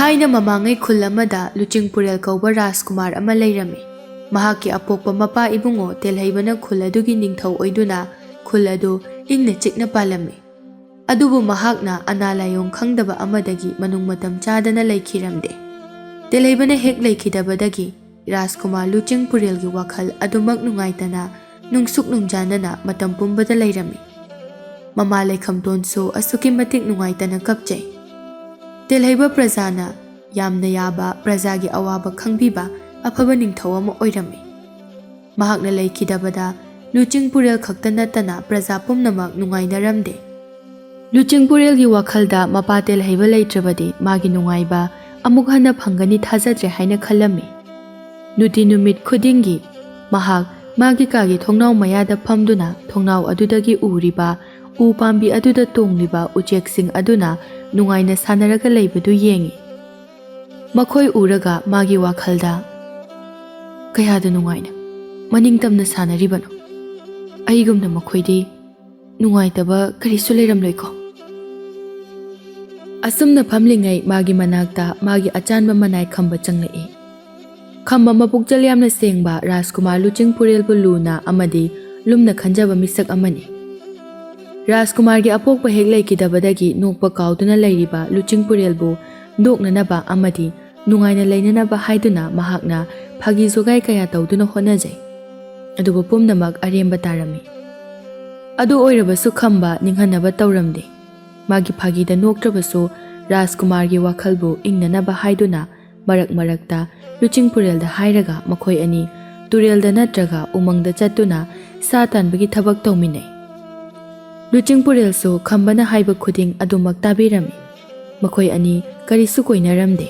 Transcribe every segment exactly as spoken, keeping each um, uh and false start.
ꯊꯥꯏꯅ ꯃꯃꯥꯡꯉꯩ ꯈꯨꯜ ꯑꯃꯗ ꯂꯨꯆꯤꯡꯄꯨꯔꯦꯜ ꯀꯧꯕ ꯔꯥꯖꯀꯨꯃꯥꯔ ꯑꯃ ꯂꯩꯔꯝꯃꯤ꯫ ꯃꯍꯥꯛꯀꯤ ꯑꯄꯣꯛꯄ ꯃꯄꯥ ꯏꯕꯨꯡꯉꯣ ꯇꯦꯜꯍꯩꯕꯅ ꯈꯨꯜ ꯑꯗꯨꯒꯤ ꯅꯤꯡꯊꯧ ꯑꯣꯏꯗꯨꯅ ꯈꯨꯜ ꯑꯗꯨ ꯏꯪꯅ ꯆꯤꯛꯅ ꯄꯥꯜꯂꯝꯃꯤ꯫ ꯑꯗꯨꯕꯨ ꯃꯍꯥꯛꯅ ꯑꯅꯥ ꯂꯥꯏꯌꯣꯡ ꯈꯪꯗꯕ ꯑꯃꯗꯒꯤ ꯃꯅꯨꯡ ꯃꯇꯝ ꯆꯥꯗꯅ ꯂꯩꯈꯤꯔꯝꯗꯦ꯫ ꯇꯦꯜꯍꯩꯕꯅ ꯍꯦꯛ ꯂꯩꯈꯤꯗꯕꯗꯒꯤ ꯔꯥꯖꯀꯨꯃꯥꯔ ꯂꯨꯆꯤꯡꯄꯨꯔꯦꯜꯒꯤ ꯋꯥꯈꯜ ꯑꯗꯨꯃꯛ ꯅꯨꯡꯉꯥꯏꯇꯅ ꯅꯨꯡꯁꯨꯛ ꯅꯨꯡꯖꯥꯅꯅ ꯃꯇꯝ ꯄꯨꯝꯕꯗ ꯂꯩꯔꯝꯃꯤ꯫ ꯃꯃꯥ ꯂꯩꯈꯝꯇꯣꯟꯁꯨ ꯑꯁꯨꯛꯀꯤ ꯃꯇꯤꯛ ꯅꯨꯡꯉꯥꯏꯇꯅ ꯀꯞꯆꯩ꯫ ꯇꯦꯜꯍꯩꯕ ꯄ꯭ꯔꯖꯥꯅ ꯌꯥꯝꯅ ꯌꯥꯕ, ꯄ꯭ꯔꯖꯥꯒꯤ ꯑꯋꯥꯕ ꯈꯪꯕꯤꯕ ꯑꯐꯕ ꯅꯤꯡꯊꯧ ꯑꯃ ꯑꯣꯏꯔꯝꯃꯤ꯫ ꯃꯍꯥꯛꯅ ꯂꯩꯈꯤꯗꯕꯗ ꯂꯨꯆꯤꯡꯄꯨꯔꯦꯜ ꯈꯛꯇ ꯅꯠꯇꯅ ꯄ꯭ꯔꯖꯥ ꯄꯨꯝꯅꯃꯛ ꯅꯨꯡꯉꯥꯏꯅꯔꯝꯗꯦ꯫ ꯂꯨꯆꯤꯡꯄꯨꯔꯦꯜꯒꯤ ꯋꯥꯈꯜꯗ ꯃꯄꯥ ꯇꯦꯜꯍꯩꯕ ꯂꯩꯇ꯭ꯔꯕꯗꯤ ꯃꯥꯒꯤ ꯅꯨꯡꯉꯥꯏꯕ ꯑꯃꯨꯛ ꯍꯟꯅ ꯐꯪꯒꯅꯤ ꯊꯥꯖꯗ꯭ꯔꯦ ꯍꯥꯏꯅ ꯈꯜꯂꯝꯃꯤ꯫ ꯅꯨꯡꯇꯤ ꯅꯨꯃꯤꯠ ꯈꯨꯗꯤꯡꯒꯤ ꯃꯍꯥꯛ ꯃꯥꯒꯤ ꯀꯥꯒꯤ ꯊꯣꯡꯅꯥꯎ ꯃꯌꯥꯗ ꯐꯝꯗꯨꯅ ꯊꯣꯡꯅꯥꯎ ꯑꯗꯨꯗꯒꯤ ꯎꯔꯤꯕ ꯎ ꯄꯥꯝꯕꯤ ꯑꯗꯨꯗ ꯇꯣꯡꯂꯤꯕ ꯎꯆꯦꯛꯁꯤꯡ ꯑꯗꯨꯅ ꯅꯨꯡꯉꯥꯏꯅ ꯁꯥꯟꯅꯔꯒ ꯂꯩꯕꯗꯨ ꯌꯦꯡꯏ꯫ ꯃꯈꯣꯏ ꯎꯔꯒ ꯃꯥꯒꯤ ꯋꯥꯈꯜꯗ, "ꯀꯌꯥꯗ ꯅꯨꯡꯉꯥꯏꯅ, ꯃꯅꯤꯡ ꯇꯝꯅ ꯁꯥꯟꯅꯔꯤꯕꯅꯣ! ꯑꯩꯒꯨꯝꯅ ꯃꯈꯣꯏꯗꯤ ꯅꯨꯡꯉꯥꯏꯇꯕ ꯀꯔꯤꯁꯨ ꯂꯩꯔꯝꯂꯣꯏꯀꯣ?" ꯑꯁꯨꯝꯅ ꯐꯝꯂꯤꯉꯩ ꯃꯥꯒꯤ ꯃꯅꯥꯛꯇ ꯃꯥꯒꯤ ꯑꯆꯥꯟꯕ ꯃꯅꯥꯏ ꯈꯝꯕ ꯆꯪꯂꯛꯏ꯫ ꯈꯝꯕ ꯃꯄꯨꯛꯆꯦꯜ ꯌꯥꯝꯅ ꯁꯦꯡꯕ ꯔꯥꯖꯀꯨꯃꯥꯔ ꯂꯨꯆꯤꯡꯄꯨꯔꯦꯜꯕꯨ ꯂꯨꯅ ꯑꯃꯗꯤ ꯂꯨꯝꯅ ꯈꯟꯖꯕ ꯃꯤꯁꯛ ꯑꯃꯅꯤ꯫ ꯔꯥꯖꯀꯨꯃꯥꯔꯒꯤ ꯑꯄꯣꯛꯄ ꯍꯦꯛ ꯂꯩꯈꯤꯗꯕꯗꯒꯤ ꯅꯣꯛꯄ ꯀꯥꯎꯗꯨꯅ ꯂꯩꯔꯤꯕ ꯂꯨꯆꯤꯡꯄꯨꯔꯦꯜꯕꯨ ꯅꯣꯛꯅꯅꯕ ꯑꯃꯗꯤ ꯅꯨꯡꯉꯥꯏꯅ ꯂꯩꯅꯅꯕ ꯍꯥꯏꯗꯨꯅ ꯃꯍꯥꯛꯅ ꯐꯥꯒꯤ ꯖꯣꯒꯥꯏ ꯀꯌꯥ ꯇꯧꯗꯨꯅ ꯍꯣꯠꯅꯖꯩ꯫ ꯑꯗꯨꯕꯨ ꯄꯨꯝꯅꯃꯛ ꯑꯔꯦꯝꯕ ꯇꯥꯔꯝꯃꯤ꯫ ꯑꯗꯨ ꯑꯣꯏꯔꯕꯁꯨ ꯈꯝꯕ ꯅꯤꯡꯍꯟꯅꯕ ꯇꯧꯔꯝꯗꯦ꯫ ꯃꯥꯒꯤ ꯐꯥꯒꯤꯗ ꯅꯣꯛꯇ꯭ꯔꯕꯁꯨ ꯔꯥꯖꯀꯨꯃꯥꯔꯒꯤ ꯋꯥꯈꯜꯕꯨ ꯏꯪꯅꯅꯕ ꯍꯥꯏꯗꯨꯅ ꯃꯔꯛ ꯃꯔꯛꯇ ꯂꯨꯆꯤꯡꯄꯨꯔꯦꯜꯗ ꯍꯥꯏꯔꯒ ꯃꯈꯣꯏ ꯑꯅꯤ ꯇꯨꯔꯦꯜꯗ ꯅꯠꯇ꯭ꯔꯒ ꯎꯃꯪꯗ ꯆꯠꯇꯨꯅ ꯁꯥ ꯇꯥꯟꯕꯒꯤ ꯊꯕꯛ ꯇꯧꯃꯤꯟꯅꯩ꯫ ꯂꯨꯆꯤꯡꯄꯨꯔꯦꯜꯁꯨ ꯈꯝꯕꯅ ꯍꯥꯏꯕ ꯈꯨꯗꯤꯡ ꯑꯗꯨꯃꯛ ꯇꯥꯕꯤꯔꯝꯃꯤ꯫ ꯃꯈꯣꯏ ꯑꯅꯤ ꯀꯔꯤꯁꯨ ꯀꯣꯏꯅꯔꯝꯗꯦ꯫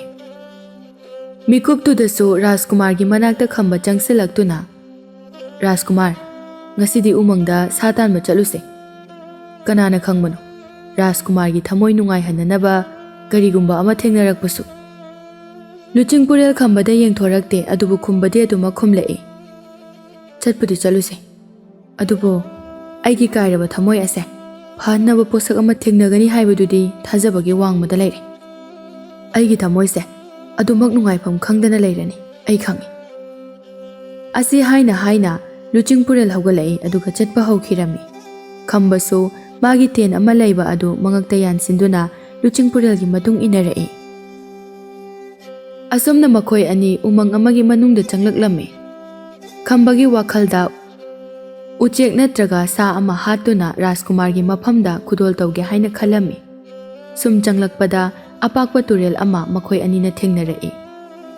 ꯃꯤꯀꯨꯞꯇꯨꯗꯁꯨ ꯔꯥꯖꯀꯨꯃꯥꯔꯒꯤ ꯃꯅꯥꯛꯇ ꯈꯝꯕ ꯆꯪꯁꯤꯜꯂꯛꯇꯨꯅ, "ꯔꯥꯖꯀꯨꯃꯥꯔ, ꯉꯁꯤꯗꯤ ꯎꯃꯪꯗ ꯁꯥ ꯇꯥꯟꯕ ꯆꯠꯂꯨꯁꯦ꯫ ꯀꯅꯥꯅ ꯈꯪꯕꯅꯣ, ꯔꯥꯖꯀꯨꯃꯥꯔꯒꯤ ꯊꯃꯣꯏ ꯅꯨꯡꯉꯥꯏꯍꯟꯅꯅꯕ ꯀꯔꯤꯒꯨꯝꯕ ꯑꯃ ꯊꯦꯡꯅꯔꯛꯄꯁꯨ?" ꯂꯨꯆꯤꯡꯄꯨꯔꯦꯜ ꯈꯝꯕꯗ ꯌꯦꯡꯊꯣꯔꯛꯇꯦ, ꯑꯗꯨꯕꯨ ꯈꯨꯝꯕꯗꯤ ꯑꯗꯨꯃꯛ ꯈꯨꯝꯂꯛꯏ, "ꯆꯠꯄꯨꯗꯤ ꯆꯠꯂꯨꯁꯦ, ꯑꯗꯨꯕꯨ ꯑꯩꯒꯤ ꯀꯥꯏꯔꯕ ꯊꯃꯣꯏ ꯑꯁꯦ ꯐꯍꯟꯅꯕ ꯄꯣꯠꯁꯛ ꯑꯃ ꯊꯦꯡꯅꯒꯅꯤ ꯍꯥꯏꯕꯗꯨꯗꯤ ꯊꯥꯖꯕꯒꯤ ꯋꯥꯡꯃꯗ ꯂꯩꯔꯦ"꯫ ꯑꯩꯒꯤ ꯊꯃꯣꯏꯁꯦ ꯑꯗꯨꯃꯛ ꯅꯨꯡꯉꯥꯏꯐꯝ ꯈꯪꯗꯅ ꯂꯩꯔꯅꯤ, ꯑꯩ ꯈꯪꯏ꯫ ꯑꯁꯤ ꯍꯥꯏꯅ ꯍꯥꯏꯅ ꯂꯨꯆꯤꯡꯄꯨꯔꯦꯜ ꯍꯧꯒꯠꯂꯛꯏ, ꯑꯗꯨꯒ ꯆꯠꯄ ꯍꯧꯈꯤꯔꯝꯃꯤ꯫ ꯈꯝꯕꯁꯨ ꯃꯥꯒꯤ ꯇꯦꯟ ꯑꯃ ꯂꯩꯕ ꯑꯗꯨ ꯃꯉꯛꯇ ꯌꯥꯟꯁꯤꯟꯗꯨꯅ ꯂꯨꯆꯤꯡꯄꯨꯔꯦꯜꯒꯤ ꯃꯇꯨꯡ ꯏꯟꯅꯔꯛꯏ꯫ ꯑꯁꯨꯝꯅ ꯃꯈꯣꯏ ꯑꯅꯤ ꯎꯃꯪ ꯑꯃꯒꯤ ꯃꯅꯨꯡꯗ ꯆꯪꯂꯛꯂꯝꯃꯤ꯫ ꯈꯝꯕꯒꯤ ꯋꯥꯈꯜꯗ ꯎꯆꯦꯛ ꯅꯠꯇ꯭ꯔꯒ ꯁꯥ ꯑꯃ ꯍꯥꯠꯇꯨꯅ ꯔꯥꯖꯀꯨꯃꯥꯔꯒꯤ ꯃꯐꯝꯗ ꯈꯨꯗꯣꯜ ꯇꯧꯒꯦ ꯍꯥꯏꯅ ꯈꯜꯂꯝꯃꯤ꯫ ꯁꯨꯝ ꯆꯪꯂꯛꯄꯗ ꯑꯄꯥꯛꯄ ꯇꯨꯔꯦꯜ ꯑꯃ ꯃꯈꯣꯏ ꯑꯅꯤꯅ ꯊꯦꯡꯅꯔꯛꯏ꯫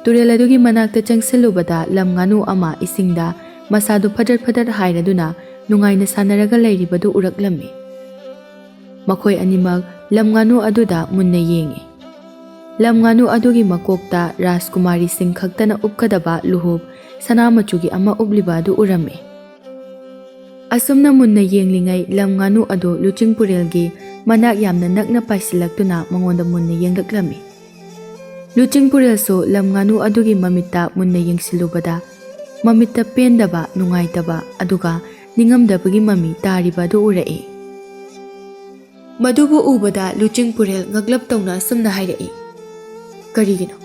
ꯇꯨꯔꯦꯜ ꯑꯗꯨꯒꯤ ꯃꯅꯥꯛꯇ ꯆꯪꯁꯤꯜꯂꯨꯕꯗ ꯂꯝ ꯉꯥꯅꯨ ꯑꯃ ꯏꯁꯤꯡꯗ ꯃꯁꯥꯗꯨ ꯐꯗꯠ ꯐꯗꯠ ꯍꯥꯏꯔꯗꯨꯅ ꯅꯨꯡꯉꯥꯏꯅ ꯁꯥꯟꯅꯔꯒ ꯂꯩꯔꯤꯕꯗꯨ ꯎꯔꯛꯂꯝꯃꯤ꯫ ꯃꯈꯣꯏ ꯑꯅꯤꯃꯛ ꯂꯝ ꯉꯥꯅꯨ ꯑꯗꯨꯗ ꯃꯨꯟꯅ ꯌꯦꯡꯉꯤ꯫ ꯂꯝ ꯉꯥꯅꯨ ꯑꯗꯨꯒꯤ ꯃꯀꯣꯛꯇ ꯔꯥꯖꯀꯨꯃꯥꯔꯤꯁꯤꯡ ꯈꯛꯇꯅ ꯎꯞꯀꯗꯕ ꯂꯨꯍꯨꯞ ꯁꯅꯥ ꯃꯆꯨꯒꯤ ꯑꯃ ꯎꯞꯂꯤꯕ ꯑꯗꯨ ꯎꯔꯝꯃꯤ꯫ ꯑꯁꯨꯝꯅ ꯃꯨꯟꯅ ꯌꯦꯡꯂꯤꯉꯩ ꯂꯝ ꯉꯥꯅꯨ ꯑꯗꯨ ꯂꯨꯆꯤꯡꯄꯨꯔꯦꯜꯒꯤ ꯃꯅꯥꯛ ꯌꯥꯝꯅ ꯅꯛꯅ ꯄꯥꯏꯁꯤꯜꯂꯛꯇꯨꯅ ꯃꯉꯣꯟꯗ ꯃꯨꯟꯅ ꯌꯦꯡꯂꯛꯂꯝꯃꯤ꯫ ꯂꯨꯆꯤꯡꯄꯨꯔꯦꯜꯁꯨ ꯂꯝ ꯉꯥꯅꯨ ꯑꯗꯨꯒꯤ ꯃꯃꯤꯠꯇ ꯃꯨꯟꯅ ꯌꯦꯡꯁꯤꯜꯂꯨꯕꯗ ꯃꯃꯤꯠꯇ ꯄꯦꯟꯗꯕ, ꯅꯨꯡꯉꯥꯏꯇꯕ, ꯑꯗꯨꯒ ꯅꯤꯡꯉꯝꯗꯕꯒꯤ ꯃꯃꯤ ꯇꯥꯔꯤꯕ ꯑꯗꯨ ꯎꯔꯛꯏ꯫ ꯃꯗꯨꯕꯨ ꯎꯕꯗ ꯂꯨꯆꯤꯡꯄꯨꯔꯦꯜ ꯉꯛꯂꯞ ꯇꯧꯅ ꯑꯁꯨꯝꯅ ꯍꯥꯏꯔꯛꯏ, "ꯀꯔꯤꯒꯤꯅꯣ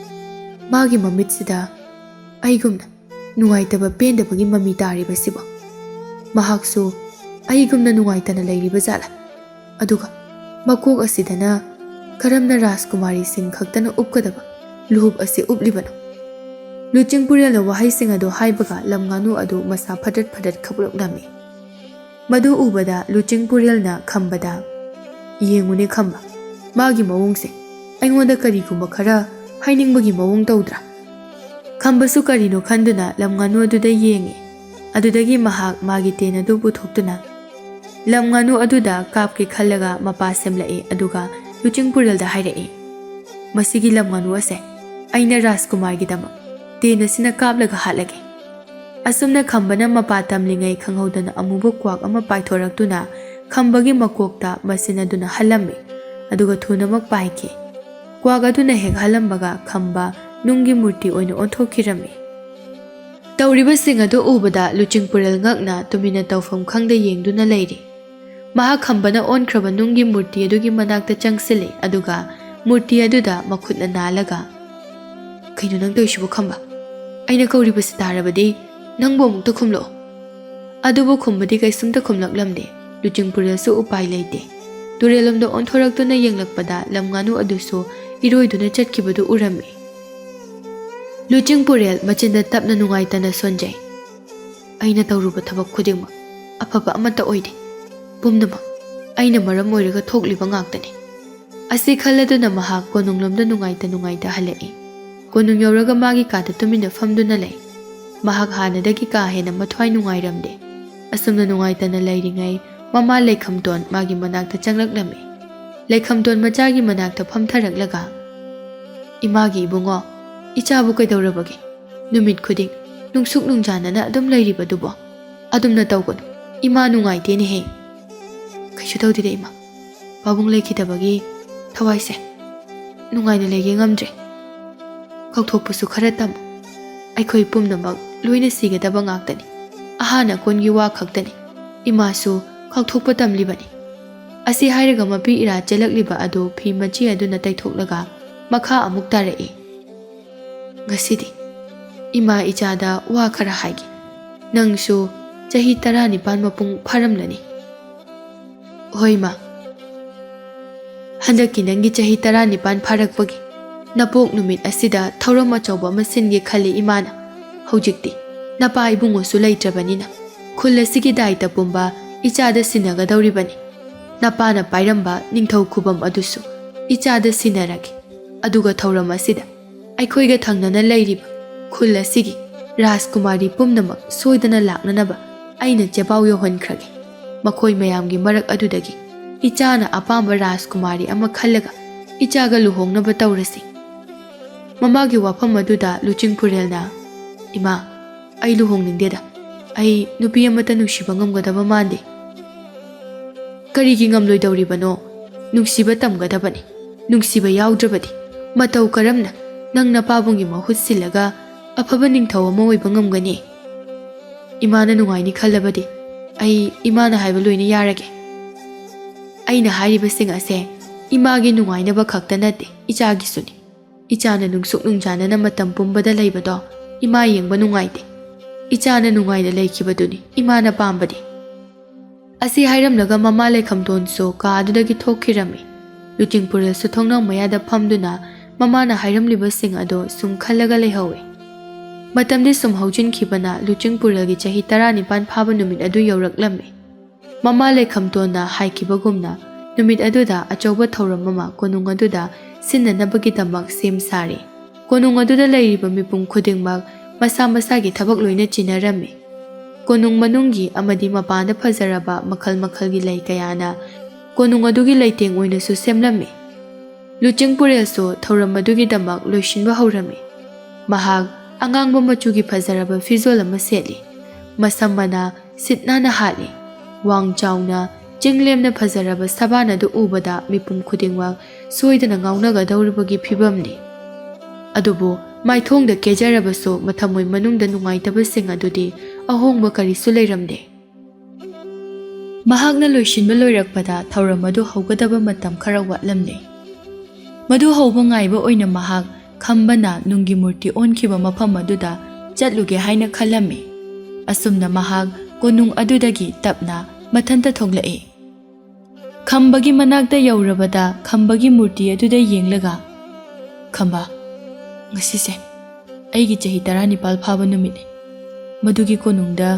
ꯃꯥꯒꯤ ꯃꯃꯤꯠꯁꯤꯗ ꯑꯩꯒꯨꯝꯅ ꯅꯨꯡꯉꯥꯏꯇꯕ ꯄꯦꯟꯗꯕꯒꯤ ꯃꯃꯤ ꯇꯥꯔꯤꯕꯁꯤꯕꯣ? ꯃꯍꯥꯛꯁꯨ ꯑꯩꯒꯨꯝꯅ ꯅꯨꯡꯉꯥꯏꯇꯅ ꯂꯩꯔꯤꯕ ꯖꯥꯠꯂꯥ? ꯑꯗꯨꯒ ꯃꯀꯣꯛ ꯑꯁꯤꯗꯅ ꯀꯔꯝꯅ ꯔꯥꯖꯀꯨꯃꯥꯔꯤꯁꯤꯡ ꯈꯛꯇꯅ ꯎꯞꯀꯗꯕ ꯂꯨꯍꯨꯞ ꯑꯁꯤ ꯎꯞꯂꯤꯕꯅꯣ?" ꯂꯨꯆꯤꯡꯄꯨꯔꯦꯜꯅ ꯋꯥꯍꯩꯁꯤꯡ ꯑꯗꯨ ꯍꯥꯏꯕꯒ ꯂꯝ ꯉꯥꯅꯨ ꯑꯗꯨ ꯃꯁꯥ ꯐꯗꯠ ꯐꯗꯠ ꯈꯞꯂꯛꯂꯝꯃꯤ꯫ ꯃꯗꯨ ꯎꯕꯗ ꯂꯨꯆꯤꯡꯄꯨꯔꯦꯜꯅ ꯈꯝꯕꯗ, "ꯌꯦꯡꯉꯨꯅꯦ ꯈꯝꯕ, ꯃꯥꯒꯤ ꯃꯑꯣꯡꯁꯦ ꯑꯩꯉꯣꯟꯗ ꯀꯔꯤꯒꯨꯝꯕ ꯈꯔ ꯍꯥꯏꯅꯤꯡꯕꯒꯤ ꯃꯑꯣꯡ ꯇꯧꯗ꯭ꯔꯥ?" ꯈꯝꯕꯁꯨ ꯀꯔꯤꯅꯣ ꯈꯟꯗꯨꯅ ꯂꯝ ꯉꯥꯅꯨ ꯑꯗꯨꯗ ꯌꯦꯡꯉꯤ꯫ ꯑꯗꯨꯗꯒꯤ ꯃꯍꯥꯛ ꯃꯥꯒꯤ ꯇꯦꯟ ꯑꯗꯨ ꯄꯨꯊꯣꯛꯇꯨꯅ ꯂꯝ ꯉꯥꯅꯨ ꯑꯗꯨꯗ ꯀꯥꯞꯀꯦ ꯈꯜꯂꯒ ꯃꯄꯥ ꯁꯦꯝꯂꯛꯏ, ꯑꯗꯨꯒ ꯂꯨꯆꯤꯡꯄꯨꯔꯦꯜꯗ ꯍꯥꯏꯔꯛꯏ, "ꯃꯁꯤꯒꯤ ꯂꯝ ꯉꯥꯅꯨ ꯑꯁꯦ ꯑꯩꯅ ꯔꯥꯖꯀꯨꯃꯥꯔꯒꯤꯗꯃꯛ ꯇꯦꯟ ꯑꯁꯤꯅ ꯀꯥꯞꯂꯒ ꯍꯥꯠꯂꯒꯦ"꯫ ꯑꯁꯨꯝꯅ ꯈꯝꯕꯅ ꯃꯄꯥ ꯇꯝꯂꯤꯉꯩ ꯈꯪꯍꯧꯗꯅ ꯑꯃꯨꯕ ꯀ꯭ꯋꯥꯛ ꯑꯃ ꯄꯥꯏꯊꯣꯔꯛꯇꯨꯅ ꯈꯝꯕꯒꯤ ꯃꯀꯣꯛꯇ ꯃꯁꯤꯟ ꯑꯗꯨꯅ ꯍꯜꯂꯝꯃꯤ, ꯑꯗꯨꯒ ꯊꯨꯅꯃꯛ ꯄꯥꯏꯈꯤ꯫ ꯀ꯭ꯋꯥꯛ ꯑꯗꯨꯅ ꯍꯦꯛ ꯍꯜꯂꯝꯕꯒ ꯈꯝꯕ ꯅꯨꯡꯒꯤ ꯃꯨꯔꯇꯤ ꯑꯣꯏꯅ ꯑꯣꯟꯊꯣꯛꯈꯤꯔꯝꯃꯤ꯫ ꯇꯧꯔꯤꯕꯁꯤꯡ ꯑꯗꯨ ꯎꯕꯗ ꯂꯨꯆꯤꯡꯄꯨꯔꯦꯜ ꯉꯛꯅ ꯇꯨꯃꯤꯟꯅ ꯇꯧꯐꯝ ꯈꯪꯗ ꯌꯦꯡꯗꯨꯅ ꯂꯩꯔꯤ꯫ ꯃꯍꯥꯛ ꯈꯝꯕꯅ ꯑꯣꯟꯈ꯭ꯔꯕ ꯅꯨꯡꯒꯤ ꯃꯨꯔꯇꯤ ꯑꯗꯨꯒꯤ ꯃꯅꯥꯛꯇ ꯆꯪꯁꯤꯜꯂꯤ, ꯑꯗꯨꯒ ꯃꯨꯔꯇꯤ ꯑꯗꯨꯗ ꯃꯈꯨꯠꯅ ꯅꯥꯜꯂꯒ, "ꯀꯩꯅꯣ ꯅꯪ ꯇꯧꯔꯤꯁꯤꯕꯨ, ꯈꯝꯕ? ꯑꯩꯅ ꯀꯧꯔꯤꯕꯁꯤ ꯇꯥꯔꯕꯗꯤ ꯅꯪꯕꯨ ꯑꯃꯨꯛꯇ ꯈꯨꯝꯂꯛꯑꯣ!" ꯑꯗꯨꯕꯨ ꯈꯨꯝꯕꯗꯤ ꯀꯩꯁꯨꯝꯇ ꯈꯨꯝꯂꯛꯂꯝꯗꯦ꯫ ꯂꯨꯆꯤꯡꯄꯨꯔꯦꯜꯁꯨ ꯎꯄꯥꯏ ꯂꯩꯇꯦ꯫ ꯇꯨꯔꯦꯜꯂꯣꯝꯗ ꯑꯣꯟꯊꯣꯔꯛꯇꯨꯅ ꯌꯦꯡꯂꯛꯄꯗ ꯂꯝ ꯉꯥꯅꯨ ꯑꯗꯨꯁꯨ ꯏꯔꯣꯏꯗꯨꯅ ꯆꯠꯈꯤꯕꯗꯨ ꯎꯔꯝꯃꯤ꯫ ꯂꯨꯆꯤꯡꯄꯨꯔꯦꯜ ꯃꯆꯤꯟꯗ ꯇꯞꯅ ꯅꯨꯡꯉꯥꯏꯇꯅ ꯁꯣꯟꯖꯩ꯫ "ꯑꯩꯅ ꯇꯧꯔꯨꯕ ꯊꯕꯛ ꯈꯨꯗꯤꯡꯃꯛ ꯑꯐꯕ ꯑꯃꯠꯇ ꯑꯣꯏꯗꯦ꯫ ꯄꯨꯝꯅꯃꯛ ꯑꯩꯅ ꯃꯔꯝ ꯑꯣꯏꯔꯒ ꯊꯣꯛꯂꯤꯕ ꯉꯥꯛꯇꯅꯤ꯫" ꯑꯁꯤ ꯈꯜꯂꯗꯨꯅ ꯃꯍꯥꯛ ꯀꯣꯅꯨꯡꯂꯣꯝꯗ ꯅꯨꯡꯉꯥꯏꯇ ꯅꯨꯡꯉꯥꯏꯇ ꯍꯜꯂꯛꯏ꯫ ꯀꯣꯅꯨꯡ ꯌꯧꯔꯒ ꯃꯥꯒꯤ ꯀꯥꯗ ꯇꯨꯃꯤꯟꯅ ꯐꯝꯗꯨꯅ ꯂꯩ꯫ ꯃꯍꯥꯛ ꯍꯥꯟꯅꯗꯒꯤ ꯀꯥ ꯍꯦꯟꯅ ꯃꯊ꯭ꯋꯥꯏ ꯅꯨꯡꯉꯥꯏꯔꯝꯗꯦ꯫ ꯑꯁꯨꯝꯅ ꯅꯨꯡꯉꯥꯏꯇꯅ ꯂꯩꯔꯤꯉꯩ ꯃꯃꯥ ꯂꯩꯈꯝꯇꯣꯟ ꯃꯥꯒꯤ ꯃꯅꯥꯛꯇ ꯆꯪꯂꯛꯂꯝꯃꯤ꯫ ꯂꯩꯈꯝꯇꯣꯟ ꯃꯆꯥꯒꯤ ꯃꯅꯥꯛꯇ ꯐꯝꯊꯔꯛꯂꯒ, "ꯏꯃꯥꯒꯤ ꯏꯕꯨꯡꯉꯣ, ꯏꯆꯥꯕꯨ ꯀꯩꯗꯧꯔꯕꯒꯦ? ꯅꯨꯃꯤꯠ ꯈꯨꯗꯤꯡ ꯅꯨꯡꯁꯨꯛ ꯅꯨꯡꯖꯥꯅꯅ ꯑꯗꯨꯝ ꯂꯩꯔꯤꯕꯗꯨꯕꯣ? ꯑꯗꯨꯝꯅ ꯇꯧꯒꯅꯨ꯫ ꯏꯃꯥ ꯅꯨꯡꯉꯥꯏꯇꯦꯅꯦꯍꯦ꯫" "ꯀꯩꯁꯨ ꯇꯧꯗꯦꯗ ꯏꯃꯥ꯫ ꯄꯥꯕꯨꯡ ꯂꯩꯈꯤꯗꯕꯒꯤ ꯊꯋꯥꯏꯁꯦ ꯅꯨꯡꯉꯥꯏꯅ ꯂꯩꯒꯦ ꯉꯝꯗ꯭ꯔꯦ꯫ ꯀꯥꯎꯊꯣꯛꯄꯁꯨ ꯈꯔ ꯇꯝꯃꯨ꯫ ꯑꯩꯈꯣꯏ ꯄꯨꯝꯅꯃꯛ ꯂꯣꯏꯅ ꯁꯤꯒꯗꯕ ꯉꯥꯛꯇꯅꯤ꯫ ꯑꯍꯥꯟ ꯑꯀꯣꯟꯒꯤ ꯋꯥ ꯈꯛꯇꯅꯤ꯫ ꯏꯃꯥꯁꯨ ꯀꯥꯎꯊꯣꯛꯄ ꯇꯝꯂꯤꯕꯅꯤ꯫" ꯑꯁꯤ ꯍꯥꯏꯔꯒ ꯃꯄꯤ ꯏꯔꯥ ꯆꯦꯜꯂꯛꯂꯤꯕ ꯑꯗꯨ ꯐꯤ ꯃꯆꯦ ꯑꯗꯨꯅ ꯇꯩꯊꯣꯛꯂꯒ ꯃꯈꯥ ꯑꯃꯨꯛ ꯇꯥꯔꯛꯏ꯫ "ꯉꯁꯤꯗꯤ ꯏꯃꯥ ꯏꯆꯥꯗ ꯋꯥ ꯈꯔ ꯍꯥꯏꯒꯦ꯫ ꯅꯪꯁꯨ ꯆꯍꯤ ꯇꯔꯥꯅꯤꯄꯥꯟ ꯃꯄꯨꯡ ꯐꯥꯔꯝꯂꯅꯤ꯫" "ꯍꯣꯏ ꯏꯃꯥ꯫ ꯍꯟꯗꯛꯀꯤ ꯅꯪꯒꯤ ꯆꯍꯤ ꯇꯔꯥꯅꯤꯄꯥꯟ ꯐꯥꯔꯛꯄꯒꯤ ꯅꯄꯣꯛ ꯅꯨꯃꯤꯠ ꯑꯁꯤꯗ ꯊꯧꯔꯝ ꯑꯆꯧꯕ ꯑꯃ ꯁꯤꯟꯒꯦ ꯈꯜꯂꯤ ꯏꯃꯥꯅ꯫ ꯍꯧꯖꯤꯛꯇꯤ ꯅꯄꯥ ꯏꯕꯨꯡꯉꯣꯁꯨ ꯂꯩꯇ꯭ꯔꯕꯅꯤꯅ ꯈꯨꯜ ꯑꯁꯤꯒꯤ ꯗꯥꯏꯇ ꯄꯨꯝꯕ ꯏꯆꯥꯗ ꯁꯤꯟꯅꯒꯗꯧꯔꯤꯕꯅꯤ꯫ ꯅꯄꯥꯅ ꯄꯥꯏꯔꯝꯕ ꯅꯤꯡꯊꯧ ꯈꯨꯕꯝ ꯑꯗꯨꯁꯨ ꯏꯆꯥꯗ ꯁꯤꯟꯅꯔꯒꯦ꯫ ꯑꯗꯨꯒ ꯊꯧꯔꯝ ꯑꯁꯤꯗ ꯑꯩꯈꯣꯏꯒ ꯊꯪꯅꯅ ꯂꯩꯔꯤꯕ ꯈꯨꯜ ꯑꯁꯤꯒꯤ ꯔꯥꯖꯀꯨꯃꯥꯔꯤ ꯄꯨꯝꯅꯃꯛ ꯁꯣꯏꯗꯅ ꯂꯥꯛꯅꯅꯕ ꯑꯩꯅ ꯆꯦꯄꯥꯎ ꯌꯧꯍꯟꯈ꯭ꯔꯒꯦ꯫ ꯃꯈꯣꯏ ꯃꯌꯥꯝꯒꯤ ꯃꯔꯛ ꯑꯗꯨꯗꯒꯤ ꯏꯆꯥꯅ ꯑꯄꯥꯝꯕ ꯔꯥꯖꯀꯨꯃꯥꯔꯤ ꯑꯃ ꯈꯜꯂꯒ ꯏꯆꯥꯒ ꯂꯨꯍꯣꯡꯅꯕ ꯇꯧꯔꯁꯤ꯫" ꯃꯃꯥꯒꯤ ꯋꯥꯐꯝ ꯑꯗꯨꯗ ꯂꯨꯆꯤꯡ ꯄꯨꯔꯦꯜꯅ, "ꯏꯃꯥ, ꯑꯩ ꯂꯨꯍꯣꯡꯅꯤꯡꯗꯦꯗ꯫ ꯑꯩ ꯅꯨꯄꯤ ꯑꯃꯠꯇ ꯅꯨꯡꯁꯤꯕ ꯉꯝꯒꯗꯕ ꯃꯥꯟꯗꯦ꯫" "ꯀꯔꯤꯒꯤ ꯉꯝꯂꯣꯏꯗꯧꯔꯤꯕꯅꯣ? ꯅꯨꯡꯁꯤꯕ ꯇꯝꯒꯗꯕꯅꯤ꯫ ꯅꯨꯡꯁꯤꯕ ꯌꯥꯎꯗ꯭ꯔꯕꯗꯤ ꯃꯇꯧ ꯀꯔꯝꯅ ꯅꯪ ꯅꯄꯥꯕꯨꯡꯒꯤ ꯃꯍꯨꯠ ꯁꯤꯜꯂꯒ ꯑꯐꯕ ꯅꯤꯡꯊꯧ ꯑꯃ ꯑꯣꯏꯕ ꯉꯝꯒꯅꯤ?" "ꯏꯃꯥꯅ ꯅꯨꯡꯉꯥꯏꯅꯤ ꯈꯜꯂꯕꯗꯤ ꯑꯩ ꯏꯃꯥꯅ ꯍꯥꯏꯕ ꯂꯣꯏꯅ ꯌꯥꯔꯒꯦ꯫" "ꯑꯩꯅ ꯍꯥꯏꯔꯤꯕꯁꯤꯡ ꯑꯁꯦ ꯏꯃꯥꯒꯤ ꯅꯨꯡꯉꯥꯏꯅꯕ ꯈꯛꯇ ꯅꯠꯇꯦ, ꯏꯆꯥꯒꯤꯁꯨꯅꯤ꯫ ꯏꯆꯥꯅ ꯅꯨꯡꯁꯨꯛ ꯅꯨꯡꯖꯥꯅꯅ ꯃꯇꯝ ꯄꯨꯝꯕꯗ ꯂꯩꯕꯗꯣ ꯏꯃꯥ ꯌꯦꯡꯕ ꯅꯨꯡꯉꯥꯏꯇꯦ꯫ ꯏꯆꯥꯅ ꯅꯨꯡꯉꯥꯏꯅ ꯂꯩꯈꯤꯕꯗꯨꯅꯤ ꯏꯃꯥꯅ ꯄꯥꯝꯕꯗꯤ꯫ ꯑꯁꯤ ꯍꯥꯏꯔꯝꯂꯒ ꯃꯃꯥ ꯂꯩꯈꯝꯇꯣꯟꯁꯨ ꯀꯥ ꯑꯗꯨꯗꯒꯤ ꯊꯣꯛꯈꯤꯔꯝꯃꯤ꯫ ꯂꯨꯆꯤꯡꯄꯨꯔꯦꯜꯁꯨ ꯊꯣꯡꯅꯥꯎ ꯃꯌꯥꯗ ꯐꯝꯗꯨꯅ ꯃꯃꯥꯅ ꯍꯥꯏꯔꯝꯂꯤꯕꯁꯤꯡ ꯑꯗꯨ ꯁꯨꯝ ꯈꯜꯂꯒ ꯂꯩꯍꯧꯏ꯫ ꯃꯇꯝꯗꯤ ꯁꯨꯝ ꯍꯧꯖꯤꯟꯈꯤꯕꯅ ꯂꯨꯆꯤꯡꯄꯨꯔꯦꯜꯒꯤ ꯆꯍꯤ ꯇꯔꯥꯅꯤꯄꯥꯟ ꯐꯥꯕ ꯅꯨꯃꯤꯠ ꯑꯗꯨ ꯌꯧꯔꯛꯂꯝꯃꯤ꯫ ꯃꯃꯥ ꯂꯩꯈꯝꯇꯣꯟꯅ ꯍꯥꯏꯈꯤꯕꯒꯨꯝꯅ ꯅꯨꯃꯤꯠ ꯑꯗꯨꯗ ꯑꯆꯧꯕ ꯊꯧꯔꯝ ꯑꯃ ꯀꯣꯅꯨꯡ ꯑꯗꯨꯗ ꯁꯤꯟꯅꯅꯕꯒꯤꯗꯃꯛ ꯁꯦꯝ ꯁꯥꯔꯤ꯫ ꯀꯣꯅꯨꯡ ꯑꯗꯨꯗ ꯂꯩꯔꯤꯕ ꯃꯤꯄꯨꯝ ꯈꯨꯗꯤꯡꯃꯛ ꯃꯁꯥ ꯃꯁꯥꯒꯤ ꯊꯕꯛ ꯂꯣꯏꯅ ꯆꯤꯟꯅꯔꯝꯃꯤ꯫ ꯀꯣꯅꯨꯡ ꯃꯅꯨꯡꯒꯤ ꯑꯃꯗꯤ ꯃꯄꯥꯟꯗ ꯐꯖꯔꯕ ꯃꯈꯜ ꯃꯈꯜꯒꯤ ꯂꯩ ꯀꯌꯥꯅ ꯀꯣꯅꯨꯡ ꯑꯗꯨꯒꯤ ꯂꯩꯇꯦꯡ ꯑꯣꯏꯅꯁꯨ ꯁꯦꯝꯂꯝꯃꯤ꯫ ꯂꯨꯆꯤꯡꯄꯨꯔꯦꯜꯁꯨ ꯊꯧꯔꯝ ꯑꯗꯨꯒꯤꯗꯃꯛ ꯂꯣꯏꯁꯤꯟꯕ ꯍꯧꯔꯝꯃꯤ꯫ ꯃꯍꯥꯛ ꯑꯉꯥꯡꯕ ꯃꯆꯨꯒꯤ ꯐꯖꯔꯕ ꯐꯤꯖꯣꯜ ꯑꯃ ꯁꯦꯠꯂꯤ꯫ ꯃꯁꯝ ꯃꯅꯥ ꯁꯤꯠ ꯅꯥꯟꯅ ꯍꯥꯠꯂꯤ꯫ ꯋꯥꯡ ꯆꯥꯎꯅ ꯆꯤꯡ ꯂꯦꯝꯅ ꯐꯖꯔꯕ ꯁꯕꯥꯟ ꯑꯗꯨ ꯎꯕꯗ ꯃꯤꯄꯨꯝ ꯈꯨꯗꯤꯡꯃꯛ ꯁꯣꯏꯗꯅ ꯉꯥꯎꯅꯒꯗꯧꯔꯤꯕꯒꯤ ꯐꯤꯕꯝꯅꯤ꯫ ꯑꯗꯨꯕꯨ ꯃꯥꯏꯊꯣꯡꯗ ꯀꯦꯖꯔꯕꯁꯨ ꯃꯊꯃꯣꯏ ꯃꯅꯨꯡꯗ ꯅꯨꯡꯉꯥꯏꯇꯕꯁꯤꯡ ꯑꯗꯨꯗꯤ ꯑꯍꯣꯡꯕ ꯀꯔꯤꯁꯨ ꯂꯩꯔꯝꯗꯦ꯫ ꯃꯍꯥꯛꯅ ꯂꯣꯏꯁꯤꯟꯕ ꯂꯣꯏꯔꯛꯄꯗ ꯊꯧꯔꯝ ꯑꯗꯨ ꯍꯧꯒꯗꯕ ꯃꯇꯝ ꯈꯔ ꯋꯥꯠꯂꯝꯂꯦ꯫ ꯃꯗꯨ ꯍꯧꯕ ꯉꯥꯏꯕ ꯑꯣꯏꯅ ꯃꯍꯥꯛ ꯈꯝꯕꯅ ꯅꯨꯡꯒꯤ ꯃꯨꯔꯇꯤ ꯑꯣꯟꯈꯤꯕ ꯃꯐꯝ ꯑꯗꯨꯗ ꯆꯠꯂꯨꯒꯦ ꯍꯥꯏꯅ ꯈꯜꯂꯝꯃꯤ꯫ ꯑꯁꯨꯝꯅ ꯃꯍꯥꯛ ꯀꯣꯅꯨꯡ ꯑꯗꯨꯗꯒꯤ ꯇꯞꯅ ꯃꯊꯟꯇ ꯊꯣꯛꯂꯛꯏ꯫ ꯈꯝꯕꯒꯤ ꯃꯅꯥꯛꯇ ꯌꯧꯔꯕꯗ ꯈꯝꯕꯒꯤ ꯃꯨꯔꯇꯤ ꯑꯗꯨꯗ ꯌꯦꯡꯂꯒ, "ꯈꯝꯕ, ꯉꯁꯤꯁꯦ ꯑꯩꯒꯤ ꯆꯍꯤ ꯇꯔꯥꯅꯤꯄꯥꯜ ꯐꯥꯕ ꯅꯨꯃꯤꯠꯅꯤ꯫ ꯃꯗꯨꯒꯤ ꯀꯣꯅꯨꯡꯗ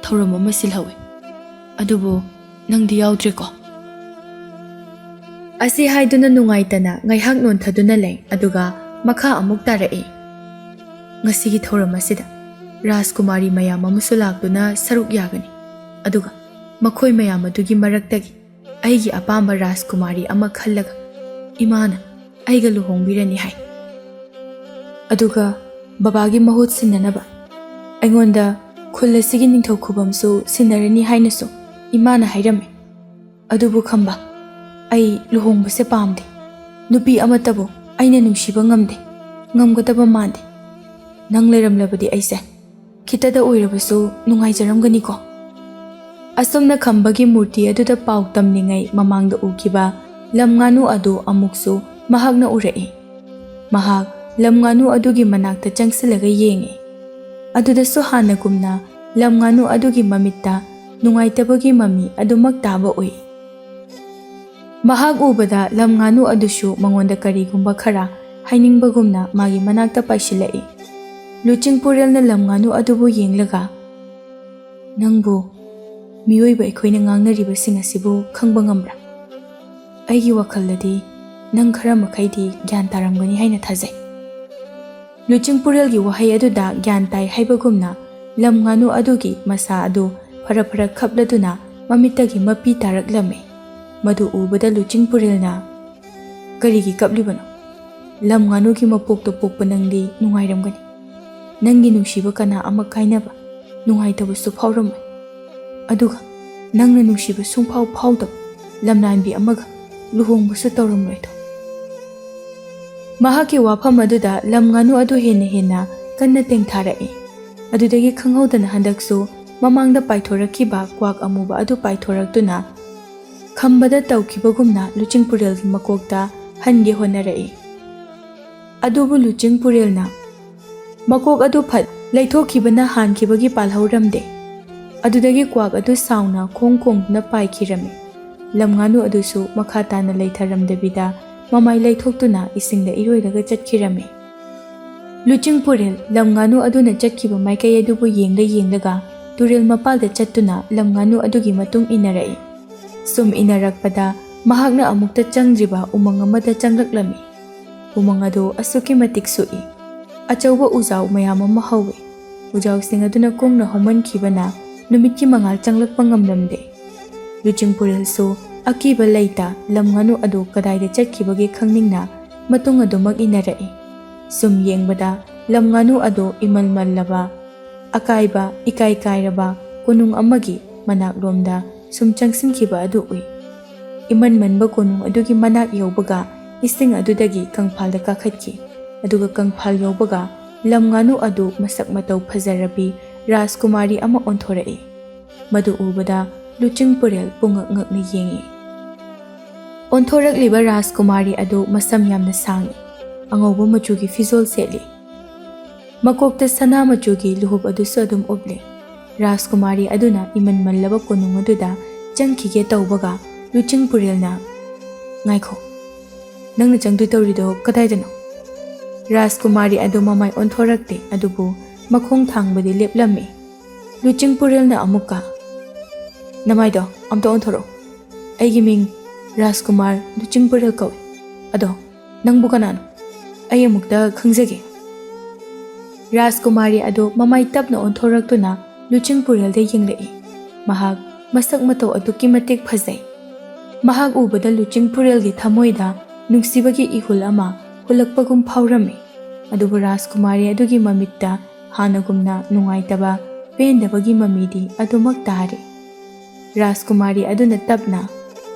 ꯊꯧꯔꯝ ꯑꯃ ꯁꯤꯜꯍꯧꯏ꯫ ꯑꯗꯨꯕꯨ ꯅꯪꯗꯤ ꯌꯥꯎꯗ꯭ꯔꯦꯀꯣ?" ꯑꯁꯤ ꯍꯥꯏꯗꯨꯅ ꯅꯨꯡꯉꯥꯏꯇꯅ ꯉꯥꯏꯍꯥꯛ ꯅꯣꯟꯊꯗꯨꯅ ꯂꯩ, ꯑꯗꯨꯒ ꯃꯈꯥ ꯑꯃꯨꯛ ꯇꯥꯔꯛꯏ, "ꯉꯁꯤꯒꯤ ꯊꯧꯔꯝ ꯑꯁꯤꯗ ꯔꯥꯖꯀꯨꯃꯥꯔꯤ ꯃꯌꯥꯝ ꯑꯃꯁꯨ ꯂꯥꯛꯇꯨꯅ ꯁꯔꯨꯛ ꯌꯥꯒꯅꯤ꯫ ꯑꯗꯨꯒ ꯃꯈꯣꯏ ꯃꯌꯥꯝ ꯑꯗꯨꯒꯤ ꯃꯔꯛꯇꯒꯤ ꯑꯩꯒꯤ ꯑꯄꯥꯝꯕ ꯔꯥꯖꯀꯨꯃꯥꯔꯤ ꯑꯃ ꯈꯜꯂꯒ ꯏꯃꯥꯅ ꯑꯩꯒ ꯂꯨꯍꯣꯡꯕꯤꯔꯅꯤ ꯍꯥꯏ꯫ ꯑꯗꯨꯒ ꯕꯕꯥꯒꯤ ꯃꯍꯨꯠ ꯁꯤꯟꯅꯅꯕ ꯑꯩꯉꯣꯟꯗ ꯈꯨꯜ ꯑꯁꯤꯒꯤ ꯅꯤꯡꯊꯧ ꯈꯨꯕꯝꯁꯨ ꯁꯤꯟꯅꯔꯅꯤ ꯍꯥꯏꯅꯁꯨ ꯏꯃꯥꯅ ꯍꯥꯏꯔꯝꯃꯤ꯫ ꯑꯗꯨꯕꯨ ꯈꯝꯕ, ꯑꯩ ꯂꯨꯍꯣꯡꯕꯁꯦ ꯄꯥꯝꯗꯦ꯫ ꯅꯨꯄꯤ ꯑꯃꯠꯇꯕꯨ ꯑꯩꯅ ꯅꯨꯡꯁꯤꯕ ꯉꯝꯗꯦ, ꯉꯝꯒꯗꯕ ꯃꯥꯟꯗꯦ꯫ ꯅꯪ ꯂꯩꯔꯝꯂꯕꯗꯤ ꯑꯩꯁꯦ ꯈꯤꯇꯗ ꯑꯣꯏꯔꯕꯁꯨ ꯅꯨꯡꯉꯥꯏꯖꯔꯝꯒꯅꯤꯀꯣ?" ꯑꯁꯨꯝꯅ ꯈꯝꯕꯒꯤ ꯃꯨꯔꯇꯤ ꯑꯗꯨꯗ ꯄꯥꯎ ꯇꯝꯂꯤꯉꯩ ꯃꯃꯥꯡꯗ ꯎꯈꯤꯕ ꯂꯝ ꯉꯥꯅꯨ ꯑꯗꯨ ꯑꯃꯨꯛꯁꯨ ꯃꯍꯥꯛꯅ ꯎꯔꯛꯏ꯫ ꯃꯍꯥꯛ ꯂꯝ ꯉꯥꯅꯨ ꯑꯗꯨꯒꯤ ꯃꯅꯥꯛꯇ ꯆꯪꯁꯤꯜꯂꯒ ꯌꯦꯡꯉꯤ꯫ ꯑꯗꯨꯗꯁꯨ ꯍꯥꯟꯅꯒꯨꯝꯅ ꯂꯝ ꯉꯥꯅꯨ ꯑꯗꯨꯒꯤ ꯃꯃꯤꯠꯇ ꯅꯨꯡꯉꯥꯏꯇꯕꯒꯤ ꯃꯃꯤ ꯑꯗꯨꯃꯛ ꯇꯥꯕ ꯎꯏ꯫ ꯃꯍꯥꯛ ꯎꯕꯗ ꯂꯝ ꯉꯥꯅꯨ ꯑꯗꯨꯁꯨ ꯃꯉꯣꯟꯗ ꯀꯔꯤꯒꯨꯝꯕ ꯈꯔ ꯍꯥꯏꯅꯤꯡꯕꯒꯨꯝꯅ ꯃꯥꯒꯤ ꯃꯅꯥꯛꯇ ꯄꯥꯏꯁꯤꯜꯂꯛꯏ꯫ ꯂꯨꯆꯤꯡꯄꯨꯔꯦꯜꯅ ꯂꯝ ꯉꯥꯅꯨ ꯑꯗꯨꯕꯨ ꯌꯦꯡꯂꯒ, "ꯅꯪꯕꯨ ꯃꯤꯑꯣꯏꯕ ꯑꯩꯈꯣꯏꯅ ꯉꯥꯡꯅꯔꯤꯕꯁꯤꯡ ꯑꯁꯤꯕꯨ ꯈꯪꯕ ꯉꯝꯕ꯭ꯔꯥ? ꯑꯩꯒꯤ ꯋꯥꯈꯜꯗꯗꯤ ꯅꯪ ꯈꯔ ꯃꯈꯩꯗꯤ ꯒ꯭ꯌꯥꯟ ꯇꯥꯔꯝꯒꯅꯤ ꯍꯥꯏꯅ ꯊꯥꯖꯩ꯫" ꯂꯨꯆꯤꯡꯄꯨꯔꯦꯜꯒꯤ ꯋꯥꯍꯩ ꯑꯗꯨꯗ ꯒ꯭ꯌꯥꯟ ꯇꯥꯏ ꯍꯥꯏꯕꯒꯨꯝꯅ ꯂꯝ ꯉꯥꯅꯨ ꯑꯗꯨꯒꯤ ꯃꯁꯥ ꯑꯗꯨ ꯐꯔ ꯐꯔ ꯈꯞꯂꯗꯨꯅ ꯃꯃꯤꯠꯇꯒꯤ ꯃꯄꯤ ꯇꯥꯔꯛꯂꯝꯃꯤ꯫ ꯃꯗꯨ ꯎꯕꯗ ꯂꯨꯆꯤꯡꯄꯨꯔꯦꯜꯅ, "ꯀꯔꯤꯒꯤ ꯀꯞꯂꯤꯕꯅꯣ? ꯂꯝ ꯉꯥꯅꯨꯒꯤ ꯃꯄꯣꯛꯇ ꯄꯣꯛꯄ ꯅꯪꯗꯤ ꯅꯨꯡꯉꯥꯏꯔꯝꯒꯅꯤ꯫ ꯅꯪꯒꯤ ꯅꯨꯡꯁꯤꯕ ꯀꯅꯥ ꯑꯃ ꯀꯥꯏꯅꯕ ꯅꯨꯡꯉꯥꯏꯇꯕꯁꯨ ꯐꯥꯎꯔꯝꯃꯣꯏ꯫ ꯑꯗꯨꯒ ꯅꯪꯅ ꯅꯨꯡꯁꯤꯕ ꯁꯨꯡꯐꯥꯎ ꯐꯥꯎꯗꯕ ꯂꯝꯂꯥꯟꯕꯤ ꯑꯃꯒ ꯂꯨꯍꯣꯡꯕꯁꯨ ꯇꯧꯔꯝꯂꯣꯏꯗꯣ꯫" ꯃꯍꯥꯛꯀꯤ ꯋꯥꯐꯝ ꯑꯗꯨꯗ ꯂꯝ ꯉꯥꯅꯨ ꯑꯗꯨ ꯍꯦꯟꯅ ꯍꯦꯟꯅ ꯀꯟꯅ ꯇꯦꯡꯊꯥꯔꯛꯏ꯫ ꯑꯗꯨꯗꯒꯤ ꯈꯪꯍꯧꯗꯅ ꯍꯟꯗꯛꯁꯨ ꯃꯃꯥꯡꯗ ꯄꯥꯏꯊꯣꯔꯛꯈꯤꯕ ꯀ꯭ꯋꯥꯛ ꯑꯃꯨꯕ ꯑꯗꯨ ꯄꯥꯏꯊꯣꯔꯛꯇꯨꯅ ꯈꯝꯕꯗ ꯇꯧꯈꯤꯕꯒꯨꯝꯅ ꯂꯨꯆꯤꯡꯄꯨꯔꯦꯜꯒꯤ ꯃꯀꯣꯛꯇ ꯍꯟꯒꯦ ꯍꯣꯠꯅꯔꯛꯏ꯫ ꯑꯗꯨꯕꯨ ꯂꯨꯆꯤꯡꯄꯨꯔꯦꯜꯅ ꯃꯀꯣꯛ ꯑꯗꯨ ꯐꯠ ꯂꯩꯊꯣꯛꯈꯤꯕꯅ ꯍꯥꯟꯈꯤꯕꯒꯤ ꯄꯥꯜꯍꯧꯔꯝꯗꯦ꯫ ꯑꯗꯨꯗꯒꯤ ꯀ꯭ꯋꯥꯛ ꯑꯗꯨ ꯁꯥꯎꯅ ꯈꯣꯡ ꯈꯣꯡꯗꯨꯅ ꯄꯥꯏꯈꯤꯔꯝꯃꯤ꯫ ꯂꯝ ꯉꯥꯅꯨ ꯑꯗꯨꯁꯨ ꯃꯈꯥ ꯇꯥꯅ ꯂꯩꯊꯔꯝꯗꯕꯤꯗ ꯃꯃꯥꯏ ꯂꯩꯊꯣꯛꯇꯨꯅ ꯏꯁꯤꯡꯗ ꯏꯔꯣꯏꯔꯒ ꯆꯠꯈꯤꯔꯝꯃꯤ꯫ ꯂꯨꯆꯤꯡꯄꯨꯔꯦꯜ ꯂꯝ ꯉꯥꯅꯨ ꯑꯗꯨꯅ ꯆꯠꯈꯤꯕ ꯃꯥꯏꯀꯩ ꯑꯗꯨꯕꯨ ꯌꯦꯡꯂ ꯌꯦꯡꯂꯒ ꯇꯨꯔꯦꯜ ꯃꯄꯥꯜꯗ ꯆꯠꯇꯨꯅ ꯂꯝ ꯉꯥꯅꯨ ꯑꯗꯨꯒꯤ ꯃꯇꯨꯡ ꯏꯟꯅꯔꯛꯏ꯫ ꯁꯨꯝ ꯏꯟꯅꯔꯛꯄꯗ ꯃꯍꯥꯛꯅ ꯑꯃꯨꯛꯇ ꯆꯪꯗ꯭ꯔꯤꯕ ꯎꯃꯪ ꯑꯃꯗ ꯆꯪꯂꯛꯂꯝꯃꯤ꯫ ꯎꯃꯪ ꯑꯗꯨ ꯑꯁꯨꯛꯀꯤ ꯃꯇꯤꯛ ꯁꯨꯛꯏ꯫ ꯑꯆꯧꯕ ꯎꯖꯥꯎ ꯃꯌꯥꯝ ꯑꯃ ꯍꯧꯏ꯫ ꯎꯖꯥꯎꯁꯤꯡ ꯑꯗꯨꯅ ꯀꯨꯡꯅ ꯍꯧꯃꯟꯈꯤꯕꯅ ꯅꯨꯃꯤꯠꯀꯤ ꯃꯉꯥꯜ ꯆꯪꯂꯛꯄ ꯉꯝꯂꯝꯗꯦ꯫ ꯂꯨꯆꯤꯡꯄꯨꯔꯦꯜꯁꯨ ꯑꯀꯤꯕ ꯂꯩꯇ ꯂꯝ ꯉꯥꯅꯨ ꯑꯗꯨ ꯀꯗꯥꯏꯗ ꯆꯠꯈꯤꯕꯒꯦ ꯈꯪꯅꯤꯡꯅ ꯃꯇꯨꯡ ꯑꯗꯨꯃꯛ ꯏꯟꯅꯔꯛꯏ꯫ ꯁꯨꯝ ꯌꯦꯡꯕꯗ ꯂꯝ ꯉꯥꯅꯨ ꯑꯗꯨ ꯏꯃꯜ ꯃꯜꯂꯕ, ꯑꯀꯥꯏꯕ, ꯏꯀꯥꯏ ꯀꯥꯏꯔꯕ ꯀꯣꯅꯨꯡ ꯑꯃꯒꯤ ꯃꯅꯥꯛꯂꯣꯝꯗ ꯁꯨꯝ ꯆꯪꯁꯤꯟꯈꯤꯕ ꯑꯗꯨ ꯎꯏ꯫ ꯏꯃꯟ ꯃꯟꯕ ꯀꯣꯅꯨꯡ ꯑꯗꯨꯒꯤ ꯃꯅꯥꯛ ꯌꯧꯕꯒ ꯏꯁꯤꯡ ꯑꯗꯨꯗꯒꯤ ꯀꯪꯐꯥꯜꯗ ꯀꯥꯈꯠꯈꯤ꯫ ꯑꯗꯨꯒ ꯀꯪꯐꯥꯜ ꯌꯧꯕꯒ ꯂꯝ ꯉꯥꯅꯨ ꯑꯗꯨ ꯃꯁꯛ ꯃꯇꯧ ꯐꯖꯔꯕꯤ ꯔꯥꯖꯀꯨꯃꯥꯔꯤ ꯑꯃ ꯑꯣꯟꯊꯣꯔꯛꯏ꯫ ꯃꯗꯨ ꯎꯕꯗ ꯂꯨꯆꯤꯡꯄꯨꯔꯦꯜ ꯄꯨꯡꯉꯛ ꯉꯛꯅ ꯌꯦꯡꯏ꯫ ꯑꯣꯟꯊꯣꯔꯛꯂꯤꯕ ꯔꯥꯖꯀꯨꯃꯥꯔꯤ ꯑꯗꯨ ꯃꯁꯝ ꯌꯥꯝꯅ ꯁꯥꯡꯏ, ꯑꯉꯧꯕ ꯃꯆꯨꯒꯤ ꯐꯤꯖꯣꯜ ꯁꯦꯠꯂꯤ꯫ ꯃꯀꯣꯛꯇ ꯁꯅꯥ ꯃꯆꯨꯒꯤ ꯂꯨꯍꯨꯞ ꯑꯗꯨꯁꯨ ꯑꯗꯨꯝ ꯎꯞꯂꯤ꯫ ꯔꯥꯖꯀꯨꯃꯥꯔꯤ ꯑꯗꯨꯅ ꯏꯃꯟ ꯃꯜꯂꯕ ꯀꯣꯅꯨꯡ ꯑꯗꯨꯗ ꯆꯪꯈꯤꯒꯦ ꯇꯧꯕꯒ ꯂꯨꯆꯤꯡꯄꯨꯔꯦꯜꯅ, "ꯉꯥꯏꯈꯣ, ꯅꯪꯅ ꯆꯪꯗꯣꯏ ꯇꯧꯔꯤꯗꯣ ꯀꯗꯥꯏꯗꯅꯣ?" ꯔꯥꯖꯀꯨꯃꯥꯔꯤ ꯑꯗꯨ ꯃꯃꯥꯏ ꯑꯣꯟꯊꯣꯔꯛꯇꯦ, ꯑꯗꯨꯕꯨ ꯃꯈꯣꯡ ꯊꯥꯡꯕꯗꯤ ꯂꯦꯞꯂꯝꯃꯤ꯫ ꯂꯨꯆꯤꯡꯄꯨꯔꯦꯜꯅ ꯑꯃꯨꯛꯀ, "ꯅꯃꯥꯏꯗꯣ ꯑꯝꯇ ꯑꯣꯟꯊꯣꯔꯛꯎ꯫ ꯑꯩꯒꯤ ꯃꯤꯡ ꯔꯥꯖꯀꯨꯃꯥꯔ ꯂꯨꯆꯤꯡꯄꯨꯔꯦꯜ ꯀꯧꯏ꯫ ꯑꯗꯣ ꯅꯪꯕꯨ ꯀꯅꯥꯅꯣ? ꯑꯩ ꯑꯃꯨꯛꯇ ꯈꯪꯖꯒꯦ꯫" ꯔꯥꯖꯀꯨꯃꯥꯔꯤ ꯑꯗꯨ ꯃꯃꯥꯏ ꯇꯞꯅ ꯑꯣꯟꯊꯣꯔꯛꯇꯨꯅ ꯂꯨꯆꯤꯡꯄꯨꯔꯦꯜꯗ ꯌꯦꯡꯂꯛꯏ꯫ ꯃꯍꯥꯛ ꯃꯁꯛ ꯃꯇꯧ ꯑꯗꯨꯛꯀꯤ ꯃꯇꯤꯛ ꯐꯖꯩ꯫ ꯃꯍꯥꯛ ꯎꯕꯗ ꯂꯨꯆꯤꯡꯄꯨꯔꯦꯜꯒꯤ ꯊꯃꯣꯏꯗ ꯅꯨꯡꯁꯤꯕꯒꯤ ꯏꯍꯨꯜ ꯑꯃ ꯍꯨꯜꯂꯛꯄꯒꯨꯝ ꯐꯥꯎꯔꯝꯃꯤ꯫ ꯑꯗꯨꯕꯨ ꯔꯥꯖꯀꯨꯃꯥꯔꯤ ꯑꯗꯨꯒꯤ ꯃꯃꯤꯠꯇ ꯍꯥꯟꯅꯒꯨꯝꯅ ꯅꯨꯡꯉꯥꯏꯇꯕ, ꯄꯦꯟꯗꯕꯒꯤ ꯃꯃꯤꯗꯤ ꯑꯗꯨꯃꯛ ꯇꯥꯔꯤ꯫ ꯔꯥꯖꯀꯨꯃꯥꯔꯤ ꯑꯗꯨꯅ ꯇꯞꯅ,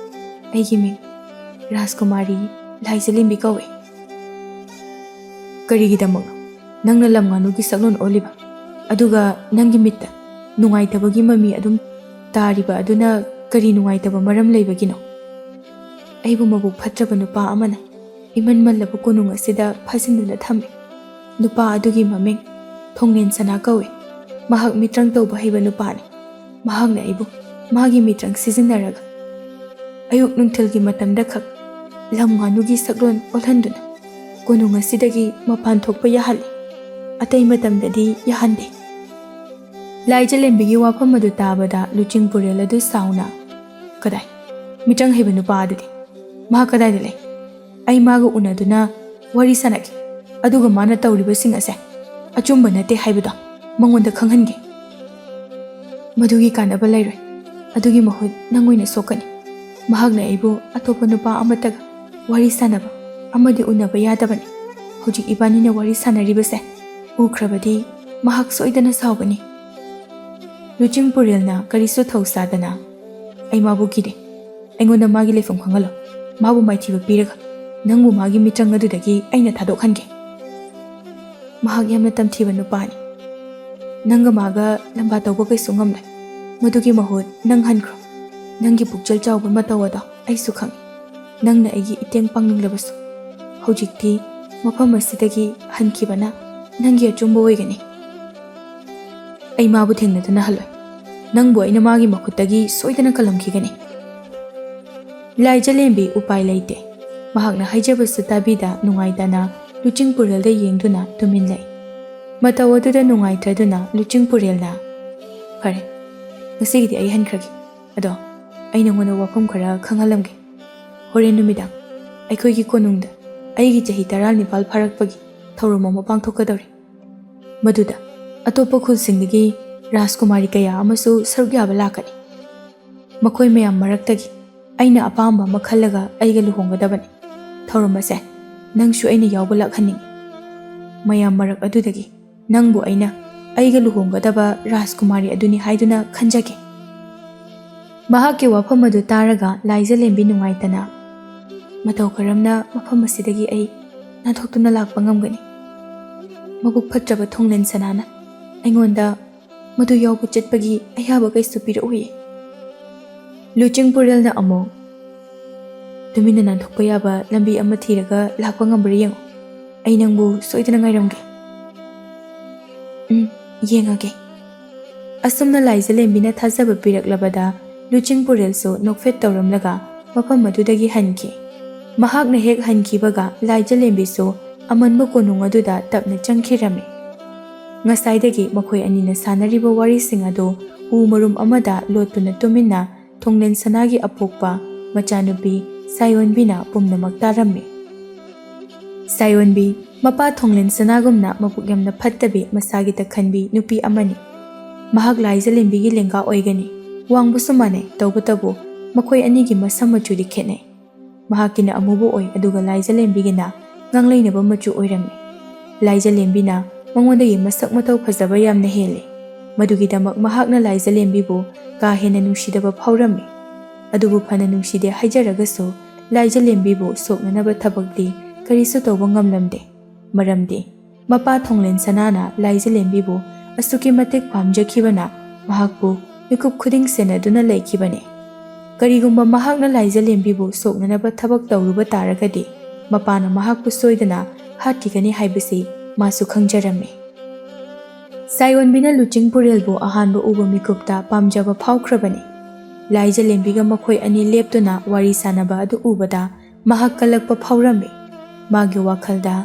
"ꯑꯩꯒꯤ ꯃꯤꯡ ꯔꯥꯖꯀꯨꯃꯥꯔꯤ ꯂꯥꯏꯖꯂꯦꯝꯕꯤ ꯀꯧꯏ꯫" "ꯀꯔꯤꯒꯤꯗꯃꯛꯅꯣ ꯅꯪꯅ ꯂꯝ ꯉꯥꯅꯨꯒꯤ ꯁꯛꯂꯣꯟ ꯑꯣꯜꯂꯤꯕ? ꯑꯗꯨꯒ ꯅꯪꯒꯤ ꯃꯤꯠꯇ ꯅꯨꯡꯉꯥꯏꯇꯕꯒꯤ ꯃꯃꯤ ꯑꯗꯨꯝ ꯇꯥꯔꯤꯕ ꯑꯗꯨꯅ ꯀꯔꯤ ꯅꯨꯡꯉꯥꯏꯇꯕ ꯃꯔꯝ ꯂꯩꯕꯒꯤꯅꯣ?" "ꯑꯩꯕꯨ ꯃꯕꯨꯛ ꯐꯠꯇ꯭ꯔꯕ ꯅꯨꯄꯥ ꯑꯃꯅ ꯏꯃꯟ ꯃꯜꯂꯕ ꯀꯣꯅꯨꯡ ꯑꯁꯤꯗ ꯐꯥꯖꯤꯟꯗꯨꯅ ꯊꯝꯃꯤ꯫ ꯅꯨꯄꯥ ꯑꯗꯨꯒꯤ ꯃꯃꯤꯡ ꯊꯣꯡꯂꯦꯟ ꯁꯅꯥ ꯀꯧꯏ꯫ ꯃꯍꯥꯛ ꯃꯤꯇ꯭ꯔꯪ ꯇꯧꯕ ꯍꯩꯕ ꯅꯨꯄꯥꯅꯤ꯫ ꯃꯍꯥꯛꯅ ꯑꯩꯕꯨ ꯃꯥꯒꯤ ꯃꯤꯇ꯭ꯔꯪ ꯁꯤꯖꯤꯟꯅꯔꯒ ꯑꯌꯨꯛ ꯅꯨꯡꯊꯤꯜꯒꯤ ꯃꯇꯝꯗ ꯈꯛ ꯂꯝ ꯉꯥꯅꯨꯒꯤ ꯁꯛꯂꯣꯟ ꯑꯣꯜꯍꯟꯗꯨꯅ ꯀꯣꯅꯨꯡ ꯑꯁꯤꯗꯒꯤ ꯃꯄꯥꯟ ꯊꯣꯛꯄ ꯌꯥꯍꯜꯂꯤ꯫ ꯑꯇꯩ ꯃꯇꯝꯗꯗꯤ ꯌꯥꯍꯟꯗꯦ꯫" ꯂꯥꯏꯖꯂꯦꯝꯕꯤꯒꯤ ꯋꯥꯐꯝ ꯑꯗꯨ ꯇꯥꯕꯗ ꯂꯨꯆꯤꯡꯄꯨꯔꯦꯜ ꯑꯗꯨ ꯁꯥꯎꯅ, "ꯀꯗꯥꯏ? ꯃꯤꯇ꯭ꯔꯪ ꯍꯩꯕ ꯅꯨꯄꯥ ꯑꯗꯨꯗꯤ? ꯃꯍꯥꯛ ꯀꯗꯥꯏꯗ ꯂꯩ? ꯑꯩ ꯃꯥꯒ ꯎꯅꯗꯨꯅ ꯋꯥꯔꯤ ꯁꯥꯟꯅꯒꯦ꯫ ꯑꯗꯨꯒ ꯃꯥꯅ ꯇꯧꯔꯤꯕꯁꯤꯡ ꯑꯁꯦ ꯑꯆꯨꯝꯕ ꯅꯠꯇꯦ ꯍꯥꯏꯕꯗꯣ ꯃꯉꯣꯟꯗ ꯈꯪꯍꯟꯒꯦ꯫" "ꯃꯗꯨꯒꯤ ꯀꯥꯟꯅꯕ ꯂꯩꯔꯣꯏ꯫ ꯑꯗꯨꯒꯤ ꯃꯍꯨꯠ ꯅꯪ ꯑꯣꯏꯅ ꯁꯣꯛꯀꯅꯤ꯫ ꯃꯍꯥꯛꯅ ꯑꯩꯕꯨ ꯑꯇꯣꯞꯄ ꯅꯨꯄꯥ ꯑꯃꯠꯇꯒ ꯋꯥꯔꯤ ꯁꯥꯟꯅꯕ ꯑꯃꯗꯤ ꯎꯅꯕ ꯌꯥꯗꯕꯅꯤ꯫ ꯍꯧꯖꯤꯛ ꯏꯕꯥꯅꯤꯅ ꯋꯥꯔꯤ ꯁꯥꯟꯅꯔꯤꯕꯁꯦ ꯎꯈ꯭ꯔꯕꯗꯤ ꯃꯍꯥꯛ ꯁꯣꯏꯗꯅ ꯁꯥꯎꯒꯅꯤ꯫" ꯂꯨꯆꯤꯡꯄꯨꯔꯦꯜꯅ ꯀꯔꯤꯁꯨ ꯊꯧꯁꯥꯗꯅ, "ꯑꯩ ꯃꯥꯕꯨ ꯀꯤꯗꯦ꯫ ꯑꯩꯉꯣꯟꯗ ꯃꯥꯒꯤ ꯂꯩꯐꯝ ꯈꯪꯍꯜꯂꯣ꯫ ꯃꯥꯕꯨ ꯃꯥꯏꯊꯤꯕ ꯄꯤꯔꯒ ꯅꯪꯕꯨ ꯃꯥꯒꯤ ꯃꯤꯇ꯭ꯔꯪ ꯑꯗꯨꯗꯒꯤ ꯑꯩꯅ ꯊꯥꯗꯣꯛꯍꯟꯒꯦ꯫" "ꯃꯍꯥꯛ ꯌꯥꯝꯅ ꯇꯝꯊꯤꯕ ꯅꯨꯄꯥꯅꯤ꯫ ꯅꯪꯒ ꯃꯥꯒ ꯂꯝꯕꯥ ꯇꯧꯕ ꯀꯩꯁꯨ ꯉꯝꯂꯣꯏ꯫ ꯃꯗꯨꯒꯤ ꯃꯍꯨꯠ ꯅꯪ ꯍꯟꯈ꯭ꯔꯣ꯫ ꯅꯪꯒꯤ ꯄꯨꯛꯆꯦꯜ ꯆꯥꯎꯕ ꯃꯇꯧ ꯑꯗꯣ ꯑꯩꯁꯨ ꯈꯪꯏ꯫ ꯅꯪꯅ ꯑꯩꯒꯤ ꯏꯇꯦꯡ ꯄꯥꯡꯅꯤꯡꯂꯕꯁꯨ, ꯍꯧꯖꯤꯛꯇꯤ ꯃꯐꯝ ꯑꯁꯤꯗꯒꯤ ꯍꯟꯈꯤꯕꯅ ꯅꯪꯒꯤ ꯑꯆꯨꯝꯕ ꯑꯣꯏꯒꯅꯤ꯫ ꯑꯩ ꯃꯥꯕꯨ ꯊꯦꯡꯅꯗꯨꯅ ꯍꯜꯂꯣꯏ꯫ ꯅꯪꯕꯨ ꯑꯩꯅ ꯃꯥꯒꯤ ꯃꯈꯨꯠꯇꯒꯤ ꯁꯣꯏꯗꯅ ꯀꯜꯂꯝꯈꯤꯒꯅꯤ꯫ ꯂꯥꯏꯖꯂꯦꯝꯕꯤ ꯎꯄꯥꯏ ꯂꯩꯇꯦ꯫ ꯃꯍꯥꯛꯅ ꯍꯥꯏꯖꯕꯁꯨ ꯇꯥꯕꯤꯗ ꯅꯨꯡꯉꯥꯏꯇꯅ ꯂꯨꯆꯤꯡꯄꯨꯔꯦꯜꯗ ꯌꯦꯡꯗꯨꯅ ꯇꯨꯃꯤꯟ ꯂꯩ꯫ ꯃꯇꯧ ꯑꯗꯨꯗ ꯅꯨꯡꯉꯥꯏꯇ꯭ꯔꯗꯨꯅ ꯂꯨꯆꯤꯡꯄꯨꯔꯦꯜꯅ, "ꯐꯔꯦ, ꯉꯁꯤꯒꯤꯗꯤ ꯑꯩ ꯍꯟꯈ꯭ꯔꯒꯦ꯫ ꯑꯗꯣ ꯑꯩ ꯅꯉꯣꯟꯗ ꯋꯥꯐꯝ ꯈꯔ ꯈꯪꯍꯜꯂꯝꯒꯦ꯫ ꯍꯣꯔꯦꯟ ꯅꯨꯃꯤꯗꯥꯡ ꯑꯩꯈꯣꯏꯒꯤ ꯀꯣꯅꯨꯡꯗ ꯑꯩꯒꯤ ꯆꯍꯤ ꯇꯔꯥꯅꯤꯄꯥꯜ ꯐꯥꯔꯛꯄꯒꯤ ꯊꯧꯔꯝ ꯑꯃ ꯄꯥꯡꯊꯣꯛꯀꯗꯧꯔꯤ꯫ ꯃꯗꯨꯗ ꯑꯇꯣꯞꯄ ꯈꯨꯜꯁꯤꯡꯗꯒꯤ ꯔꯥꯖꯀꯨꯃꯥꯔꯤ ꯀꯌꯥ ꯑꯃꯁꯨ ꯁꯔꯨꯛ ꯌꯥꯕ ꯂꯥꯛꯀꯅꯤ꯫ ꯃꯈꯣꯏ ꯃꯌꯥꯝ ꯃꯔꯛꯇꯒꯤ ꯑꯩꯅ ꯑꯄꯥꯝꯕ ꯑꯃ ꯈꯜꯂꯒ ꯑꯩꯒ ꯂꯨꯍꯣꯡꯒꯗꯕꯅꯤ꯫ ꯊꯧꯔꯝ ꯑꯁꯦ ꯅꯪꯁꯨ ꯑꯩꯅ ꯌꯥꯎꯕ ꯂꯥꯛꯍꯟꯅꯤꯡꯏ꯫ ꯃꯌꯥꯝ ꯃꯔꯛ ꯑꯗꯨꯗꯒꯤ ꯅꯪꯕꯨ ꯑꯩꯅ ꯑꯩꯒ ꯂꯨꯍꯣꯡꯒꯗꯕ ꯔꯥꯖꯀꯨꯃꯥꯔꯤ ꯑꯗꯨꯅꯤ ꯍꯥꯏꯗꯨꯅ ꯈꯟꯖꯒꯦ꯫" ꯃꯍꯥꯛꯀꯤ ꯋꯥꯐꯝ ꯑꯗꯨ ꯇꯥꯔꯒ ꯂꯥꯏꯖꯂꯦꯝꯕꯤ ꯅꯨꯡꯉꯥꯏꯇꯅ, "ꯃꯇꯧ ꯀꯔꯝꯅ ꯃꯐꯝ ꯑꯁꯤꯗꯒꯤ ꯑꯩ ꯅꯥꯟꯊꯣꯛꯇꯨꯅ ꯂꯥꯛꯄ ꯉꯝꯒꯅꯤ? ꯃꯕꯨꯛ ꯐꯠꯇ꯭ꯔꯕ ꯊꯣꯡꯂꯦꯟ ꯁꯅꯥꯅ ꯑꯩꯉꯣꯟꯗ ꯃꯗꯨ ꯌꯥꯎꯕ ꯆꯠꯄꯒꯤ ꯑꯌꯥꯕ ꯀꯩꯁꯨ ꯄꯤꯔꯛꯑꯣꯏꯌꯦ꯫" ꯂꯨꯆꯤꯡꯄꯨꯔꯦꯜꯅ ꯑꯃꯨꯛ, "ꯇꯨꯃꯤꯟꯅ ꯅꯥꯟꯊꯣꯛꯄ ꯌꯥꯕ ꯂꯝꯕꯤ ꯑꯃ ꯊꯤꯔꯒ ꯂꯥꯛꯄ ꯉꯝꯕ꯭ꯔꯥ ꯌꯦꯡꯉꯨ꯫ ꯑꯩ ꯅꯪꯕꯨ ꯁꯣꯏꯗꯅ ꯉꯥꯏꯔꯝꯒꯦ꯫" "ꯎꯝ, ꯌꯦꯡꯉꯒꯦ꯫" ꯑꯁꯨꯝꯅ ꯂꯥꯏꯖꯂꯦꯝꯕꯤꯅ ꯊꯥꯖꯕ ꯄꯤꯔꯛꯂꯕꯗ ꯂꯨꯆꯤꯡꯄꯨꯔꯦꯜꯁꯨ ꯅꯣꯛꯐꯦꯠ ꯇꯧꯔꯝꯂꯒ ꯃꯐꯝ ꯑꯗꯨꯗꯒꯤ ꯍꯟꯈꯤ꯫ ꯃꯍꯥꯛꯅ ꯍꯦꯛ ꯍꯟꯈꯤꯕꯒ ꯂꯥꯏꯖꯂꯦꯝꯕꯤꯁꯨ ꯑꯃꯟꯕ ꯀꯣꯅꯨꯡ ꯑꯗꯨꯗ ꯇꯞꯅ ꯆꯪꯈꯤꯔꯝꯃꯤ꯫ ꯉꯁꯥꯏꯗꯒꯤ ꯃꯈꯣꯏ ꯑꯅꯤꯅ ꯁꯥꯟꯅꯔꯤꯕ ꯋꯥꯔꯤꯁꯤꯡ ꯑꯗꯨ ꯎ ꯃꯔꯨꯝ ꯑꯃꯗ ꯂꯣꯠꯇꯨꯅ ꯇꯨꯃꯤꯟꯅ ꯊꯣꯡꯂꯦꯟ ꯁꯅꯥꯒꯤ ꯑꯄꯣꯛꯄ ꯃꯆꯥꯅꯨꯄꯤ ꯁꯥꯌꯣꯟꯕꯤꯅ ꯄꯨꯝꯅꯃꯛ ꯇꯥꯔꯝꯃꯤ꯫ ꯁꯥꯌꯣꯟꯕꯤ ꯃꯄꯥ ꯊꯣꯡꯂꯦꯟ ꯁꯅꯥꯒꯨꯝꯅ ꯃꯕꯨꯛ ꯌꯥꯝꯅ ꯐꯠꯇꯕꯤ, ꯃꯁꯥꯒꯤ ꯇꯛꯈꯟꯕꯤ ꯅꯨꯄꯤ ꯑꯃꯅꯤ꯫ ꯃꯍꯥꯛ ꯂꯥꯏꯖꯂꯦꯝꯕꯤꯒꯤ ꯂꯦꯡꯒꯥ ꯑꯣꯏꯒꯅꯤ꯫ ꯋꯥꯡꯕꯁꯨ ꯃꯥꯟꯅꯩ, ꯇꯧꯕꯇꯕꯨ ꯃꯈꯣꯏ ꯑꯅꯤꯒꯤ ꯃꯁꯝ ꯃꯆꯨꯗꯤ ꯈꯦꯠꯅꯩ꯫ ꯃꯍꯥꯛꯀꯤꯅ ꯑꯃꯨꯕ ꯑꯣꯏ, ꯑꯗꯨꯒ ꯂꯥꯏꯖꯂꯦꯝꯕꯤꯒꯤꯅ ꯉꯥꯡꯂꯩꯅꯕ ꯃꯆꯨ ꯑꯣꯏꯔꯝꯃꯤ꯫ ꯂꯥꯏꯖꯂꯦꯝꯕꯤꯅ ꯃꯉꯣꯟꯗꯒꯤ ꯃꯁꯛ ꯃꯇꯧ ꯐꯖꯕ ꯌꯥꯝꯅ ꯍꯦꯜꯂꯤ꯫ ꯃꯗꯨꯒꯤꯗꯃꯛ ꯃꯍꯥꯛꯅ ꯂꯥꯏꯖꯂꯦꯝꯕꯤꯕꯨ ꯀꯥ ꯍꯦꯟꯅ ꯅꯨꯡꯁꯤꯗꯕ ꯐꯥꯎꯔꯝꯃꯤ꯫ ꯑꯗꯨꯕꯨ ꯐꯅ ꯅꯨꯡꯁꯤꯗꯦ ꯍꯥꯏꯖꯔꯒꯁꯨ ꯂꯥꯏꯖꯂꯦꯝꯕꯤꯕꯨ ꯁꯣꯛꯅꯅꯕ ꯊꯕꯛꯇꯤ ꯀꯔꯤꯁꯨ ꯇꯧꯕ ꯉꯝꯂꯝꯗꯦ꯫ ꯃꯔꯝꯗꯤ ꯃꯄꯥ ꯊꯣꯡꯂꯦꯟ ꯁꯅꯥꯅ ꯂꯥꯏꯖꯂꯦꯝꯕꯤꯕꯨ ꯑꯁꯨꯛꯀꯤ ꯃꯇꯤꯛ ꯄꯥꯝꯖꯈꯤꯕꯅ ꯃꯍꯥꯛꯄꯨ ꯃꯤꯀꯨꯞ ꯈꯨꯗꯤꯡ ꯁꯦꯟꯅꯗꯨꯅ ꯂꯩꯈꯤꯕꯅꯤ꯫ ꯀꯔꯤꯒꯨꯝꯕ ꯃꯍꯥꯛꯅ ꯂꯥꯏꯖꯂꯦꯝꯕꯤꯕꯨ ꯁꯣꯛꯅꯅꯕ ꯊꯕꯛ ꯇꯧꯔꯨꯕ ꯇꯥꯔꯒꯗꯤ, ꯃꯄꯥꯅ ꯃꯍꯥꯛꯄꯨ ꯁꯣꯏꯗꯅ ꯍꯥꯠꯈꯤꯒꯅꯤ ꯍꯥꯏꯕꯁꯤ ꯃꯥꯁꯨ ꯈꯪꯖꯔꯝꯃꯤ꯫ ꯁꯥꯏꯑꯣꯟꯕꯤꯅ ꯂꯨꯆꯤꯡ ꯄꯨꯔꯦꯜꯕꯨ ꯑꯍꯥꯟꯕ ꯎꯕ ꯃꯤꯀꯨꯞꯇ ꯄꯥꯝꯖꯕ ꯐꯥꯎꯈ꯭ꯔꯕꯅꯤ꯫ ꯂꯥꯏꯖꯂꯦꯝꯕꯤꯒ ꯃꯈꯣꯏ ꯑꯅꯤ ꯂꯦꯞꯇꯨꯅ ꯋꯥꯔꯤ ꯁꯥꯟꯅꯕ ꯑꯗꯨ ꯎꯕꯗ ꯃꯍꯥꯛ ꯀꯜꯂꯛꯄ ꯐꯥꯎꯔꯝꯃꯤ꯫ ꯃꯥꯒꯤ ꯋꯥꯈꯜꯗ,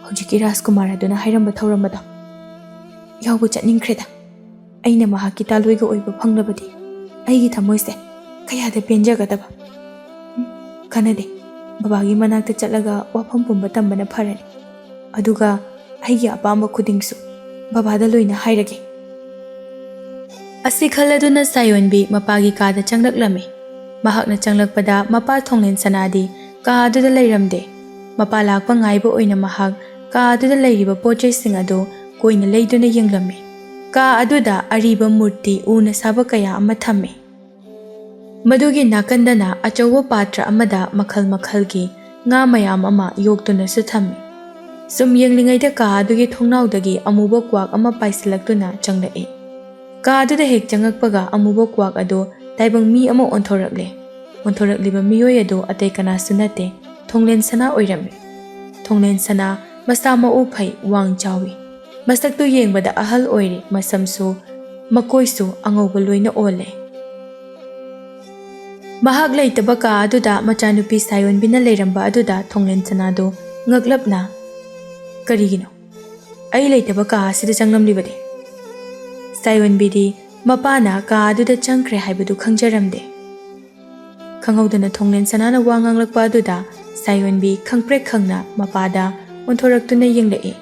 "ꯍꯧꯖꯤꯛꯀꯤ ꯔꯥꯖꯀꯨꯃꯥꯔ ꯑꯗꯨꯅ ꯍꯥꯏꯔꯝꯕ ꯊꯧꯔꯝ ꯑꯗꯣ ꯌꯥꯎꯕ ꯆꯠꯅꯤꯡꯈ꯭ꯔꯦꯗ꯫ ꯑꯩꯅ ꯃꯍꯥꯛꯀꯤ ꯇꯥꯂꯣꯏꯒ ꯑꯣꯏꯕ ꯐꯪꯂꯕꯗꯤ ꯑꯩꯒꯤ ꯊꯃꯣꯏꯁꯦ ꯀꯌꯥꯗ ꯄꯦꯟꯖꯒꯗꯕ꯫ ꯎꯝ, ꯀꯥꯟꯅꯗꯦ꯫ ꯕꯕꯥꯒꯤ ꯃꯅꯥꯛꯇ ꯆꯠꯂꯒ ꯋꯥꯐꯝ ꯄꯨꯝꯕ ꯇꯝꯕꯅ ꯐꯔꯅꯤ꯫ ꯑꯗꯨꯒ ꯑꯩꯒꯤ ꯑꯄꯥꯝꯕ ꯈꯨꯗꯤꯡꯁꯨ ꯕꯕꯥꯗ ꯂꯣꯏꯅ ꯍꯥꯏꯔꯒꯦ"꯫ ꯑꯁꯤ ꯈꯜꯂꯗꯨꯅ ꯁꯥꯏꯑꯣꯟꯕꯤ ꯃꯄꯥꯒꯤ ꯀꯥꯗ ꯆꯪꯂꯛꯂꯝꯃꯤ꯫ ꯃꯍꯥꯛꯅ ꯆꯪꯂꯛꯄꯗ ꯃꯄꯥ ꯊꯣꯡꯂꯦꯟ ꯁꯅꯥꯗꯤ ꯀꯥ ꯑꯗꯨꯗ ꯂꯩꯔꯝꯗꯦ꯫ ꯃꯄꯥ ꯂꯥꯛꯄ ꯉꯥꯏꯕ ꯑꯣꯏꯅ ꯃꯍꯥꯛ ꯀꯥ ꯑꯗꯨꯗ ꯂꯩꯔꯤꯕ ꯄꯣꯠ ꯆꯩꯁꯤꯡ ꯑꯗꯨ ꯀꯣꯏꯅ ꯂꯩꯗꯨꯅ ꯌꯦꯡꯂꯝꯃꯤ꯫ ꯀꯥ ꯑꯗꯨꯗ ꯑꯔꯤꯕ ꯃꯨꯔꯇꯤ ꯎꯅ ꯁꯥꯕ ꯀꯌꯥ ꯑꯃ ꯊꯝꯃꯤ꯫ ꯃꯗꯨꯒꯤ ꯅꯥꯀꯟꯗꯅ ꯑꯆꯧꯕ ꯄꯥꯇ꯭ꯔ ꯑꯃꯗ ꯃꯈꯜ ꯃꯈꯜꯒꯤ ꯉꯥ ꯃꯌꯥꯝ ꯑꯃ ꯌꯣꯛꯇꯨꯅꯁꯨ ꯊꯝꯃꯤ꯫ ꯁꯨꯝ ꯌꯦꯡꯂꯤꯉꯩꯗ ꯀꯥ ꯑꯗꯨꯒꯤ ꯊꯣꯡꯅꯥꯎꯗꯒꯤ ꯑꯃꯨꯕ ꯀ꯭ꯋꯥꯛ ꯑꯃ ꯄꯥꯏꯁꯤꯜꯂꯛꯇꯨꯅ ꯆꯪꯂꯛꯏ꯫ ꯀꯥ ꯑꯗꯨꯗ ꯍꯦꯛ ꯆꯪꯉꯛꯄꯒ ꯑꯃꯨꯕ ꯀ꯭ꯋꯥꯛ ꯑꯗꯨ ꯇꯥꯏꯕꯪ ꯃꯤ ꯑꯃ ꯑꯣꯟꯊꯣꯔꯛꯂꯦ꯫ ꯑꯣꯟꯊꯣꯔꯛꯂꯤꯕ ꯃꯤꯑꯣꯏ ꯑꯗꯨ ꯑꯇꯩ ꯀꯅꯥꯁꯨ ꯅꯠꯇꯦ, ꯊꯣꯡꯂꯦꯟ ꯁꯅꯥ ꯑꯣꯏꯔꯝꯃꯤ꯫ ꯊꯣꯡꯂꯦꯟ ꯁꯅꯥ ꯃꯁꯥ ꯃꯎ ꯐꯩ, ꯋꯥꯡ ꯆꯥꯎꯏ꯫ ꯃꯁꯛꯇꯨ ꯌꯦꯡꯕꯗ ꯑꯍꯜ ꯑꯣꯏꯔꯦ, ꯃꯁꯝꯁꯨ ꯃꯀꯣꯏꯁꯨ ꯑꯉꯧꯕ ꯂꯣꯏꯅ ꯑꯣꯜꯂꯦ꯫ ꯃꯍꯥꯛ ꯂꯩꯇꯕ ꯀꯥ ꯑꯗꯨꯗ ꯃꯆꯥꯅꯨꯄꯤ ꯁꯥꯏꯑꯣꯟꯕꯤꯅ ꯂꯩꯔꯝꯕ ꯑꯗꯨꯗ ꯊꯣꯡꯂꯦꯟ ꯁꯅꯥꯗꯨ ꯉꯛꯂꯞꯅ, "ꯀꯔꯤꯒꯤꯅꯣ ꯑꯩ ꯂꯩꯇꯕ ꯀꯥ ꯑꯁꯤꯗ ꯆꯪꯂꯝꯂꯤꯕꯗꯤ?" ꯁꯥꯏꯑꯣꯟꯕꯤꯗꯤ ꯃꯄꯥꯅ ꯀꯥ ꯑꯗꯨꯗ ꯆꯪꯈ꯭ꯔꯦ ꯍꯥꯏꯕꯗꯨ ꯈꯪꯖꯔꯝꯗꯦ꯫ ꯈꯪꯍꯧꯗꯅ ꯊꯣꯡꯂꯦꯟ ꯁꯅꯥꯅ ꯋꯥ ꯉꯥꯡꯂꯛꯄ ꯑꯗꯨꯗ ꯁꯥꯏꯑꯣꯟꯕꯤ ꯈꯪꯄ꯭ꯔꯦꯛ ꯈꯪꯅ ꯃꯄꯥꯗ ꯑꯣꯟꯊꯣꯔꯛꯇꯨꯅ ꯌꯦꯡꯂꯛꯏ꯫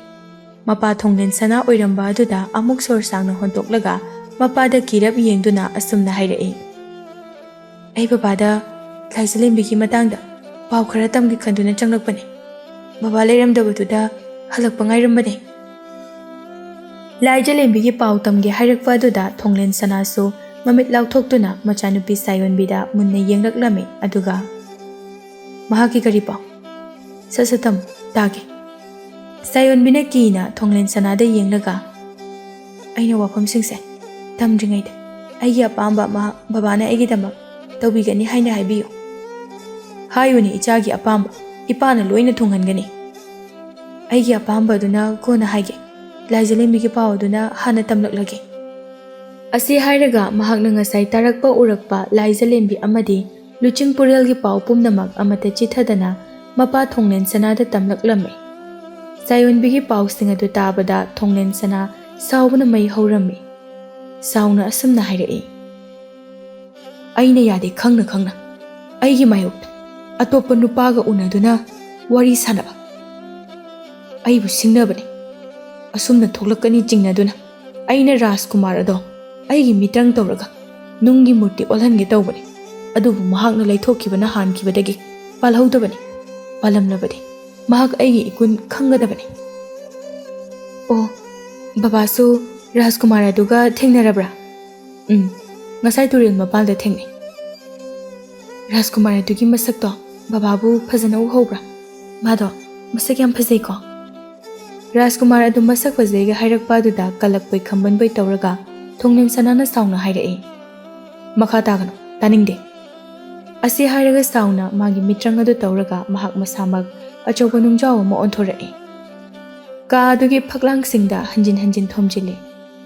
ꯃꯄꯥ ꯊꯣꯡꯂꯦꯟ ꯁꯅꯥ ꯑꯣꯏꯔꯝꯕ ꯑꯗꯨꯗ ꯑꯃꯨꯛ ꯁꯣꯔ ꯁꯥꯡꯅ ꯍꯣꯟꯇꯣꯛꯂꯒ ꯃꯄꯥꯗ ꯀꯤꯔꯞ ꯌꯦꯡꯗꯨꯅ ꯑꯁꯨꯝꯅ ꯍꯥꯏꯔꯛꯏ, "ꯑꯩ ꯕꯕꯥꯗ ꯂꯥꯏꯖꯂꯦꯝꯕꯤꯒꯤ ꯃꯇꯥꯡꯗ ꯄꯥꯎ ꯈꯔ ꯇꯝꯒꯦ ꯈꯟꯗꯨꯅ ꯆꯪꯂꯛꯄꯅꯦ꯫ ꯕꯕꯥ ꯂꯩꯔꯝꯗꯕꯗꯨꯗ ꯍꯜꯂꯛꯄ ꯉꯥꯏꯔꯝꯕꯅꯦ"꯫ ꯂꯥꯏꯖꯂꯦꯝꯕꯤꯒꯤ ꯄꯥꯎ ꯇꯝꯒꯦ ꯍꯥꯏꯔꯛꯄ ꯑꯗꯨꯗ ꯊꯣꯡꯂꯦꯟ ꯁꯅꯥꯁꯨ ꯃꯃꯤꯠ ꯂꯥꯎꯊꯣꯛꯇꯨꯅ ꯃꯆꯥꯅꯨꯄꯤ ꯁꯥꯏꯑꯣꯟꯕꯤꯗ ꯃꯨꯟꯅ ꯌꯦꯡꯂꯛꯂꯝꯃꯤ, ꯑꯗꯨꯒ, "ꯃꯍꯥꯛꯀꯤ ꯀꯔꯤ ꯄꯥꯎ? ꯁꯠ ꯁꯠ ꯇꯝꯃꯨ, ꯇꯥꯒꯦ"꯫ ꯁꯥꯏꯑꯣꯟꯕꯤꯅ ꯀꯤꯅ ꯊꯣꯡꯂꯦꯟ ꯁꯅꯥꯗ ꯌꯦꯡꯂꯒ, "ꯑꯩꯅ ꯋꯥꯐꯝꯁꯤꯡꯁꯦ ꯇꯝꯗ꯭ꯔꯤꯉꯩꯗ ꯑꯩꯒꯤ ꯑꯄꯥꯝꯕ ꯑꯃ ꯕꯕꯥꯅ ꯑꯩꯒꯤꯗꯃꯛ ꯇꯧꯕꯤꯒꯅꯤ ꯍꯥꯏꯅ ꯍꯥꯏꯕꯤꯌꯨ꯫ ꯍꯥꯏꯌꯨꯅꯦ, ꯏꯆꯥꯒꯤ ꯑꯄꯥꯝꯕ, ꯏꯄꯥꯅ ꯂꯣꯏꯅ ꯊꯨꯡꯍꯟꯒꯅꯤ꯫ ꯑꯩꯒꯤ ꯑꯄꯥꯝꯕꯗꯨꯅ ꯀꯣꯟꯅ ꯍꯥꯏꯒꯦ꯫ ꯂꯥꯏꯖꯂꯦꯝꯕꯤꯒꯤ ꯄꯥꯎ ꯑꯗꯨꯅ ꯍꯥꯟꯅ ꯇꯝꯂꯛꯂꯒꯦ꯫ ꯑꯁꯤ ꯍꯥꯏꯔꯒ ꯃꯍꯥꯛꯅ ꯉꯁꯥꯏ ꯇꯥꯔꯛꯄ ꯎꯔꯛꯄ ꯂꯥꯏꯖꯂꯦꯝꯕꯤ ꯑꯃꯗꯤ ꯂꯨꯆꯤꯡ ꯄꯨꯔꯦꯜꯒꯤ ꯄꯥꯎ ꯄꯨꯝꯅꯃꯛ ꯑꯃꯠꯇ ꯆꯤꯊꯗꯅ ꯃꯄꯥ ꯊꯣꯡꯂꯦꯟ ꯁꯅꯥꯗ ꯇꯝꯂꯛꯂꯝꯃꯤ꯫ ꯆꯥꯌꯣꯟꯕꯤꯒꯤ ꯄꯥꯎꯁꯤꯡ ꯑꯗꯨ ꯇꯥꯕꯗ ꯊꯣꯡꯂꯦꯟ ꯁꯅꯥ ꯁꯥꯎꯕꯅ ꯃꯩ ꯍꯧꯔꯝꯃꯤ꯫ ꯁꯥꯎꯅ ꯑꯁꯨꯝꯅ ꯍꯥꯏꯔꯛꯏ, "ꯑꯩꯅ ꯌꯥꯗꯦ ꯈꯪꯅ ꯈꯪꯅ ꯑꯩꯒꯤ ꯃꯥꯌꯣꯛꯇ ꯑꯇꯣꯞꯄ ꯅꯨꯄꯥꯒ ꯎꯅꯗꯨꯅ ꯋꯥꯔꯤ ꯁꯥꯟꯅꯕ꯫ ꯑꯩꯕꯨ ꯁꯤꯡꯅꯕꯅꯤ꯫ ꯑꯁꯨꯝꯅ ꯊꯣꯛꯂꯛꯀꯅꯤ ꯆꯤꯡꯅꯗꯨꯅ ꯑꯩꯅ ꯔꯥꯖꯀꯨꯃꯥꯔ ꯑꯗꯣ ꯑꯩꯒꯤ ꯃꯤꯇ꯭ꯔꯪ ꯇꯧꯔꯒ ꯅꯨꯡꯒꯤ ꯃꯨꯔꯇꯤ ꯑꯣꯜꯍꯟꯒꯦ ꯇꯧꯕꯅꯤ꯫ ꯑꯗꯨꯕꯨ ꯃꯍꯥꯛꯅ ꯂꯩꯊꯣꯛꯈꯤꯕꯅ ꯍꯥꯟꯈꯤꯕꯗꯒꯤ ꯄꯥꯜꯍꯧꯗꯕꯅꯤ꯫ ꯄꯥꯜꯂꯝꯂꯕꯗꯤ ꯃꯍꯥꯛ ꯑꯩꯒꯤ ꯏꯒꯨꯟ ꯈꯪꯒꯗꯕꯅꯤ꯫" "ꯑꯣ, ꯕꯕꯥꯁꯨ ꯔꯥꯖꯀꯨꯃꯥꯔ ꯑꯗꯨꯒ ꯊꯦꯡꯅꯔꯕ꯭ꯔꯥ?" "ꯎꯝ, ꯉꯁꯥꯏ ꯇꯨꯔꯦꯜ ꯃꯄꯥꯜꯗ ꯊꯦꯡꯅꯩ꯫" "ꯔꯥꯖꯀꯨꯃꯥꯔ ꯑꯗꯨꯒꯤ ꯃꯁꯛꯇꯣ ꯕꯕꯥꯕꯨ ꯐꯖꯅ ꯎꯍꯧꯕ꯭ꯔꯥ? ꯃꯥꯗꯣ ꯃꯁꯛ ꯌꯥꯝ ꯐꯖꯩꯀꯣ꯫" ꯔꯥꯖꯀꯨꯃꯥꯔ ꯑꯗꯨ ꯃꯁꯛ ꯐꯖꯩꯒ ꯍꯥꯏꯔꯛꯄ ꯑꯗꯨꯗ ꯀꯜꯂꯛꯄꯣꯏ ꯈꯝꯕꯟꯕꯣꯏ ꯇꯧꯔꯒ ꯊꯣꯡꯂꯦꯟ ꯁꯅꯥꯅ ꯁꯥꯎꯅ ꯍꯥꯏꯔꯛꯏ, "ꯃꯈꯥ ꯇꯥꯒꯅꯨ, ꯇꯥꯅꯤꯡꯗꯦ꯫" ꯑꯁꯤ ꯍꯥꯏꯔꯒ ꯁꯥꯎꯅ ꯃꯥꯒꯤ ꯃꯤꯇ꯭ꯔꯪ ꯑꯗꯨ ꯇꯧꯔꯒ ꯃꯍꯥꯛ ꯃꯁꯥꯃꯛ ꯑꯆꯧꯕ ꯅꯨꯡꯖꯥꯎ ꯑꯃ ꯑꯣꯟꯊꯣꯔꯛꯏ꯫ ꯀꯥ ꯑꯗꯨꯒꯤ ꯐꯛꯂꯥꯡꯁꯤꯡꯗ ꯍꯟꯖꯤꯟ ꯍꯟꯖꯤꯟ ꯊꯣꯝꯖꯤꯜꯂꯤ꯫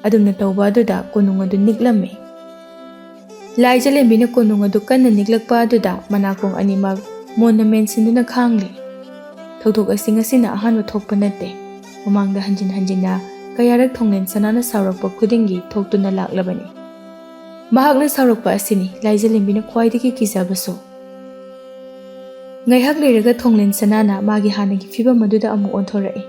ꯑꯗꯨꯝꯅ ꯇꯧꯕ ꯑꯗꯨꯗ ꯀꯣꯅꯨꯡ ꯑꯗꯨ ꯅꯤꯛꯂꯝꯃꯤ꯫ ꯂꯥꯏꯖꯂꯦꯝꯕꯤꯅ ꯀꯣꯅꯨꯡ ꯑꯗꯨ ꯀꯟꯅ ꯅꯤꯛꯂꯛꯄ ꯑꯗꯨꯗ ꯃꯅꯥꯀꯣꯡ ꯑꯅꯤꯃꯛ ꯃꯣꯟꯅ ꯃꯦꯟꯁꯤꯟꯗꯨꯅ ꯈꯥꯡꯂꯤ꯫ ꯊꯧꯗꯣꯛ ꯑꯁꯤ ꯉꯁꯤꯅ ꯑꯍꯥꯟꯕ ꯊꯣꯛꯄ ꯅꯠꯇꯦ꯫ ꯃꯃꯥꯡꯗ ꯍꯟꯖꯤꯟ ꯍꯟꯖꯤꯟꯅ ꯀꯌꯥꯔꯛ ꯊꯣꯡꯂꯦꯟ ꯁꯅꯥꯅ ꯁꯥꯎꯔꯛꯄ ꯈꯨꯗꯤꯡꯒꯤ ꯊꯣꯛꯇꯨꯅ ꯂꯥꯛꯂꯕꯅꯤ꯫ ꯃꯍꯥꯛꯅ ꯁꯥꯎꯔꯛꯄ ꯑꯁꯤꯅꯤ ꯂꯥꯏꯖꯂꯦꯝꯕꯤꯅ ꯈ꯭ꯋꯥꯏꯗꯒꯤ ꯀꯤꯖꯕꯁꯨ꯫ ꯉꯥꯏꯍꯥꯛ ꯂꯩꯔꯒ ꯊꯣꯡꯂꯦꯟ ꯁꯅꯥꯅ ꯃꯥꯒꯤ ꯍꯥꯟꯅꯒꯤ ꯐꯤꯕꯝ ꯑꯗꯨꯗ ꯑꯃꯨꯛ ꯑꯣꯟꯊꯣꯔꯛꯏ꯫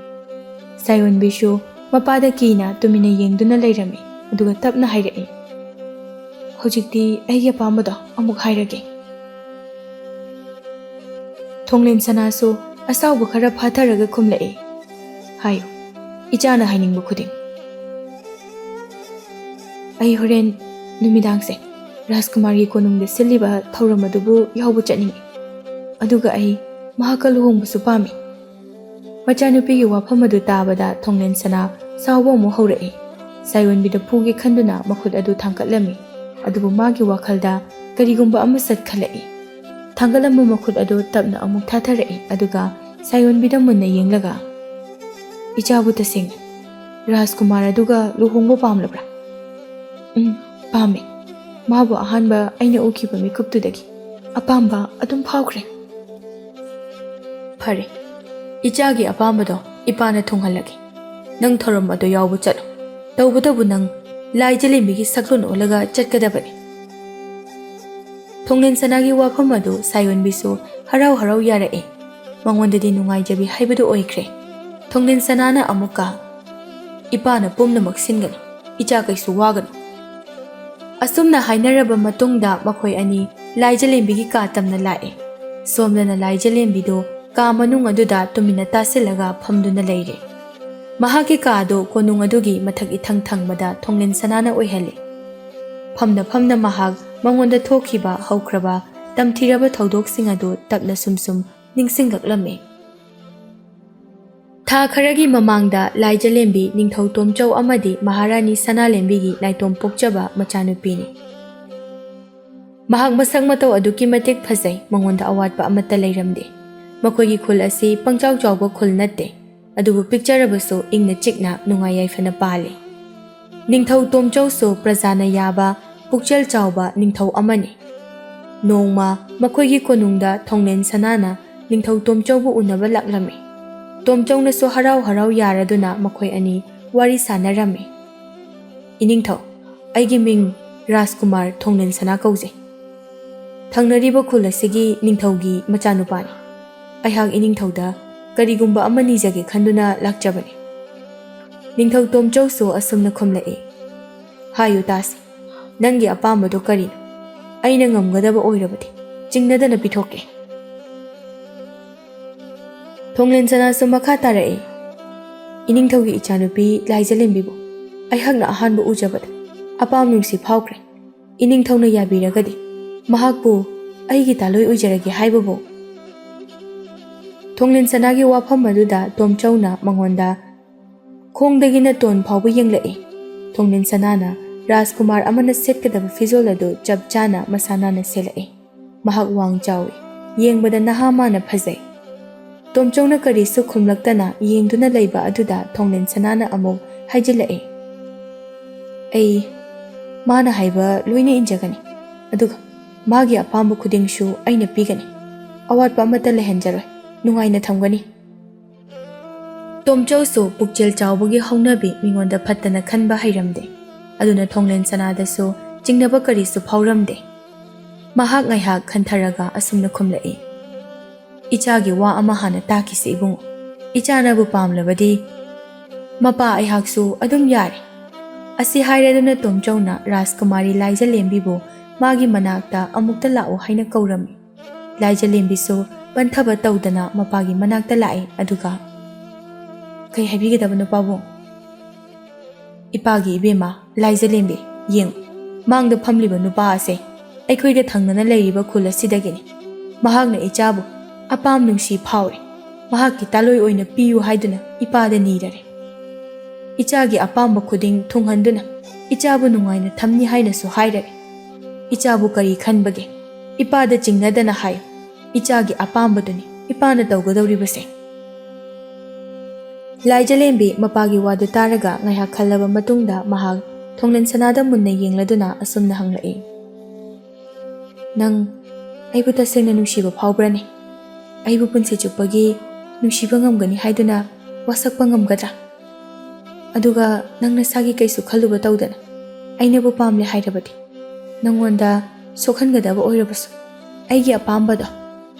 ꯆꯥꯌꯣꯟꯕꯤꯁꯨ ꯃꯄꯥꯗ ꯀꯤꯅ ꯇꯨꯃꯤꯟꯅ ꯌꯦꯡꯗꯨꯅ ꯂꯩꯔꯝꯃꯤ, ꯑꯗꯨꯒ ꯇꯞꯅ ꯍꯥꯏꯔꯛꯏ, "ꯍꯧꯖꯤꯛꯇꯤ ꯑꯩꯒꯤ ꯑꯄꯥꯝꯕꯗꯣ ꯑꯃꯨꯛ ꯍꯥꯏꯔꯒꯦ꯫" ꯊꯣꯡꯂꯦꯟ ꯁꯅꯥꯁꯨ ꯑꯁꯥꯎꯕ ꯈꯔ ꯐꯥꯊꯔꯒ ꯈꯨꯝꯂꯛꯏ, "ꯍꯥꯏꯌꯨ, ꯏꯆꯥꯅ ꯍꯥꯏꯅꯤꯡꯕ ꯈꯨꯗꯤꯡ꯫" "ꯑꯩ ꯍꯣꯔꯦꯟ ꯅꯨꯃꯤꯗꯥꯡꯁꯦ ꯔꯥꯖꯀꯨꯃꯥꯔꯒꯤ ꯀꯣꯅꯨꯡꯗ ꯁꯤꯜꯂꯤꯕ ꯊꯧꯔꯝ ꯑꯗꯨꯕꯨ ꯌꯥꯎꯕ ꯆꯠꯅꯤꯡꯏ, ꯑꯗꯨꯒ ꯑꯩ ꯃꯍꯥꯛꯀ ꯂꯨꯍꯣꯡꯕꯁꯨ ꯄꯥꯝꯃꯤ꯫" ꯃꯆꯥꯅꯨꯄꯤꯒꯤ ꯋꯥꯐꯝ ꯑꯗꯨ ꯇꯥꯕꯗ ꯊꯣꯡꯂꯦꯟ ꯁꯅꯥ ꯁꯥꯎꯕ ꯑꯃꯨꯛ ꯍꯧꯔꯛꯏ꯫ ꯆꯥꯌꯣꯟꯕꯤꯗ ꯐꯨꯒꯦ ꯈꯟꯗꯨꯅ ꯃꯈꯨꯠ ꯑꯗꯨ ꯊꯥꯡꯒꯠꯂꯝꯃꯤ꯫ ꯑꯗꯨꯕꯨ ꯃꯥꯒꯤ ꯋꯥꯈꯜꯗ ꯀꯔꯤꯒꯨꯝꯕ ꯑꯃ ꯆꯠꯈꯠꯂꯛꯏ꯫ ꯊꯥꯡꯒꯠꯂꯝꯕ ꯃꯈꯨꯠ ꯑꯗꯨ ꯇꯞꯅ ꯑꯃꯨꯛ ꯊꯥꯊꯔꯛꯏ, ꯑꯗꯨꯒ ꯁꯥꯌꯣꯟꯕꯤꯗ ꯃꯨꯟꯅ ꯌꯦꯡꯂꯒ, "ꯏꯆꯥꯕꯨ ꯇꯁꯦꯡꯅ ꯔꯥꯖꯀꯨꯃꯥꯔ ꯑꯗꯨꯒ ꯂꯨꯍꯣꯡꯕ ꯄꯥꯝꯂꯕ꯭ꯔꯥ?" "ꯎꯝ, ꯄꯥꯝꯃꯦ꯫ ꯃꯥꯕꯨ ꯑꯍꯥꯟꯕ ꯑꯩꯅ ꯎꯈꯤꯕ ꯃꯤꯀꯨꯞꯇꯨꯗꯒꯤ ꯑꯄꯥꯝꯕ ꯑꯗꯨꯝ ꯐꯥꯎꯈ꯭ꯔꯦ꯫" "ꯐꯔꯦ, ꯏꯆꯥꯒꯤ ꯑꯄꯥꯝꯕꯗꯣ ꯏꯄꯥꯅ ꯊꯨꯡꯍꯜꯂꯒꯦ꯫ ꯅꯪ ꯊꯧꯔꯝ ꯑꯗꯨ ꯌꯥꯎꯕ ꯆꯠꯂꯣ꯫ ꯇꯧꯕꯇꯕꯨ ꯅꯪ ꯂꯥꯏꯖꯂꯦꯝꯕꯤꯒꯤ ꯁꯛꯂꯣꯟ ꯑꯣꯜꯂꯒ ꯆꯠꯀꯗꯕꯅꯤ꯫" ꯊꯣꯡꯂꯦꯟ ꯁꯅꯥꯒꯤ ꯋꯥꯐꯝ ꯑꯗꯨ ꯁꯥꯌꯣꯟꯕꯤꯁꯨ ꯍꯔꯥꯎ ꯍꯔꯥꯎ ꯌꯥꯔꯛꯑꯦ꯫ ꯃꯉꯣꯟꯗꯗꯤ ꯅꯨꯡꯉꯥꯏꯖꯕꯤ ꯍꯥꯏꯕꯗꯨ ꯑꯣꯏꯈ꯭ꯔꯦ꯫ ꯊꯣꯡꯂꯦꯟ ꯁꯅꯥꯅ ꯑꯃꯨꯛꯀ, "ꯏꯄꯥꯅ ꯄꯨꯝꯅꯃꯛ ꯁꯤꯟꯒꯅꯤ, ꯏꯆꯥ ꯀꯩꯁꯨ ꯋꯥꯒꯅꯨ꯫" ꯑꯁꯨꯝꯅ ꯍꯥꯏꯅꯔꯕ ꯃꯇꯨꯡꯗ ꯃꯈꯣꯏ ꯑꯅꯤ ꯂꯥꯏꯖꯂꯦꯝꯕꯤꯒꯤ ꯀꯥ ꯇꯝꯅ ꯂꯥꯛꯑꯦ꯫ ꯁꯣꯝꯗꯅ ꯂꯥꯏꯖꯂꯦꯝꯕꯤꯗꯨ ꯀꯥ ꯃꯅꯨꯡ ꯑꯗꯨꯗ ꯇꯨꯃꯤꯟꯅ ꯇꯥꯁꯤꯜꯂꯒ ꯐꯝꯗꯨꯅ ꯂꯩꯔꯦ꯫ ꯃꯍꯥꯛꯀꯤ ꯀꯥ ꯑꯗꯨ ꯀꯣꯅꯨꯡ ꯑꯗꯨꯒꯤ ꯃꯊꯛ ꯏꯊꯪ ꯊꯪꯕꯗ ꯊꯣꯡꯂꯦꯟ ꯁꯅꯥꯅ ꯑꯣꯏꯍꯜꯂꯦ꯫ ꯐꯝꯅ ꯐꯝꯅ ꯃꯍꯥꯛ ꯃꯉꯣꯟꯗ ꯊꯣꯛꯈꯤꯕ ꯍꯧꯈ꯭ꯔꯕ ꯇꯝꯊꯤꯔꯕ ꯊꯧꯗꯣꯛꯁꯤꯡ ꯑꯗꯨ ꯇꯞꯅ ꯁꯨꯝ ꯁꯨꯝ ꯅꯤꯡꯁꯤꯡꯂꯛꯂꯝꯃꯤ꯫ ꯊꯥ ꯈꯔꯒꯤ ꯃꯃꯥꯡꯗ ꯂꯥꯏꯖꯂꯦꯝꯕꯤ ꯅꯤꯡꯊꯧ ꯇꯣꯝꯆꯧ ꯑꯃꯗꯤ ꯃꯍꯥꯔꯥꯅꯤ ꯁꯅꯥꯂꯦꯝꯕꯤꯒꯤ ꯅꯥꯏꯇꯣꯝ ꯄꯣꯛꯆꯕ ꯃꯆꯥꯅꯨꯄꯤꯅꯤ꯫ ꯃꯍꯥꯛ ꯃꯁꯛ ꯃꯇꯧ ꯑꯗꯨꯛꯀꯤ ꯃꯇꯤꯛ ꯐꯖꯩ, ꯃꯉꯣꯟꯗ ꯑꯋꯥꯠꯄ ꯑꯃꯠꯇ ꯂꯩꯔꯝꯗꯦ꯫ ꯃꯈꯣꯏꯒꯤ ꯈꯨꯜ ꯑꯁꯤ ꯄꯪꯆꯥꯎ ꯆꯥꯎꯕ ꯈꯨꯜ ꯅꯠꯇꯦ, ꯑꯗꯨꯕꯨ ꯄꯤꯛꯆꯔꯕꯁꯨ ꯏꯪꯅ ꯆꯤꯛꯅ ꯅꯨꯡꯉꯥꯏ ꯌꯥꯏꯐꯅ ꯄꯥꯜꯂꯤ꯫ ꯅꯤꯡꯊꯧ ꯇꯣꯝꯆꯧꯁꯨ ꯄ꯭ꯔꯖꯥꯅ ꯌꯥꯕ ꯄꯨꯛꯆꯦꯜ ꯆꯥꯎꯕ ꯅꯤꯡꯊꯧ ꯑꯃꯅꯤ꯫ ꯅꯣꯡꯃ ꯃꯈꯣꯏꯒꯤ ꯀꯣꯅꯨꯡꯗ ꯊꯣꯡꯂꯦꯟ ꯁꯅꯥꯅ ꯅꯤꯡꯊꯧ ꯇꯣꯝꯆꯧꯕꯨ ꯎꯅꯕ ꯂꯥꯛꯂꯝꯃꯤ꯫ ꯇꯣꯝꯆꯧꯅꯁꯨ ꯍꯔꯥꯎ ꯍꯔꯥꯎ ꯌꯥꯔꯗꯨꯅ ꯃꯈꯣꯏ ꯑꯅꯤ ꯋꯥꯔꯤ ꯁꯥꯟꯅꯔꯝꯃꯤ꯫ "ꯏꯅꯤꯡꯊꯧ, ꯑꯩꯒꯤ ꯃꯤꯡ ꯔꯥꯖꯀꯨꯃꯥꯔ ꯊꯣꯡꯂꯦꯟ ꯁꯅꯥ ꯀꯧꯖꯩ꯫ ꯊꯪꯅꯔꯤꯕ ꯈꯨꯜ ꯑꯁꯤꯒꯤ ꯅꯤꯡꯊꯧꯒꯤ ꯃꯆꯥꯅꯨꯄꯥꯅꯤ꯫ ꯑꯩꯍꯥꯛ ꯏꯅꯤꯡꯊꯧꯗ ꯀꯔꯤꯒꯨꯝꯕ ꯑꯃ ꯅꯤꯖꯒꯦ ꯈꯟꯗꯨꯅ ꯂꯥꯛꯆꯕꯅꯤ꯫" ꯅꯤꯡꯊꯧ ꯇꯣꯝꯆꯧꯁꯨ ꯑꯁꯨꯝꯅ ꯈꯨꯝꯂꯛꯏ, "ꯍꯥꯏꯌꯨ ꯇꯥꯁꯤ, ꯅꯪꯒꯤ ꯑꯄꯥꯝꯕꯗꯨ ꯀꯔꯤꯅꯣ? ꯑꯩꯅ ꯉꯝꯒꯗꯕ ꯑꯣꯏꯔꯕꯗꯤ ꯆꯤꯡꯅꯗꯅ ꯄꯤꯊꯣꯛꯀꯦ꯫" ꯊꯣꯡꯂꯦꯟ ꯁꯅꯥꯁꯨ ꯃꯈꯥ ꯇꯥꯔꯛꯏ, "ꯏꯅꯤꯡꯊꯧꯒꯤ ꯏꯆꯥꯅꯨꯄꯤ ꯂꯥꯏꯖꯂꯦꯝꯕꯤꯕꯨ ꯑꯩꯍꯥꯛꯅ ꯑꯍꯥꯟꯕ ꯎꯖꯕꯗ ꯑꯄꯥꯝ ꯅꯨꯡꯁꯤ ꯐꯥꯎꯈ꯭ꯔꯦ꯫ ꯏꯅꯤꯡꯊꯧꯅ ꯌꯥꯕꯤꯔꯒꯗꯤ ꯃꯍꯥꯛꯄꯨ ꯑꯩꯒꯤ ꯇꯥꯂꯣꯏ ꯑꯣꯏꯖꯔꯒꯦ ꯍꯥꯏꯕꯕꯨ꯫" ꯊꯣꯡꯂꯦꯟ ꯁꯅꯥꯒꯤ ꯋꯥꯐꯝ ꯑꯗꯨꯗ ꯇꯣꯝꯆꯧꯅ ꯃꯉꯣꯟꯗ ꯈꯣꯡꯗꯒꯤꯅ ꯇꯣꯟ ꯐꯥꯎꯕ ꯌꯦꯡꯂꯛꯏ꯫ ꯊꯣꯡꯂꯦꯟ ꯁꯅꯥꯅ ꯔꯥꯖꯀꯨꯃꯥꯔ ꯑꯃꯅ ꯁꯦꯠꯀꯗꯕ ꯐꯤꯖꯣꯜ ꯑꯗꯨ ꯆꯞ ꯆꯥꯅ ꯃꯁꯥ ꯅꯥꯟꯅ ꯁꯦꯠꯂꯛꯏ꯫ ꯃꯍꯥꯛ ꯋꯥꯡ ꯆꯥꯎꯏ, ꯌꯦꯡꯕꯗ ꯅꯍꯥ ꯃꯥꯅ ꯐꯖꯩ꯫ ꯇꯣꯝꯆꯧꯅ ꯀꯔꯤꯁꯨ ꯈꯨꯝꯂꯛꯇꯅ ꯌꯦꯡꯗꯨꯅ ꯂꯩꯕ ꯑꯗꯨꯗ ꯊꯣꯡꯂꯦꯟ ꯁꯅꯥꯅ ꯑꯃꯨꯛ ꯍꯥꯏꯖꯤꯜꯂꯛꯏ, "ꯑꯩ ꯃꯥꯅ ꯍꯥꯏꯕ ꯂꯣꯏꯅ ꯏꯟꯖꯒꯅꯤ, ꯑꯗꯨꯒ ꯃꯥꯒꯤ ꯑꯄꯥꯝꯕ ꯈꯨꯗꯤꯡꯁꯨ ꯑꯩꯅ ꯄꯤꯒꯅꯤ꯫ ꯑꯋꯥꯠꯄ ꯑꯃꯠꯇ ꯂꯩꯍꯟꯖꯔꯣꯏ, ꯅꯨꯡꯉꯥꯏꯅ ꯊꯝꯒꯅꯤ꯫" ꯇꯣꯝꯆꯧꯁꯨ ꯄꯨꯛꯆꯦꯜ ꯆꯥꯎꯕꯒꯤ ꯍꯧꯅꯕꯤ ꯃꯤꯉꯣꯟꯗ ꯐꯠꯇꯅ ꯈꯟꯕ ꯍꯩꯔꯝꯗꯦ꯫ ꯑꯗꯨꯅ ꯊꯣꯡꯂꯦꯟ ꯁꯅꯥꯗꯁꯨ ꯆꯤꯡꯅꯕ ꯀꯔꯤꯁꯨ ꯐꯥꯎꯔꯝꯗꯦ꯫ ꯃꯍꯥꯛ ꯉꯥꯏꯍꯥꯛ ꯈꯟꯊꯔꯒ ꯑꯁꯨꯝꯅ ꯈꯨꯝꯂꯛꯏ, "ꯏꯆꯥꯒꯤ ꯋꯥ ꯑꯃ ꯍꯥꯟꯅ ꯇꯥꯈꯤꯁꯤ ꯏꯕꯨꯡꯉꯣ꯫ ꯏꯆꯥꯅꯕꯨ ꯄꯥꯝꯂꯕꯗꯤ ꯃꯄꯥ ꯑꯩꯍꯥꯛꯁꯨ ꯑꯗꯨꯝ ꯌꯥꯔꯦ꯫" ꯑꯁꯤ ꯍꯥꯏꯔꯗꯨꯅ ꯇꯣꯝꯆꯧꯅ ꯔꯥꯖꯀꯨꯃꯥꯔꯤ ꯂꯥꯏꯖꯂꯦꯝꯕꯤꯕꯨ ꯃꯥꯒꯤ ꯃꯅꯥꯛꯇ ꯑꯃꯨꯛꯇ ꯂꯥꯛꯎ ꯍꯥꯏꯅ ꯀꯧꯔꯝꯃꯤ꯫ ꯂꯥꯏꯖꯂꯦꯝꯕꯤꯁꯨ ꯄꯟꯊꯕ ꯇꯧꯗꯅ ꯃꯄꯥꯒꯤ ꯃꯅꯥꯛꯇ ꯂꯥꯛꯏ꯫ ꯑꯗꯨꯒ, "ꯀꯩ ꯍꯥꯏꯕꯤꯒꯗꯕꯅꯣ ꯄꯥꯕꯨꯡ?" "ꯏꯄꯥꯒꯤ ꯏꯕꯦꯝꯃ ꯂꯥꯏꯖꯂꯦꯝꯕꯤ, ꯌꯦꯡꯉꯨ, ꯃꯥꯡꯗ ꯐꯝꯂꯤꯕ ꯅꯨꯄꯥ ꯑꯁꯦ ꯑꯩꯈꯣꯏꯒ ꯊꯪꯅꯅ ꯂꯩꯔꯤꯕ ꯈꯨꯜ ꯑꯁꯤꯗꯒꯤꯅꯤ꯫ ꯃꯍꯥꯛꯅ ꯏꯆꯥꯕꯨ ꯑꯄꯥꯝ ꯅꯨꯡꯁꯤ ꯐꯥꯎꯔꯦ꯫ ꯃꯍꯥꯛꯀꯤ ꯇꯥꯂꯣꯏ ꯑꯣꯏꯅ ꯄꯤꯌꯨ ꯍꯥꯏꯗꯨꯅ ꯏꯄꯥꯗ ꯅꯤꯔꯔꯦ꯫ ꯏꯆꯥꯒꯤ ꯑꯄꯥꯝꯕ ꯈꯨꯗꯤꯡ ꯊꯨꯡꯍꯟꯗꯨꯅ ꯏꯆꯥꯕꯨ ꯅꯨꯡꯉꯥꯏꯅ ꯊꯝꯅꯤ ꯍꯥꯏꯅꯁꯨ ꯍꯥꯏꯔꯔꯦ꯫ ꯏꯆꯥꯕꯨ ꯀꯔꯤ ꯈꯟꯕꯒꯦ? ꯏꯄꯥꯗ ꯆꯤꯡꯅꯗꯅ ꯍꯥꯏꯌꯨ꯫ ꯏꯆꯥꯒꯤ ꯑꯄꯥꯝꯕꯗꯨꯅꯤ ꯏꯄꯥꯅ ꯇꯧꯒꯗꯧꯔꯤꯕꯁꯦ꯫" ꯂꯥꯏꯖꯂꯦꯝꯕꯤ ꯃꯄꯥꯒꯤ ꯋꯥꯗꯨ ꯇꯥꯔꯒ ꯉꯥꯏꯍꯥꯛ ꯈꯜꯂꯕ ꯃꯇꯨꯡꯗ ꯃꯍꯥꯛ ꯊꯣꯡꯂꯦꯟ ꯁꯅꯥꯗ ꯃꯨꯟꯅ ꯌꯦꯡꯂꯗꯨꯅ ꯑꯁꯨꯝꯅ ꯍꯪꯂꯛꯏ, "ꯅꯪ ꯑꯩꯕꯨ ꯇꯁꯦꯡꯅ ꯅꯨꯡꯁꯤꯕ ꯐꯥꯎꯕ꯭ꯔꯅꯦ? ꯑꯩꯕꯨ ꯄꯨꯟꯁꯤ ꯆꯨꯞꯄꯒꯤ ꯅꯨꯡꯁꯤꯕ ꯉꯝꯒꯅꯤ ꯍꯥꯏꯗꯨꯅ ꯋꯥꯁꯛꯄ ꯉꯝꯒꯗ꯭ꯔꯥ? ꯑꯗꯨꯒ ꯅꯪ ꯅꯁꯥꯒꯤ ꯀꯩꯁꯨ ꯈꯜꯂꯨꯕ ꯇꯧꯗꯅ ꯑꯩꯅꯕꯨ ꯄꯥꯝꯂꯦ ꯍꯥꯏꯔꯕꯗꯤ ꯅꯪꯉꯣꯟꯗ ꯁꯣꯛꯍꯟꯒꯗꯕ ꯑꯣꯏꯔꯕꯁꯨ ꯑꯩꯒꯤ ꯑꯄꯥꯝꯕꯗꯣ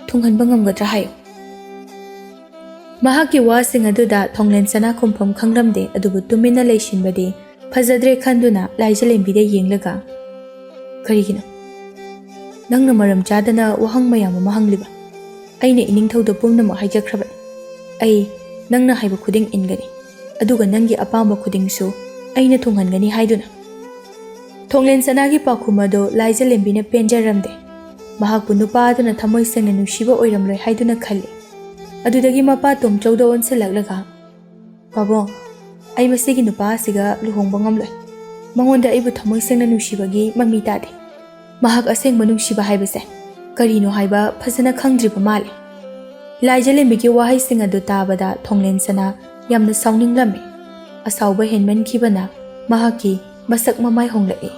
ꯊꯨꯡꯍꯟꯕ ꯉꯝꯒꯗ꯭ꯔꯥ ꯍꯥꯏꯌꯨ?" ꯃꯍꯥꯛꯀꯤ ꯋꯥꯁꯤꯡ ꯑꯗꯨꯗ ꯊꯣꯡꯂꯦꯟ ꯁꯅꯥ ꯈꯨꯝꯐꯝ ꯈꯪꯂꯝꯗꯦ, ꯑꯗꯨꯕꯨ ꯇꯨꯃꯤꯟꯅ ꯂꯩꯁꯤꯟꯕꯗꯤ ꯐꯖꯗ꯭ꯔꯦ ꯈꯟꯗꯨꯅ ꯂꯥꯏꯖꯂꯦꯝꯕꯤꯗ ꯌꯦꯡꯂꯒ, "ꯀꯔꯤꯒꯤꯅꯣ ꯅꯪꯅ ꯃꯔꯝ ꯆꯥꯗꯅ ꯋꯥꯍꯪ ꯃꯌꯥꯝ ꯑꯃ ꯍꯪꯂꯤꯕ? ꯑꯩꯅ ꯏꯅꯤꯡꯊꯧꯗ ꯄꯨꯝꯅꯃꯛ ꯍꯥꯏꯖꯈ꯭ꯔꯕꯅꯤ꯫ ꯑꯩ ꯅꯪꯅ ꯍꯥꯏꯕ ꯈꯨꯗꯤꯡ ꯏꯟꯒꯅꯤ, ꯑꯗꯨꯒ ꯅꯪꯒꯤ ꯑꯄꯥꯝꯕ ꯈꯨꯗꯤꯡꯁꯨ ꯑꯩꯅ ꯊꯨꯡꯍꯟꯒꯅꯤ ꯍꯥꯏꯗꯨꯅ꯫" ꯊꯣꯡꯂꯦꯟ ꯁꯅꯥꯒꯤ ꯄꯥꯎꯈꯨꯝ ꯑꯗꯨ ꯂꯥꯏꯖꯂꯦꯝꯕꯤꯅ ꯄꯦꯟꯖꯔꯝꯗꯦ꯫ ꯃꯍꯥꯛꯄꯨ ꯅꯨꯄꯥ ꯑꯗꯨꯅ ꯊꯃꯣꯏ ꯁꯦꯡꯅ ꯅꯨꯡꯁꯤꯕ ꯑꯣꯏꯔꯝꯂꯣꯏ ꯍꯥꯏꯗꯨꯅ ꯈꯜꯂꯤ꯫ ꯑꯗꯨꯗꯒꯤ ꯃꯄꯥ ꯇꯣꯝꯆꯧꯗ ꯑꯣꯟꯁꯤꯜꯂꯛꯂꯒ, "ꯄꯥꯕꯨꯡ, ꯑꯩ ꯃꯁꯤꯒꯤ ꯅꯨꯄꯥ ꯑꯁꯤꯒ ꯂꯨꯍꯣꯡꯕ ꯉꯝꯂꯣꯏ꯫ ꯃꯉꯣꯟꯗ ꯑꯩꯕꯨ ꯊꯃꯣꯏ ꯁꯦꯡꯅ ꯅꯨꯡꯁꯤꯕꯒꯤ ꯃꯃꯤ ꯇꯥꯗꯦ꯫ ꯃꯍꯥꯛ ꯑꯁꯦꯡꯕ ꯅꯨꯡꯁꯤꯕ ꯍꯥꯏꯕꯁꯦ ꯀꯔꯤꯅꯣ ꯍꯥꯏꯕ ꯐꯖꯅ ꯈꯪꯗ꯭ꯔꯤꯕ ꯃꯥꯜꯂꯦ꯫ ꯂꯥꯏꯖꯂꯦꯝꯕꯤꯒꯤ ꯋꯥꯍꯩꯁꯤꯡ ꯑꯗꯨ ꯇꯥꯕꯗ ꯊꯣꯡꯂꯦꯟ ꯁꯅꯥ ꯌꯥꯝꯅ ꯁꯥꯎꯅꯤꯡꯂꯝꯃꯤ꯫ ꯑꯁꯥꯎꯕ ꯍꯦꯟꯃꯟꯈꯤꯕꯅ ꯃꯍꯥꯛꯀꯤ ꯃꯁꯛ ꯃꯃꯥꯏ ꯍꯣꯡꯂꯛꯏ꯫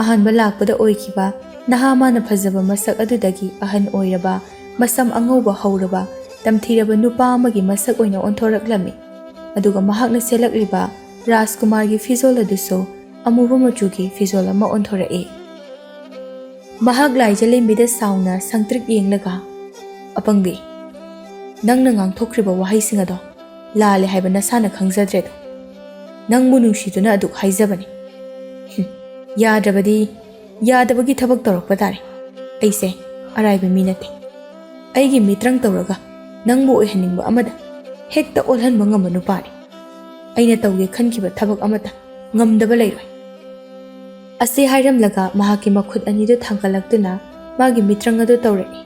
ꯑꯍꯥꯟꯕ ꯂꯥꯛꯄꯗ ꯑꯣꯏꯈꯤꯕ ꯅꯍꯥ ꯃꯥꯅ ꯐꯖꯕ ꯃꯁꯛ ꯑꯗꯨꯗꯒꯤ ꯑꯍꯟ ꯑꯣꯏꯔꯕ, ꯃꯁꯝ ꯑꯉꯧꯕ ꯍꯧꯔꯕ, ꯇꯝꯊꯤꯔꯕ ꯅꯨꯄꯥ ꯑꯃꯒꯤ ꯃꯁꯛ ꯑꯣꯏꯅ ꯑꯣꯟꯊꯣꯔꯛꯂꯝꯃꯤ꯫ ꯑꯗꯨꯒ ꯃꯍꯥꯛꯅ ꯁꯦꯠꯂꯛꯂꯤꯕ ꯔꯥꯖꯀꯨꯃꯥꯔꯒꯤ ꯐꯤꯖꯣꯜ ꯑꯗꯨꯁꯨ ꯑꯃꯨꯕ ꯃꯆꯨꯒꯤ ꯐꯤꯖꯣꯜ ꯑꯃ ꯑꯣꯟꯊꯣꯔꯛꯏ꯫ ꯃꯍꯥꯛ ꯂꯥꯏꯖꯂꯦꯝꯕꯤꯗ ꯁꯥꯎꯅ ꯁꯪꯇ꯭ꯔꯤꯛ ꯌꯦꯡꯂꯒ, "ꯑꯄꯪꯕꯤ, ꯅꯪꯅ ꯉꯥꯡꯊꯣꯛꯈ꯭ꯔꯤꯕ ꯋꯥꯍꯩꯁꯤꯡ ꯑꯗꯣ ꯂꯥꯜꯂꯦ ꯍꯥꯏꯕ ꯅꯁꯥꯅ ꯈꯪꯖꯗ꯭ꯔꯦꯗꯣ꯫ ꯅꯪꯕꯨ ꯅꯨꯡꯁꯤꯗꯨꯅ ꯑꯗꯨꯛ ꯍꯥꯏꯖꯕꯅꯤ꯫ ꯍꯨꯝ, ꯌꯥꯗ꯭ꯔꯕꯗꯤ ꯌꯥꯗꯕꯒꯤ ꯊꯕꯛ ꯇꯧꯔꯛꯄ ꯇꯥꯔꯦ꯫ ꯑꯩꯁꯦ ꯑꯔꯥꯏꯕ ꯃꯤ ꯅꯠꯇꯦ꯫ ꯑꯩꯒꯤ ꯃꯤꯇ꯭ꯔꯪ ꯇꯧꯔꯒ ꯅꯪꯕꯨ ꯑꯣꯏꯍꯟꯅꯤꯡꯕ ꯑꯃꯗ ꯍꯦꯛꯇ ꯑꯣꯜꯍꯟꯕ ꯉꯝꯕ ꯅꯨꯄꯥꯅꯤ꯫ ꯑꯩꯅ ꯇꯧꯒꯦ ꯈꯟꯈꯤꯕ ꯊꯕꯛ ꯑꯃꯠꯇ ꯉꯝꯗꯕ ꯂꯩꯔꯣꯏ"꯫ ꯑꯁꯤ ꯍꯥꯏꯔꯝꯂꯒ ꯃꯍꯥꯛꯀꯤ ꯃꯈꯨꯠ ꯑꯅꯤꯗꯨ ꯊꯥꯡꯒꯠꯂꯛꯇꯨꯅ ꯃꯥꯒꯤ ꯃꯤꯇ꯭ꯔꯪ ꯑꯗꯨ ꯇꯧꯔꯛꯏ꯫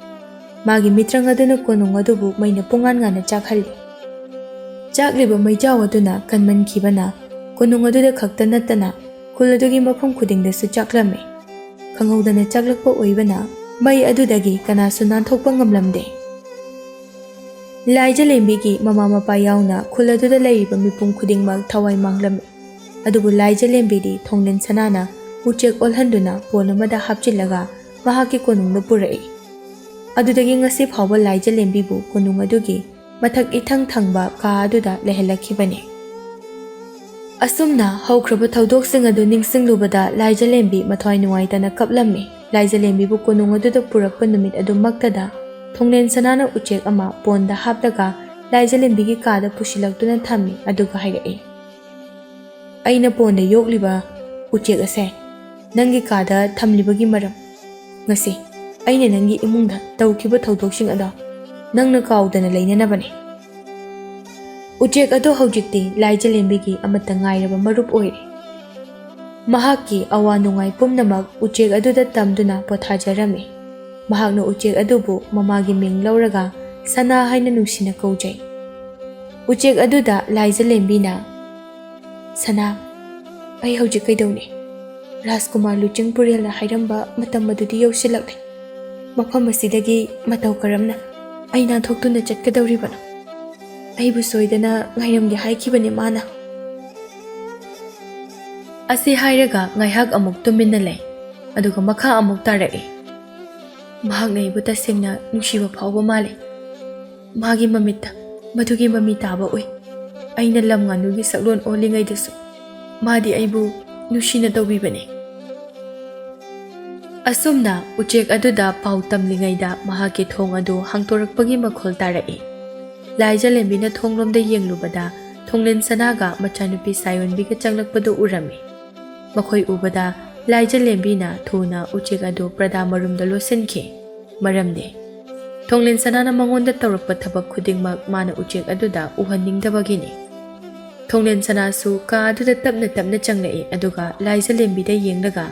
ꯃꯥꯒꯤ ꯃꯤꯇ꯭ꯔꯪ ꯑꯗꯨꯅ ꯀꯣꯅꯨꯡ ꯑꯗꯨꯕꯨ ꯃꯩꯅ ꯄꯨꯡꯉꯥꯟ ꯉꯥꯟꯅ ꯆꯥꯛꯍꯜꯂꯤ꯫ ꯆꯥꯛꯂꯤꯕ ꯃꯩꯖꯥꯎ ꯑꯗꯨꯅ ꯀꯟꯃꯟꯈꯤꯕꯅ ꯀꯣꯅꯨꯡ ꯑꯗꯨꯗ ꯈꯛꯇ ꯅꯠꯇꯅ ꯈꯨꯜ ꯑꯗꯨꯒꯤ ꯃꯐꯝ ꯈꯨꯗꯤꯡꯗꯁꯨ ꯆꯥꯛꯂꯝꯃꯤ꯫ ꯈꯪꯍꯧꯗꯅ ꯆꯥꯛꯂꯛꯄ ꯑꯣꯏꯕꯅ ꯃꯩ ꯑꯗꯨꯗꯒꯤ ꯀꯅꯥꯁꯨ ꯅꯥꯟꯊꯣꯛꯄ ꯉꯝꯂꯝꯗꯦ꯫ ꯂꯥꯏꯖꯂꯦꯝꯕꯤꯒꯤ ꯃꯃꯥ ꯃꯄꯥ ꯌꯥꯎꯅ ꯈꯨꯜ ꯑꯗꯨꯗ ꯂꯩꯔꯤꯕ ꯃꯤꯄꯨꯝ ꯈꯨꯗꯤꯡꯃꯛ ꯊꯋꯥꯏ ꯃꯥꯡꯂꯝꯃꯤ꯫ ꯑꯗꯨꯕꯨ ꯂꯥꯏꯖꯂꯦꯝꯕꯤꯗꯤ ꯊꯣꯡꯂꯦꯟ ꯁꯅꯥꯅ ꯎꯆꯦꯛ ꯑꯣꯜꯍꯟꯗꯨꯅ ꯄꯣꯟ ꯑꯃꯗ ꯍꯥꯞꯆꯤꯜꯂꯒ ꯃꯍꯥꯛꯀꯤ ꯀꯣꯅꯨꯡꯗ ꯄꯨꯔꯛꯏ꯫ ꯑꯗꯨꯗꯒꯤ ꯉꯁꯤ ꯐꯥꯎꯕ ꯂꯥꯏꯖꯂꯦꯝꯕꯤꯕꯨ ꯀꯣꯅꯨꯡ ꯑꯗꯨꯒꯤ ꯃꯊꯛ ꯏꯊꯪ ꯊꯪꯕ ꯀꯥ ꯑꯗꯨꯗ ꯂꯩꯍꯜꯂꯛꯈꯤꯕꯅꯤ꯫ ꯑꯁꯨꯝꯅ ꯍꯧꯈ꯭ꯔꯕ ꯊꯧꯗꯣꯛꯁꯤꯡ ꯑꯗꯨ ꯅꯤꯡꯁꯤꯡꯂꯨꯕꯗ ꯂꯥꯏꯖꯂꯦꯝꯕꯤ ꯃꯊ꯭ꯋꯥꯏ ꯅꯨꯡꯉꯥꯏꯇꯅ ꯀꯞꯂꯝꯃꯤ꯫ ꯂꯥꯏꯖꯂꯦꯝꯕꯤꯕꯨ ꯀꯣꯅꯨꯡ ꯑꯗꯨꯗ ꯄꯨꯔꯛꯄ ꯅꯨꯃꯤꯠ ꯑꯗꯨꯃꯛꯇꯗ ꯊꯣꯡꯂꯦꯟ ꯁꯅꯥꯅ ꯎꯆꯦꯛ ꯑꯃ ꯄꯣꯟꯗ ꯍꯥꯞꯂꯒ ꯂꯥꯏꯖꯂꯦꯝꯕꯤꯒꯤ ꯀꯥꯗ ꯄꯨꯁꯤꯜꯂꯛꯇꯨꯅ ꯊꯝꯃꯤ, ꯑꯗꯨꯒ ꯍꯥꯏꯔꯛꯏ, "ꯑꯩꯅ ꯄꯣꯟꯗ ꯌꯣꯛꯂꯤꯕ ꯎꯆꯦꯛ ꯑꯁꯦ ꯅꯪꯒꯤ ꯀꯥꯗ ꯊꯝꯂꯤꯕꯒꯤ ꯃꯔꯝ, ꯉꯁꯤ ꯑꯩꯅ ꯅꯪꯒꯤ ꯏꯃꯨꯡꯗ ꯇꯧꯈꯤꯕ ꯊꯧꯗꯣꯛꯁꯤꯡ ꯑꯗꯣ ꯅꯪꯅ ꯀꯥꯎꯗꯅ ꯂꯩꯅꯅꯕꯅꯤ"꯫ ꯎꯆꯦꯛ ꯑꯗꯨ ꯍꯧꯖꯤꯛꯇꯤ ꯂꯥꯏꯖꯂꯦꯝꯕꯤꯒꯤ ꯑꯃꯠꯇ ꯉꯥꯏꯔꯕ ꯃꯔꯨꯞ ꯑꯣꯏꯔꯦ꯫ ꯃꯍꯥꯛꯀꯤ ꯑꯋꯥ ꯅꯨꯡꯉꯥꯏ ꯄꯨꯝꯅꯃꯛ ꯎꯆꯦꯛ ꯑꯗꯨꯗ ꯇꯝꯗꯨꯅ ꯄꯣꯊꯥꯖꯔꯝꯃꯤ꯫ ꯃꯍꯥꯛꯅ ꯎꯆꯦꯛ ꯑꯗꯨꯕꯨ ꯃꯃꯥꯒꯤ ꯃꯤꯡ ꯂꯧꯔꯒ ꯁꯅꯥ ꯍꯥꯏꯅ ꯅꯨꯡꯁꯤꯅ ꯀꯧꯖꯩ꯫ ꯎꯆꯦꯛ ꯑꯗꯨꯗ ꯂꯥꯏꯖꯂꯦꯝꯕꯤꯅ, "ꯁꯅꯥ, ꯑꯩ ꯍꯧꯖꯤꯛ ꯀꯩꯗꯧꯅꯤ? ꯔꯥꯖꯀꯨꯃꯥꯔ ꯂꯨꯆꯤꯡꯄꯨꯔꯦꯜꯅ ꯍꯥꯏꯔꯝꯕ ꯃꯇꯝ ꯑꯗꯨꯗꯤ ꯌꯧꯁꯤꯜꯂꯛꯂꯦ꯫ ꯃꯐꯝ ꯑꯁꯤꯗꯒꯤ ꯃꯇꯧ ꯀꯔꯝꯅ ꯑꯩ ꯅꯥꯟꯊꯣꯛꯇꯨꯅ ꯆꯠꯀꯗꯧꯔꯤꯕꯅꯣ? ꯑꯩꯕꯨ ꯁꯣꯏꯗꯅ ꯉꯥꯏꯔꯝꯒꯦ ꯍꯥꯏꯈꯤꯕꯅꯤ ꯃꯥꯅ꯫ ꯑꯁꯤ ꯍꯥꯏꯔꯒ ꯉꯥꯏꯍꯥꯛ ꯑꯃꯨꯛ ꯇꯨꯃꯤꯟꯅ ꯂꯩ, ꯑꯗꯨꯒ ꯃꯈꯥ ꯑꯃꯨꯛ ꯇꯥꯔꯛꯏ꯫ ꯃꯍꯥꯛꯅ ꯑꯩꯕꯨ ꯇꯁꯦꯡꯅ ꯅꯨꯡꯁꯤꯕ ꯐꯥꯎꯕ ꯃꯥꯜꯂꯤ꯫ ꯃꯥꯒꯤ ꯃꯃꯤꯠꯇ ꯃꯗꯨꯒꯤ ꯃꯃꯤ ꯇꯥꯕ ꯎꯏ꯫ ꯑꯩꯅ ꯂꯝ ꯉꯥꯅꯨꯒꯤ ꯁꯛꯂꯣꯟ ꯑꯣꯜꯂꯤꯉꯩꯗꯁꯨ ꯃꯥꯗꯤ ꯑꯩꯕꯨ ꯅꯨꯡꯁꯤꯅ ꯇꯧꯕꯤꯕꯅꯤ꯫ ꯑꯁꯨꯝꯅ ꯎꯆꯦꯛ ꯑꯗꯨꯗ ꯄꯥꯎ ꯇꯝꯂꯤꯉꯩꯗ ꯃꯍꯥꯛꯀꯤ ꯊꯣꯡ ꯑꯗꯨ ꯍꯥꯡꯇꯣꯔꯛꯄꯒꯤ ꯃꯈꯣꯜ ꯇꯥꯔꯛꯏ꯫ ꯂꯥꯏꯖꯂꯦꯝꯕꯤꯅ ꯊꯣꯡꯂꯣꯝꯗ ꯌꯦꯡꯂꯨꯕꯗ ꯊꯣꯡꯂꯦꯟ ꯁꯅꯥꯒ ꯃꯆꯥꯅꯨꯄꯤ ꯁꯥꯌꯣꯟꯕꯤꯒ ꯆꯪꯂꯛꯄꯗꯨ ꯎꯔꯝꯃꯤ꯫ ꯃꯈꯣꯏ ꯎꯕꯗ ꯂꯥꯏꯖꯂꯦꯝꯕꯤꯅ ꯊꯨꯅ ꯎꯆꯦꯛ ꯑꯗꯨ ꯄ꯭ꯔꯗꯥ ꯃꯔꯨꯝꯗ ꯂꯣꯠꯁꯤꯟꯈꯤ꯫ ꯃꯔꯝꯗꯤ ꯊꯣꯡꯂꯦꯟ ꯁꯅꯥꯅ ꯃꯉꯣꯟꯗ ꯇꯧꯔꯛꯄ ꯊꯕꯛ ꯈꯨꯗꯤꯡꯃꯛ ꯃꯥꯅ ꯎꯆꯦꯛ ꯑꯗꯨꯗ ꯎꯍꯟꯅꯤꯡꯗꯕꯒꯤꯅꯤ꯫ ꯊꯣꯡꯂꯦꯟ ꯁꯅꯥꯁꯨ ꯀꯥ ꯑꯗꯨꯗ ꯇꯞꯅ ꯇꯞꯅ ꯆꯪꯂꯛꯏ, ꯑꯗꯨꯒ ꯂꯥꯏꯖꯂꯦꯝꯕꯤꯗ ꯌꯦꯡꯂꯒ,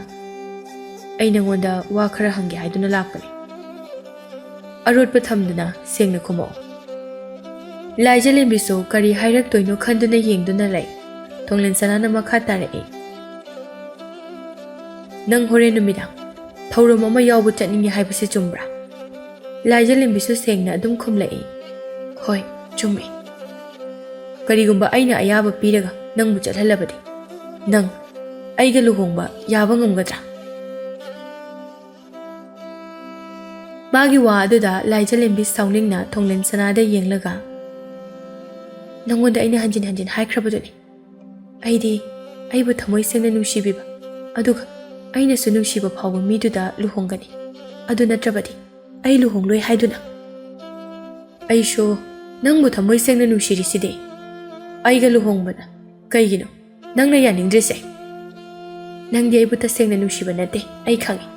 "ꯑꯩ ꯅꯉꯣꯟꯗ ꯋꯥ ꯈꯔ ꯍꯪꯒꯦ ꯍꯥꯏꯗꯨꯅ ꯂꯥꯛꯄꯅꯤ꯫ ꯑꯔꯣꯠꯄ ꯊꯝꯗꯅ ꯁꯦꯡꯅ ꯈꯨꯝꯃꯛꯑꯣ꯫" ꯂꯥꯏꯖꯂꯦꯝꯕꯤꯁꯨ ꯀꯔꯤ ꯍꯥꯏꯔꯛꯇꯣꯏꯅꯣ ꯈꯟꯗꯨꯅ ꯌꯦꯡꯗꯨꯅ ꯂꯩ꯫ ꯊꯣꯡꯂꯦꯟ ꯁꯅꯥꯅ ꯃꯈꯥ ꯇꯥꯔꯛꯏ, "ꯅꯪ ꯍꯣꯔꯦꯟ ꯅꯨꯃꯤꯗꯥꯡ ꯊꯧꯔꯝ ꯑꯃ ꯌꯥꯎꯕ ꯆꯠꯅꯤꯡꯉꯤ ꯍꯥꯏꯕꯁꯤ ꯆꯨꯝꯕ꯭ꯔꯥ?" ꯂꯥꯏꯖꯂꯦꯝꯕꯤꯁꯨ ꯁꯦꯡꯅ ꯑꯗꯨꯝ ꯈꯨꯝꯂꯛꯏ, "ꯍꯣꯏ, ꯆꯨꯝꯃꯤ꯫ ꯀꯔꯤꯒꯨꯝꯕ ꯑꯩꯅ ꯑꯌꯥꯕ ꯄꯤꯔꯒ ꯅꯪꯕꯨ ꯆꯠꯍꯜꯂꯕꯗꯤ, ꯅꯪ ꯑꯩꯒ ꯂꯨꯍꯣꯡꯕ ꯌꯥꯕ ꯉꯝꯒꯗ꯭ꯔꯥ?" ꯃꯥꯒꯤ ꯋꯥ ꯑꯗꯨꯗ ꯂꯥꯏꯖꯂꯦꯝꯕꯤ ꯁꯥꯎꯅꯤꯡꯅ ꯊꯣꯡꯂꯦꯟ ꯁꯅꯥꯗ ꯌꯦꯡꯂꯒ, "ꯅꯉꯣꯟꯗ ꯑꯩꯅ ꯍꯟꯖꯤꯟ ꯍꯟꯖꯤꯟ ꯍꯥꯏꯈ꯭ꯔꯕꯗꯨꯅꯤ, ꯑꯩꯗꯤ ꯑꯩꯕꯨ ꯊꯃꯣꯏ ꯁꯦꯡꯅ ꯅꯨꯡꯁꯤꯕꯤꯕ, ꯑꯗꯨꯒ ꯑꯩꯅꯁꯨ ꯅꯨꯡꯁꯤꯕ ꯐꯥꯎꯕ ꯃꯤꯗꯨꯗ ꯂꯨꯍꯣꯡꯒꯅꯤ꯫ ꯑꯗꯨ ꯅꯠꯇ꯭ꯔꯕꯗꯤ ꯑꯩ ꯂꯨꯍꯣꯡꯂꯣꯏ ꯍꯥꯏꯗꯨꯅ꯫ ꯑꯩꯁꯨ ꯅꯪꯕꯨ ꯊꯃꯣꯏ ꯁꯦꯡꯅ ꯅꯨꯡꯁꯤꯔꯤꯁꯤꯗꯤ꯫ ꯑꯩꯒ ꯂꯨꯍꯣꯡꯕꯗ ꯀꯩꯒꯤꯅꯣ ꯅꯪꯅ ꯌꯥꯅꯤꯡꯗ꯭ꯔꯤꯁꯦ? ꯅꯪꯗꯤ ꯑꯩꯕꯨ ꯇꯁꯦꯡꯅ ꯅꯨꯡꯁꯤꯕ ꯅꯠꯇꯦ, ꯑꯩ ꯈꯪꯉꯤ꯫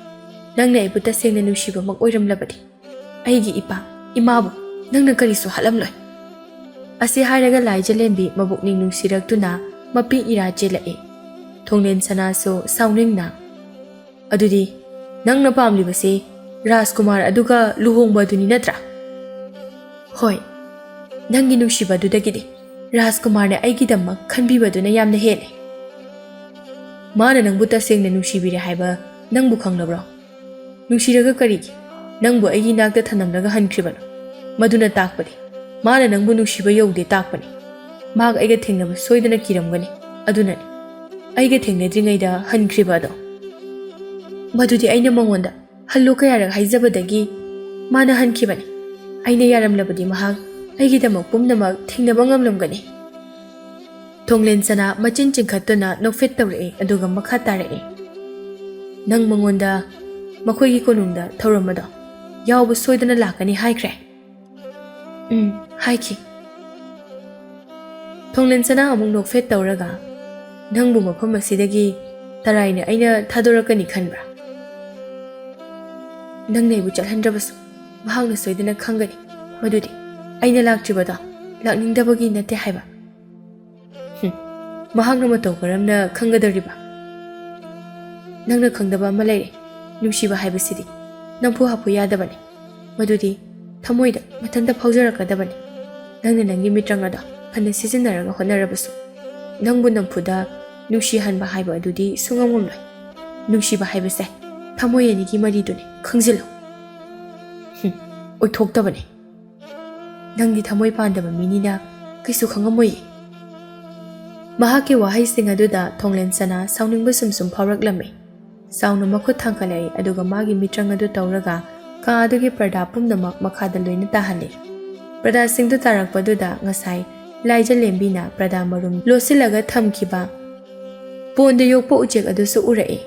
ꯅꯪꯅ ꯑꯩꯕꯨ ꯇꯁꯦꯡꯅ ꯅꯨꯡꯁꯤꯕꯃꯛ ꯑꯣꯏꯔꯝꯂꯕꯗꯤ ꯑꯩꯒꯤ ꯏꯄꯥ ꯏꯃꯥꯕꯨ ꯅꯪꯅ ꯀꯔꯤꯁꯨ ꯍꯥꯠꯂꯝꯂꯣꯏ꯫" ꯑꯁꯤ ꯍꯥꯏꯔꯒ ꯂꯥꯏꯖꯂꯦꯝꯕꯤ ꯃꯕꯨꯛꯅꯤꯡ ꯅꯨꯡꯁꯤꯔꯛꯇꯨꯅ ꯃꯄꯤ ꯏꯔꯥ ꯆꯦꯜꯂꯛꯏ꯫ ꯊꯣꯡꯂꯦꯟ ꯁꯅꯥꯁꯨ ꯁꯥꯎꯅꯤꯡꯅ, "ꯑꯗꯨꯗꯤ ꯅꯪꯅ ꯄꯥꯝꯂꯤꯕꯁꯤ ꯔꯥꯖꯀꯨꯃꯥꯔ ꯑꯗꯨꯒ ꯂꯨꯍꯣꯡꯕ ꯑꯗꯨꯅꯤ ꯅꯠꯇ꯭ꯔꯥ?" "ꯍꯣꯏ, ꯅꯪꯒꯤ ꯅꯨꯡꯁꯤꯕꯗꯨꯗꯒꯤꯗꯤ ꯔꯥꯖꯀꯨꯃꯥꯔꯅ ꯑꯩꯒꯤꯗꯃꯛ ꯈꯟꯕꯤꯕꯗꯨꯅ ꯌꯥꯝꯅ ꯍꯦꯜꯂꯦ꯫" ꯃꯥꯅ ꯅꯪꯕꯨ ꯇꯁꯦꯡꯅ ꯅꯨꯡꯁꯤꯕꯤꯔꯦ ꯍꯥꯏꯕ ꯅꯪꯕꯨ ꯈꯪꯂꯕ꯭ꯔꯣ? ꯅꯨꯡꯁꯤꯔꯒ ꯀꯔꯤꯒꯤ ꯅꯪꯕꯨ ꯑꯩꯒꯤ ꯏꯅꯥꯛꯇ ꯊꯝꯂꯝꯂꯒ ꯍꯟꯈ꯭ꯔꯤꯕꯅꯣ? ꯃꯗꯨꯅ ꯇꯥꯛꯄꯗꯤ ꯃꯥꯅ ꯅꯪꯕꯨ ꯅꯨꯡꯁꯤꯕ ꯌꯧꯗꯦ ꯇꯥꯛꯄꯅꯤ꯫ ꯃꯍꯥꯛ ꯑꯩꯒ ꯊꯦꯡꯅꯕ ꯁꯣꯏꯗꯅ ꯀꯤꯔꯝꯒꯅꯤ꯫ ꯑꯗꯨꯅꯅꯤ ꯑꯩꯒ ꯊꯦꯡꯅꯗ꯭ꯔꯤꯉꯩꯗ ꯍꯟꯈ꯭ꯔꯤꯕ ꯑꯗꯣ꯫ ꯃꯗꯨꯗꯤ ꯑꯩꯅ ꯃꯉꯣꯟꯗ ꯍꯜꯂꯨ ꯀꯌꯥꯔꯛ ꯍꯥꯏꯖꯕꯗꯒꯤ ꯃꯥꯅ ꯍꯟꯈꯤꯕꯅꯤ꯫ ꯑꯩꯅ ꯌꯥꯔꯝꯂꯕꯗꯤ ꯃꯍꯥꯛ ꯑꯩꯒꯤꯗꯃꯛ ꯄꯨꯝꯅꯃꯛ ꯊꯦꯡꯅꯕ ꯉꯝꯂꯝꯒꯅꯤ꯫ ꯊꯣꯡꯂꯦꯟ ꯁꯅꯥ ꯃꯆꯤꯟ ꯆꯤꯡꯈꯠꯇꯨꯅ ꯅꯣꯛꯐꯦꯠ ꯇꯧꯔꯛꯏ, ꯑꯗꯨꯒ ꯃꯈꯥ ꯇꯥꯔꯛꯏ, "ꯅꯪ ꯃꯉꯣꯟꯗ ꯃꯈꯣꯏꯒꯤ ꯀꯣꯅꯨꯡꯗ ꯊꯧꯔꯝ ꯑꯗꯣ ꯌꯥꯎꯕ ꯁꯣꯏꯗꯅ ꯂꯥꯛꯀꯅꯤ ꯍꯥꯏꯈ꯭ꯔꯦ?" "ꯎꯝ, ꯍꯥꯏꯈꯤ꯫" ꯊꯣꯡꯂꯦꯟ ꯁꯅꯥ ꯑꯃꯨꯛ ꯅꯣꯛꯐꯦꯠ ꯇꯧꯔꯒ, "ꯅꯪꯕꯨ ꯃꯐꯝ ꯑꯁꯤꯗꯒꯤ ꯇꯔꯥꯏꯅ ꯑꯩꯅ ꯊꯥꯗꯣꯔꯛꯀꯅꯤ ꯈꯟꯕ꯭ꯔꯥ? ꯅꯪꯅ ꯑꯩꯕꯨ ꯆꯠꯍꯟꯗ꯭ꯔꯕꯁꯨ ꯃꯍꯥꯛꯅ ꯁꯣꯏꯗꯅ ꯈꯪꯒꯅꯤ ꯃꯗꯨꯗꯤ ꯑꯩꯅ ꯂꯥꯛꯇ꯭ꯔꯤꯕꯗꯣ ꯂꯥꯛꯅꯤꯡꯗꯕꯒꯤ ꯅꯠꯇꯦ ꯍꯥꯏꯕ꯫" "ꯍꯨꯝ, ꯃꯍꯥꯛꯅ ꯃꯇꯧ ꯀꯔꯝꯅ ꯈꯪꯒꯗꯧꯔꯤꯕ?" "ꯅꯪꯅ ꯈꯪꯗꯕ ꯑꯃ ꯂꯩꯔꯦ꯫ ꯅꯨꯡꯁꯤꯕ ꯍꯥꯏꯕꯁꯤꯗꯤ ꯅꯝꯐꯨ ꯍꯥꯐꯨ ꯌꯥꯗꯕꯅꯤ꯫ ꯃꯗꯨꯗꯤ ꯊꯃꯣꯏꯗ ꯃꯊꯟꯇ ꯐꯥꯎꯖꯔꯛꯀꯗꯕꯅꯤ꯫ ꯅꯪꯅ ꯅꯪꯒꯤ ꯃꯤꯇ꯭ꯔꯪ ꯑꯗꯣ ꯐꯅ ꯁꯤꯖꯤꯟꯅꯔꯒ ꯍꯣꯠꯅꯔꯕꯁꯨ, ꯅꯪꯕꯨ ꯅꯝꯐꯨꯗ ꯅꯨꯡꯁꯤꯍꯟꯕ ꯍꯥꯏꯕ ꯑꯗꯨꯗꯤ ꯁꯨꯡꯉꯝ ꯉꯝꯂꯣꯏ꯫ ꯅꯨꯡꯁꯤꯕ ꯍꯥꯏꯕꯁꯦ ꯊꯃꯣꯏ ꯑꯅꯤꯒꯤ ꯃꯔꯤꯗꯨꯅꯤ, ꯈꯪꯖꯤꯜꯂꯨ꯫" "ꯍꯨꯝ, ꯑꯣꯏꯊꯣꯛꯇꯕꯅꯤ꯫ ꯅꯪꯗꯤ ꯊꯃꯣꯏ ꯄꯥꯟꯗꯕ ꯃꯤꯅꯤꯅ ꯀꯩꯁꯨ ꯈꯪꯉꯝꯃꯣꯏꯌꯦ꯫" ꯃꯍꯥꯛꯀꯤ ꯋꯥꯍꯩꯁꯤꯡ ꯑꯗꯨꯗ ꯊꯣꯡꯂꯦꯟ ꯁꯅꯥ ꯁꯥꯎꯅꯤꯡꯕ ꯁꯨꯝ ꯁꯨꯝ ꯐꯥꯎꯔꯛꯂꯝꯃꯤ꯫ ꯆꯥꯎꯅ ꯃꯈꯨꯠ ꯊꯥꯡꯒꯠꯂꯛꯏ, ꯑꯗꯨꯒ ꯃꯥꯒꯤ ꯃꯤꯇ꯭ꯔꯪ ꯑꯗꯨ ꯇꯧꯔꯒ ꯀꯥ ꯑꯗꯨꯒꯤ ꯄꯔꯗꯥ ꯄꯨꯝꯅꯃꯛ ꯃꯈꯥꯗ ꯂꯣꯏꯅ ꯇꯥꯍꯜꯂꯤ꯫ ꯄꯔꯗꯥꯁꯤꯡꯗꯨ ꯇꯥꯔꯛꯄꯗꯨꯗ ꯉꯁꯥꯏ ꯂꯥꯏꯖꯂꯦꯝꯕꯤꯅ ꯄꯔꯗꯥ ꯃꯔꯨꯝ ꯂꯣꯠꯁꯤꯜꯂꯒ ꯊꯝꯈꯤꯕ ꯄꯣꯟꯗ ꯌꯣꯛꯄ ꯎꯆꯦꯛ ꯑꯗꯨꯁꯨ ꯎꯔꯛꯏ꯫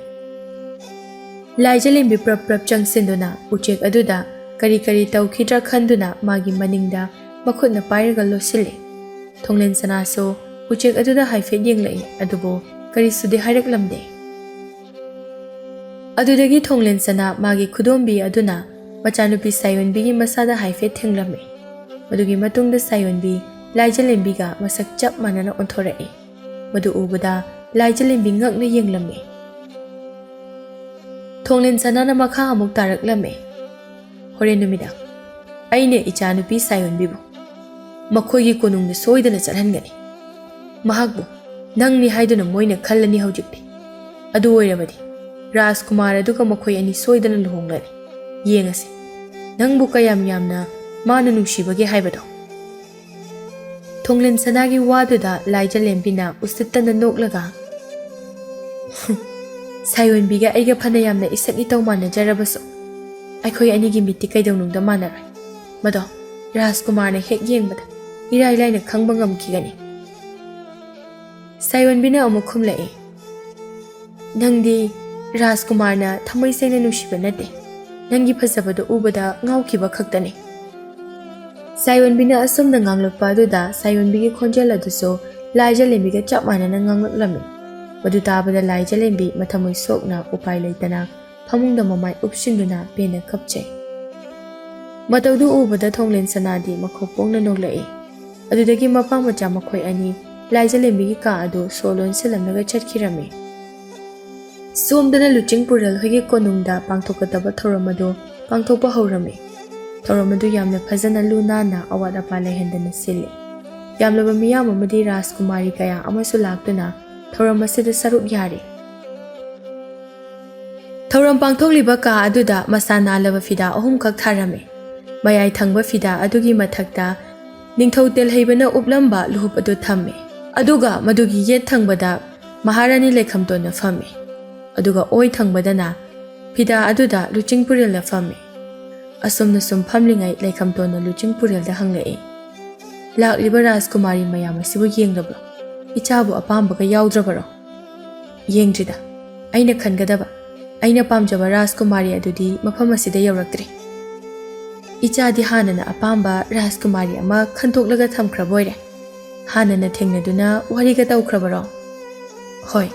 ꯂꯥꯏꯖꯂꯦꯝꯕꯤ ꯄ꯭ꯔꯞ ꯄ꯭ꯔꯞ ꯆꯪꯁꯤꯟꯗꯨꯅ ꯎꯆꯦꯛ ꯑꯗꯨꯗ ꯀꯔꯤ ꯀꯔꯤ ꯇꯧꯈꯤꯗ꯭ꯔꯥ ꯈꯟꯗꯨꯅ ꯃꯥꯒꯤ ꯃꯅꯤꯡꯗ ꯃꯈꯨꯠꯅ ꯄꯥꯏꯔꯒ ꯂꯣꯠꯁꯤꯜꯂꯤ꯫ ꯊꯣꯡꯂꯦꯟ ꯁꯅꯥꯁꯨ ꯎꯆꯦꯛ ꯑꯗꯨꯗ ꯍꯥꯏꯐꯦꯠ ꯌꯦꯡꯂꯛꯏ, ꯑꯗꯨꯕꯨ ꯀꯔꯤꯁꯨꯗꯤ ꯍꯥꯏꯔꯛꯂꯝꯗꯦ꯫ ꯑꯗꯨꯗꯒꯤ ꯊꯣꯡꯂꯦꯟ ꯁꯅꯥ ꯃꯥꯒꯤ ꯈꯨꯗꯣꯝꯕꯤ ꯑꯗꯨꯅ ꯃꯆꯥꯅꯨꯄꯤ ꯁꯥꯌꯣꯟꯕꯤꯒꯤ ꯃꯁꯥꯗ ꯍꯥꯏꯐꯦꯠ ꯊꯦꯡꯂꯝꯃꯤ꯫ ꯃꯗꯨꯒꯤ ꯃꯇꯨꯡꯗ ꯁꯥꯌꯣꯟꯕꯤ ꯂꯥꯏꯖꯂꯦꯝꯕꯤꯒ ꯃꯁꯛ ꯆꯞ ꯃꯥꯟꯅꯅ ꯑꯣꯟꯊꯣꯔꯛꯏ꯫ ꯃꯗꯨ ꯎꯕꯗ ꯂꯥꯏꯖꯂꯦꯝꯕꯤ ꯉꯛꯅ ꯌꯦꯡꯂꯝꯃꯤ꯫ ꯊꯣꯡꯂꯦꯟ ꯁꯅꯥꯅ ꯃꯈꯥ ꯑꯃꯨꯛ ꯇꯥꯔꯛꯂꯝꯃꯤ, "ꯍꯣꯔꯦꯟ ꯅꯨꯃꯤꯗꯥꯡ ꯑꯩꯅ ꯏꯆꯥꯅꯨꯄꯤ ꯁꯥꯌꯣꯟꯕꯤꯕꯨ ꯃꯈꯣꯏꯒꯤ ꯀꯣꯅꯨꯡꯗ ꯁꯣꯏꯗꯅ ꯆꯠꯍꯟꯒꯅꯤ꯫ ꯃꯍꯥꯛꯄꯨ ꯅꯪꯅꯤ ꯍꯥꯏꯗꯨꯅ ꯃꯣꯏꯅ ꯈꯜꯂꯅꯤ ꯍꯧꯖꯤꯛꯇꯤ꯫ ꯑꯗꯨ ꯑꯣꯏꯔꯕꯗꯤ ꯔꯥꯖꯀꯨꯃꯥꯔ ꯑꯗꯨꯒ ꯃꯈꯣꯏ ꯑꯅꯤ ꯁꯣꯏꯗꯅ ꯂꯨꯍꯣꯡꯂꯅꯤ꯫ ꯌꯦꯡꯉꯁꯤ, ꯅꯪꯕꯨ ꯀꯌꯥꯝ ꯌꯥꯝꯅ ꯃꯥꯅ ꯅꯨꯡꯁꯤꯕꯒꯦ ꯍꯥꯏꯕꯗꯣ꯫ ꯊꯣꯡꯂꯦꯟ ꯁꯅꯥꯒꯤ ꯋꯥꯗꯨꯗ ꯂꯥꯏꯖꯂꯦꯝꯕꯤꯅ ꯎꯁꯤꯠꯇꯅ ꯅꯣꯛꯂꯒ, "ꯁꯥꯌꯣꯟꯕꯤꯒ ꯑꯩꯒ ꯐꯅ ꯌꯥꯝꯅ ꯏꯁꯛ ꯏꯇꯧ ꯃꯥꯟꯅꯖꯔꯕꯁꯨ ꯑꯩꯈꯣꯏ ꯑꯅꯤꯒꯤ ꯃꯤꯠꯇꯤ ꯀꯩꯗꯧꯅꯨꯡꯗ ꯃꯥꯟꯅꯔꯣꯏ꯫ ꯃꯗꯣ ꯔꯥꯖꯀꯨꯃꯥꯔꯅ ꯍꯦꯛ ꯌꯦꯡꯕꯗ ꯏꯔꯥꯏ ꯂꯥꯏꯅ ꯈꯪꯕ ꯉꯝꯈꯤꯒꯅꯤ꯫" ꯁꯥꯌꯣꯟꯕꯤꯅ ꯑꯃꯨꯛ ꯈꯨꯝꯂꯛꯏ, "ꯅꯪꯗꯤ ꯔꯥꯖꯀꯨꯃꯥꯔꯅ ꯊꯃꯣꯏ ꯁꯦꯡꯅ ꯅꯨꯡꯁꯤꯕ ꯅꯠꯇꯦ꯫ ꯅꯪꯒꯤ ꯐꯖꯕꯗꯣ ꯎꯕꯗ ꯉꯥꯎꯈꯤꯕ ꯈꯛꯇꯅꯤ꯫" ꯁꯥꯌꯣꯟꯕꯤꯅ ꯑꯁꯨꯝꯅ ꯉꯥꯡꯂꯛꯄ ꯑꯗꯨꯗ ꯁꯥꯌꯣꯟꯕꯤꯒꯤ ꯈꯣꯟꯖꯦꯜ ꯑꯗꯨꯁꯨ ꯂꯥꯏꯖꯂꯦꯝꯕꯤꯒ ꯆꯞ ꯃꯥꯟꯅꯅ ꯉꯥꯡꯂꯛꯂꯝꯃꯤ꯫ ꯃꯗꯨ ꯇꯥꯕꯗ ꯂꯥꯏꯖꯂꯦꯝꯕꯤ ꯃꯊꯃꯣꯏ ꯁꯣꯛꯅ ꯎꯄꯥꯏ ꯂꯩꯇꯅ ꯐꯃꯨꯡꯗ ꯃꯃꯥꯏ ꯎꯞꯁꯤꯟꯗꯨꯅ ꯄꯦꯟꯅ ꯀꯞꯆꯩ꯫ ꯃꯇꯧꯗꯨ ꯎꯕꯗ ꯊꯣꯡꯂꯦꯟ ꯁꯅꯥꯗꯤ ꯃꯈꯣꯛ ꯄꯣꯡꯅ ꯅꯣꯛꯂꯛꯏ꯫ ꯑꯗꯨꯗꯒꯤ ꯃꯄꯥ ꯃꯆꯥ ꯃꯈꯣꯏ ꯑꯅꯤ ꯂꯥꯏꯖꯂꯦꯝꯕꯤꯒꯤ ꯀꯥ ꯑꯗꯨ ꯁꯣ ꯂꯣꯟꯁꯤꯜꯂꯝꯂꯒ ꯆꯠꯈꯤꯔꯝꯃꯤ꯫ ꯁꯣꯝꯗꯅ ꯂꯨꯆꯤꯡ ꯄꯨꯔꯦꯜ ꯍꯣꯏꯒꯤ ꯀꯣꯅꯨꯡꯗ ꯄꯥꯡꯊꯣꯛꯀꯗꯕ ꯊꯧꯔꯝ ꯑꯗꯨ ꯄꯥꯡꯊꯣꯛꯄ ꯍꯧꯔꯝꯃꯤ꯫ ꯊꯧꯔꯝ ꯑꯗꯨ ꯌꯥꯝꯅ ꯐꯖꯅ ꯂꯨ ꯅꯥꯟꯅ ꯑꯋꯥꯠ ꯑꯄꯥ ꯂꯩꯍꯟꯗꯅ ꯁꯤꯜꯂꯤ꯫ ꯌꯥꯝꯂꯕ ꯃꯤꯌꯥꯝ ꯑꯃꯗꯤ ꯔꯥꯖꯀꯨꯃꯥꯔꯤ ꯀꯌꯥ ꯑꯃꯁꯨ ꯂꯥꯛꯇꯨꯅ ꯊꯧꯔꯝ ꯑꯁꯤꯗ ꯁꯔꯨꯛ ꯌꯥꯔꯤ꯫ ꯊꯧꯔꯝ ꯄꯥꯡꯊꯣꯛꯂꯤꯕ ꯀꯥ ꯑꯗꯨꯗ ꯃꯁꯥ ꯅꯥꯜꯂꯕ ꯐꯤꯗꯥ ꯑꯍꯨꯝꯈꯛ ꯊꯥꯔꯝꯃꯤ꯫ ꯃꯌꯥꯏ ꯊꯪꯕ ꯐꯤꯗꯥ ꯑꯗꯨꯒꯤ ꯃꯊꯛꯇ ꯅꯤꯡꯊꯧ ꯇꯦꯜꯍꯩꯕꯅ ꯎꯞꯂꯝꯕ ꯂꯨꯍꯨꯞ ꯑꯗꯨ ꯊꯝꯃꯤ꯫ ꯑꯗꯨꯒ ꯃꯗꯨꯒꯤ ꯌꯦꯠ ꯊꯪꯕꯗ ꯃꯍꯥꯔꯥꯅꯤ ꯂꯩꯈꯝꯇꯣꯟꯅ ꯐꯝꯃꯤ꯫ ꯑꯗꯨꯒ ꯑꯣꯏ ꯊꯪꯕꯗꯅ ꯐꯤꯗꯥ ꯑꯗꯨꯗ ꯂꯨꯆꯤꯡ ꯄꯨꯔꯦꯜꯅ ꯐꯝꯃꯤ꯫ ꯑꯁꯨꯝꯅ ꯁꯨꯝ ꯐꯝꯂꯤꯉꯩ ꯂꯩꯈꯝꯇꯣꯟꯅ ꯂꯨꯆꯤꯡ ꯄꯨꯔꯦꯜꯗ ꯍꯪꯂꯛꯏ, "ꯂꯥꯛꯂꯤꯕ ꯔꯥꯖꯀꯨꯃꯥꯔꯤ ꯃꯌꯥꯝ ꯑꯁꯤꯕꯨ ꯌꯦꯡꯂꯕ꯭ꯔꯣ? ꯏꯆꯥꯕꯨ ꯑꯄꯥꯝꯕꯒ ꯌꯥꯎꯗ꯭ꯔꯕꯔꯣ?" "ꯌꯦꯡꯗ꯭ꯔꯤꯗ꯫ ꯑꯩꯅ ꯈꯟꯒꯗꯕ, ꯑꯩꯅ ꯄꯥꯝꯖꯕ ꯔꯥꯖꯀꯨꯃꯥꯔꯤ ꯑꯗꯨꯗꯤ ꯃꯐꯝ ꯑꯁꯤꯗ ꯌꯧꯔꯛꯇ꯭ꯔꯤ꯫ ꯏꯆꯥꯗꯤ ꯍꯥꯟꯅꯅ ꯑꯄꯥꯝꯕ ꯔꯥꯖꯀꯨꯃꯥꯔꯤ ꯑꯃ ꯈꯟꯗꯣꯛꯂꯒ ꯊꯝꯈ꯭ꯔꯕ ꯑꯣꯏꯔꯦ꯫ ꯍꯥꯟꯅꯅ ꯊꯦꯡꯅꯗꯨꯅ ꯋꯥꯔꯤꯒ ꯇꯧꯈ꯭ꯔꯕꯔꯣ?" "ꯍꯣꯏ꯫"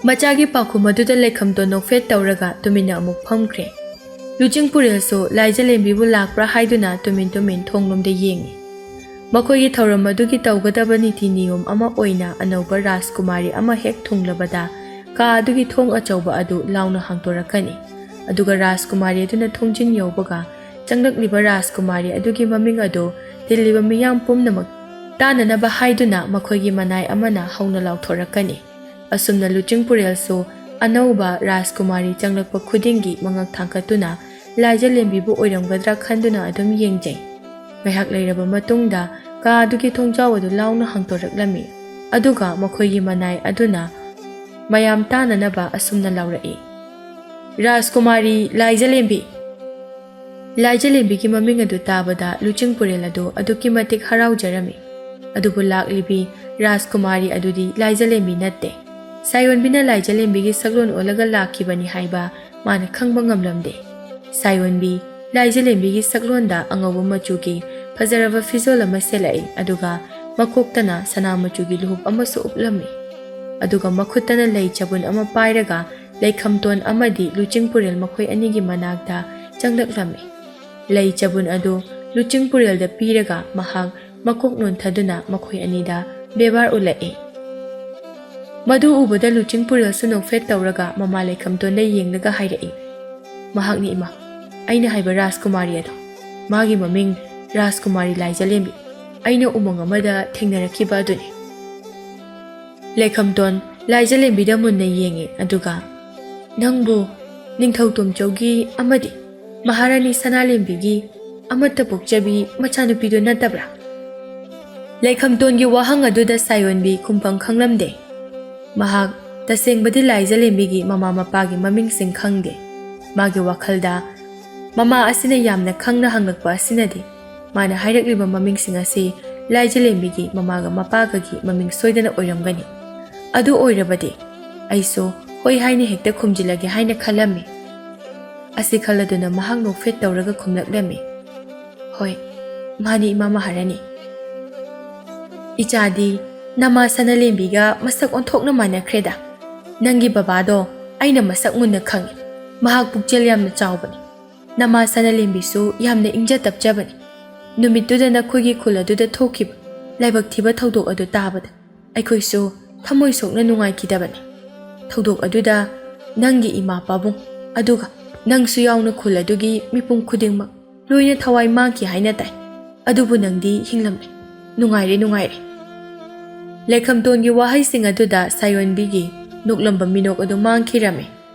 ꯃꯆꯥꯒꯤ ꯄꯥꯎꯈꯨꯝ ꯑꯗꯨꯗ ꯂꯩꯈꯝꯗꯣ ꯅꯣꯛꯐꯦꯠ ꯇꯧꯔꯒ ꯇꯨꯃꯤꯟꯅ ꯑꯃꯨꯛ ꯐꯝꯈ꯭ꯔꯦ꯫ ꯂꯨꯆꯤꯡ ꯄꯨꯔꯦꯜꯁꯨ ꯂꯥꯏꯖꯂꯦꯝꯕꯤꯕꯨ ꯂꯥꯛꯄ꯭ꯔꯥ ꯍꯥꯏꯗꯨꯅ ꯇꯨꯃꯤꯟ ꯇꯨꯃꯤꯟ ꯊꯣꯡꯂꯣꯝꯗ ꯌꯦꯡꯉꯤ꯫ ꯃꯈꯣꯏꯒꯤ ꯊꯧꯔꯝ ꯑꯗꯨꯒꯤ ꯇꯧꯒꯗꯕ ꯅꯤꯇꯤ ꯅꯤꯌꯣꯝ ꯑꯃ ꯑꯣꯏꯅ ꯑꯅꯧꯕ ꯔꯥꯖꯀꯨꯃꯥꯔꯤ ꯑꯃ ꯍꯦꯛ ꯊꯨꯡꯂꯕꯗ ꯀꯥ ꯑꯗꯨꯒꯤ ꯊꯣꯡ ꯑꯆꯧꯕ ꯑꯗꯨ ꯂꯥꯎꯅ ꯍꯥꯡꯗꯣꯔꯛꯀꯅꯤ꯫ ꯑꯗꯨꯒ ꯔꯥꯖꯀꯨꯃꯥꯔꯤ ꯑꯗꯨꯅ ꯊꯣꯡꯖꯤꯟ ꯌꯧꯕꯒ ꯆꯪꯂꯛꯂꯤꯕ ꯔꯥꯖꯀꯨꯃꯥꯔꯤ ꯑꯗꯨꯒꯤ ꯃꯃꯤꯡ ꯑꯗꯨ ꯇꯤꯜꯂꯤꯕ ꯃꯤꯌꯥꯝ ꯄꯨꯝꯅꯃꯛ ꯇꯥꯅꯅꯕ ꯍꯥꯏꯗꯨꯅ ꯃꯈꯣꯏꯒꯤ ꯃꯅꯥꯏ ꯑꯃꯅ ꯍꯧꯅ ꯂꯥꯎꯊꯣꯔꯛꯀꯅꯤ꯫ ꯑꯁꯨꯝꯅ ꯂꯨꯆꯤꯡꯄꯨꯔꯦꯜꯁꯨ ꯑꯅꯧꯕ ꯔꯥꯖꯀꯨꯃꯥꯔꯤ ꯆꯪꯂꯛꯄ ꯈꯨꯗꯤꯡꯒꯤ ꯃꯉꯛ ꯊꯥꯡꯒꯠꯇꯨꯅ ꯂꯥꯏꯖꯂꯦꯝꯕꯤꯕꯨ ꯑꯣꯏꯔꯝꯒꯗ꯭ꯔꯥ ꯈꯟꯗꯨꯅ ꯑꯗꯨꯝ ꯌꯦꯡꯖꯩ꯫ ꯉꯥꯏꯍꯥꯛ ꯂꯩꯔꯕ ꯃꯇꯨꯡꯗ ꯀꯥ ꯑꯗꯨꯒꯤ ꯊꯣꯡꯖꯥꯎ ꯑꯗꯨ ꯂꯥꯎꯅ ꯍꯥꯡꯗꯣꯔꯛꯂꯝꯃꯤ꯫ ꯑꯗꯨꯒ ꯃꯈꯣꯏꯒꯤ ꯃꯅꯥꯏ ꯑꯗꯨꯅ ꯃꯌꯥꯝ ꯇꯥꯅꯅꯕ ꯑꯁꯨꯝꯅ ꯂꯥꯎꯔꯛꯏ, "ꯔꯥꯖꯀꯨꯃꯥꯔꯤ ꯂꯥꯏꯖꯂꯦꯝꯕꯤ!" ꯂꯥꯏꯖꯂꯦꯝꯕꯤꯒꯤ ꯃꯃꯤꯡ ꯑꯗꯨ ꯇꯥꯕꯗ ꯂꯨꯆꯤꯡꯄꯨꯔꯦꯜ ꯑꯗꯨ ꯑꯗꯨꯛꯀꯤ ꯃꯇꯤꯛ ꯍꯔꯥꯎꯖꯔꯝꯃꯤ꯫ ꯑꯗꯨꯕꯨ ꯂꯥꯛꯂꯤꯕꯤ ꯔꯥꯖꯀꯨꯃꯥꯔꯤ ꯑꯗꯨꯗꯤ ꯂꯥꯏꯖꯂꯦꯝꯕꯤ ꯅꯠꯇꯦ꯫ ꯁꯥꯌꯣꯟꯕꯤꯅ ꯂꯥꯏꯖꯂꯦꯝꯕꯤꯒꯤ ꯁꯛꯂꯣꯟ ꯑꯣꯜꯂꯒ ꯂꯥꯛꯈꯤꯕꯅꯤ ꯍꯥꯏꯕ ꯃꯥꯅ ꯈꯪꯕ ꯉꯝꯂꯝꯗꯦ꯫ ꯁꯥꯌꯣꯟꯕꯤ ꯂꯥꯏꯖꯂꯦꯝꯕꯤꯒꯤ ꯁꯛꯂꯣꯟꯗ ꯑꯉꯧꯕ ꯃꯆꯨꯒꯤ ꯐꯖꯔꯕ ꯐꯤꯖꯣꯜ ꯑꯃ ꯁꯦꯠꯂꯛꯏ, ꯑꯗꯨꯒ ꯃꯀꯣꯛꯇꯅ ꯁꯅꯥ ꯃꯆꯨꯒꯤ ꯂꯨꯍꯨꯞ ꯑꯃꯁꯨ ꯎꯞꯂꯝꯃꯤ꯫ ꯑꯗꯨꯒ ꯃꯈꯨꯠꯇꯅ ꯂꯩ ꯆꯕꯨꯟ ꯑꯃ ꯄꯥꯏꯔꯒ ꯂꯩꯈꯝꯇꯣꯟ ꯑꯃꯗꯤ ꯂꯨꯆꯤꯡꯄꯨꯔꯦꯜ ꯃꯈꯣꯏ ꯑꯅꯤꯒꯤ ꯃꯅꯥꯛꯇ ꯆꯪꯂꯛꯂꯝꯃꯤ꯫ ꯂꯩ ꯆꯕꯨꯟ ꯑꯗꯨ ꯂꯨꯆꯤꯡꯄꯨꯔꯦꯜꯗ ꯄꯤꯔꯒ ꯃꯍꯥꯛ ꯃꯀꯣꯛ ꯅꯣꯟꯊꯗꯨꯅ ꯃꯈꯣꯏ ꯑꯅꯤꯗ ꯕꯦꯕꯥꯔ ꯎꯠꯂꯛꯏ꯫ ꯃꯗꯨ ꯎꯕꯗ ꯂꯨꯆꯤꯡꯄꯨꯔꯦꯜꯁꯨ ꯅꯣꯛꯐꯦꯠ ꯇꯧꯔꯒ ꯃꯃꯥ ꯂꯩꯈꯝꯇꯣꯟꯗ ꯌꯦꯡꯂꯒ ꯍꯥꯏꯔꯛꯏ, "ꯃꯍꯥꯛꯅꯤ ꯏꯃꯥ, ꯑꯩꯅ ꯍꯥꯏꯕ ꯔꯥꯖꯀꯨꯃꯥꯔꯤ ꯑꯗꯣ꯫ ꯃꯥꯒꯤ ꯃꯃꯤꯡ ꯔꯥꯖꯀꯨꯃꯥꯔꯤ ꯂꯥꯏꯖꯂꯦꯝꯕꯤ꯫ ꯑꯩꯅ ꯎꯃꯪ ꯑꯃꯗ ꯊꯦꯡꯅꯔꯛꯈꯤꯕ ꯑꯗꯨꯅꯤ꯫" ꯂꯩꯈꯝꯇꯣꯟ ꯂꯥꯏꯖꯂꯦꯝꯕꯤꯗ ꯃꯨꯟꯅ ꯌꯦꯡꯉꯤ, ꯑꯗꯨꯒ, "ꯅꯪꯕꯨ ꯅꯤꯡꯊꯧ ꯇꯣꯝꯆꯧꯒꯤ ꯑꯃꯗꯤ ꯃꯍꯥꯔꯥꯅꯤ ꯁꯅꯥꯂꯦꯝꯕꯤꯒꯤ ꯑꯃꯠꯇ ꯄꯣꯛꯆꯕꯤ ꯃꯆꯥꯅꯨꯄꯤꯗꯨ ꯅꯠꯇꯕ꯭ꯔꯥ?" ꯂꯩꯈꯝꯇꯣꯟꯒꯤ ꯋꯥꯍꯪ ꯑꯗꯨꯗ ꯁꯥꯌꯣꯟꯕꯤ ꯈꯨꯝꯐꯝ ꯈꯪꯂꯝꯗꯦ꯫ ꯃꯍꯥꯛ ꯇꯁꯦꯡꯕꯗꯤ ꯂꯥꯏꯖꯂꯦꯝꯕꯤꯒꯤ ꯃꯃꯥ ꯃꯄꯥꯒꯤ ꯃꯃꯤꯡꯁꯤꯡ ꯈꯪꯗꯦ꯫ ꯃꯥꯒꯤ ꯋꯥꯈꯜꯗ ꯃꯃꯥ ꯑꯁꯤꯅ ꯌꯥꯝꯅ ꯈꯪꯅ ꯍꯪꯂꯛꯄ ꯑꯁꯤꯅꯗꯤ ꯃꯥꯅ ꯍꯥꯏꯔꯛꯂꯤꯕ ꯃꯃꯤꯡꯁꯤꯡ ꯑꯁꯤ ꯂꯥꯏꯖꯂꯦꯝꯕꯤꯒꯤ ꯃꯃꯥꯒ ꯃꯄꯥꯒꯒꯤ ꯃꯃꯤꯡ ꯁꯣꯏꯗꯅ ꯑꯣꯏꯔꯝꯒꯅꯤ꯫ ꯑꯗꯨ ꯑꯣꯏꯔꯕꯗꯤ ꯑꯩꯁꯨ ꯍꯣꯏ ꯍꯥꯏꯅ ꯍꯦꯛꯇ ꯈꯨꯝꯖꯤꯜꯂꯒꯦ ꯍꯥꯏꯅ ꯈꯜꯂꯝꯃꯤ꯫ ꯑꯁꯤ ꯈꯜꯂꯗꯨꯅ ꯃꯍꯥꯛ ꯅꯣꯛꯐꯦꯠ ꯇꯧꯔꯒ ꯈꯨꯝꯂꯛꯂꯝꯃꯤ, "ꯍꯣꯏ, ꯃꯥꯅꯤ, ꯏꯃꯥ ꯃꯍꯥꯔꯥꯅꯤ꯫ ꯏꯆꯥꯗꯤ ꯅꯃꯥ ꯁꯅꯥꯂꯦꯝꯕꯤꯒ ꯃꯁꯛ ꯑꯣꯟꯊꯣꯛꯅ ꯃꯥꯟꯅꯈ꯭ꯔꯦꯗ꯫ ꯅꯪꯒꯤ ꯕꯕꯥꯗꯣ ꯑꯩꯅ ꯃꯁꯛ ꯃꯨꯟꯅ ꯈꯪꯏ꯫ ꯃꯍꯥꯛ ꯄꯨꯛꯆꯦꯜ ꯌꯥꯝꯅ ꯆꯥꯎꯕꯅꯤ꯫ ꯅꯃꯥ ꯁꯅꯥꯂꯦꯝꯕꯤꯁꯨ ꯌꯥꯝꯅ ꯏꯪꯖ ꯇꯞꯆꯕꯅꯤ꯫ ꯅꯨꯃꯤꯠꯇꯨꯗ ꯅꯈꯣꯏꯒꯤ ꯈꯨꯜ ꯑꯗꯨꯗ ꯊꯣꯛꯈꯤꯕ ꯂꯥꯏꯕꯛ ꯊꯤꯕ ꯊꯧꯗꯣꯛ ꯑꯗꯨ ꯇꯥꯕꯗ ꯑꯩꯈꯣꯏꯁꯨ ꯊꯃꯣꯏ ꯁꯣꯛꯅ ꯅꯨꯡꯉꯥꯏꯈꯤꯗꯕꯅꯤ꯫ ꯊꯧꯗꯣꯛ ꯑꯗꯨꯗ ꯅꯪꯒꯤ ꯏꯃꯥ ꯄꯥꯕꯨꯡ, ꯑꯗꯨꯒ ꯅꯪꯁꯨ ꯌꯥꯎꯅ ꯈꯨꯜ ꯑꯗꯨꯒꯤ ꯃꯤꯄꯨꯝ ꯈꯨꯗꯤꯡꯃꯛ ꯂꯣꯏꯅ ꯊꯋꯥꯏ ꯃꯥꯡꯈꯤ ꯍꯥꯏꯅ ꯇꯥꯏ꯫ ꯑꯗꯨꯕꯨ ꯅꯪꯗꯤ ꯍꯤꯡꯂꯝꯂꯦ꯫ ꯅꯨꯡꯉꯥꯏꯔꯦ, ꯅꯨꯡꯉꯥꯏꯔꯦ꯫" ꯂꯩꯈꯝꯇꯣꯟꯒꯤ ꯋꯥꯍꯩꯁꯤꯡ ꯑꯗꯨꯗ ꯁꯥꯌꯣꯟꯕꯤꯒꯤ ꯅꯣꯛꯂꯝꯕ ꯃꯤꯅꯣꯛ ꯑꯗꯨ ꯃꯥꯡꯈꯤꯔꯝꯃꯤ꯫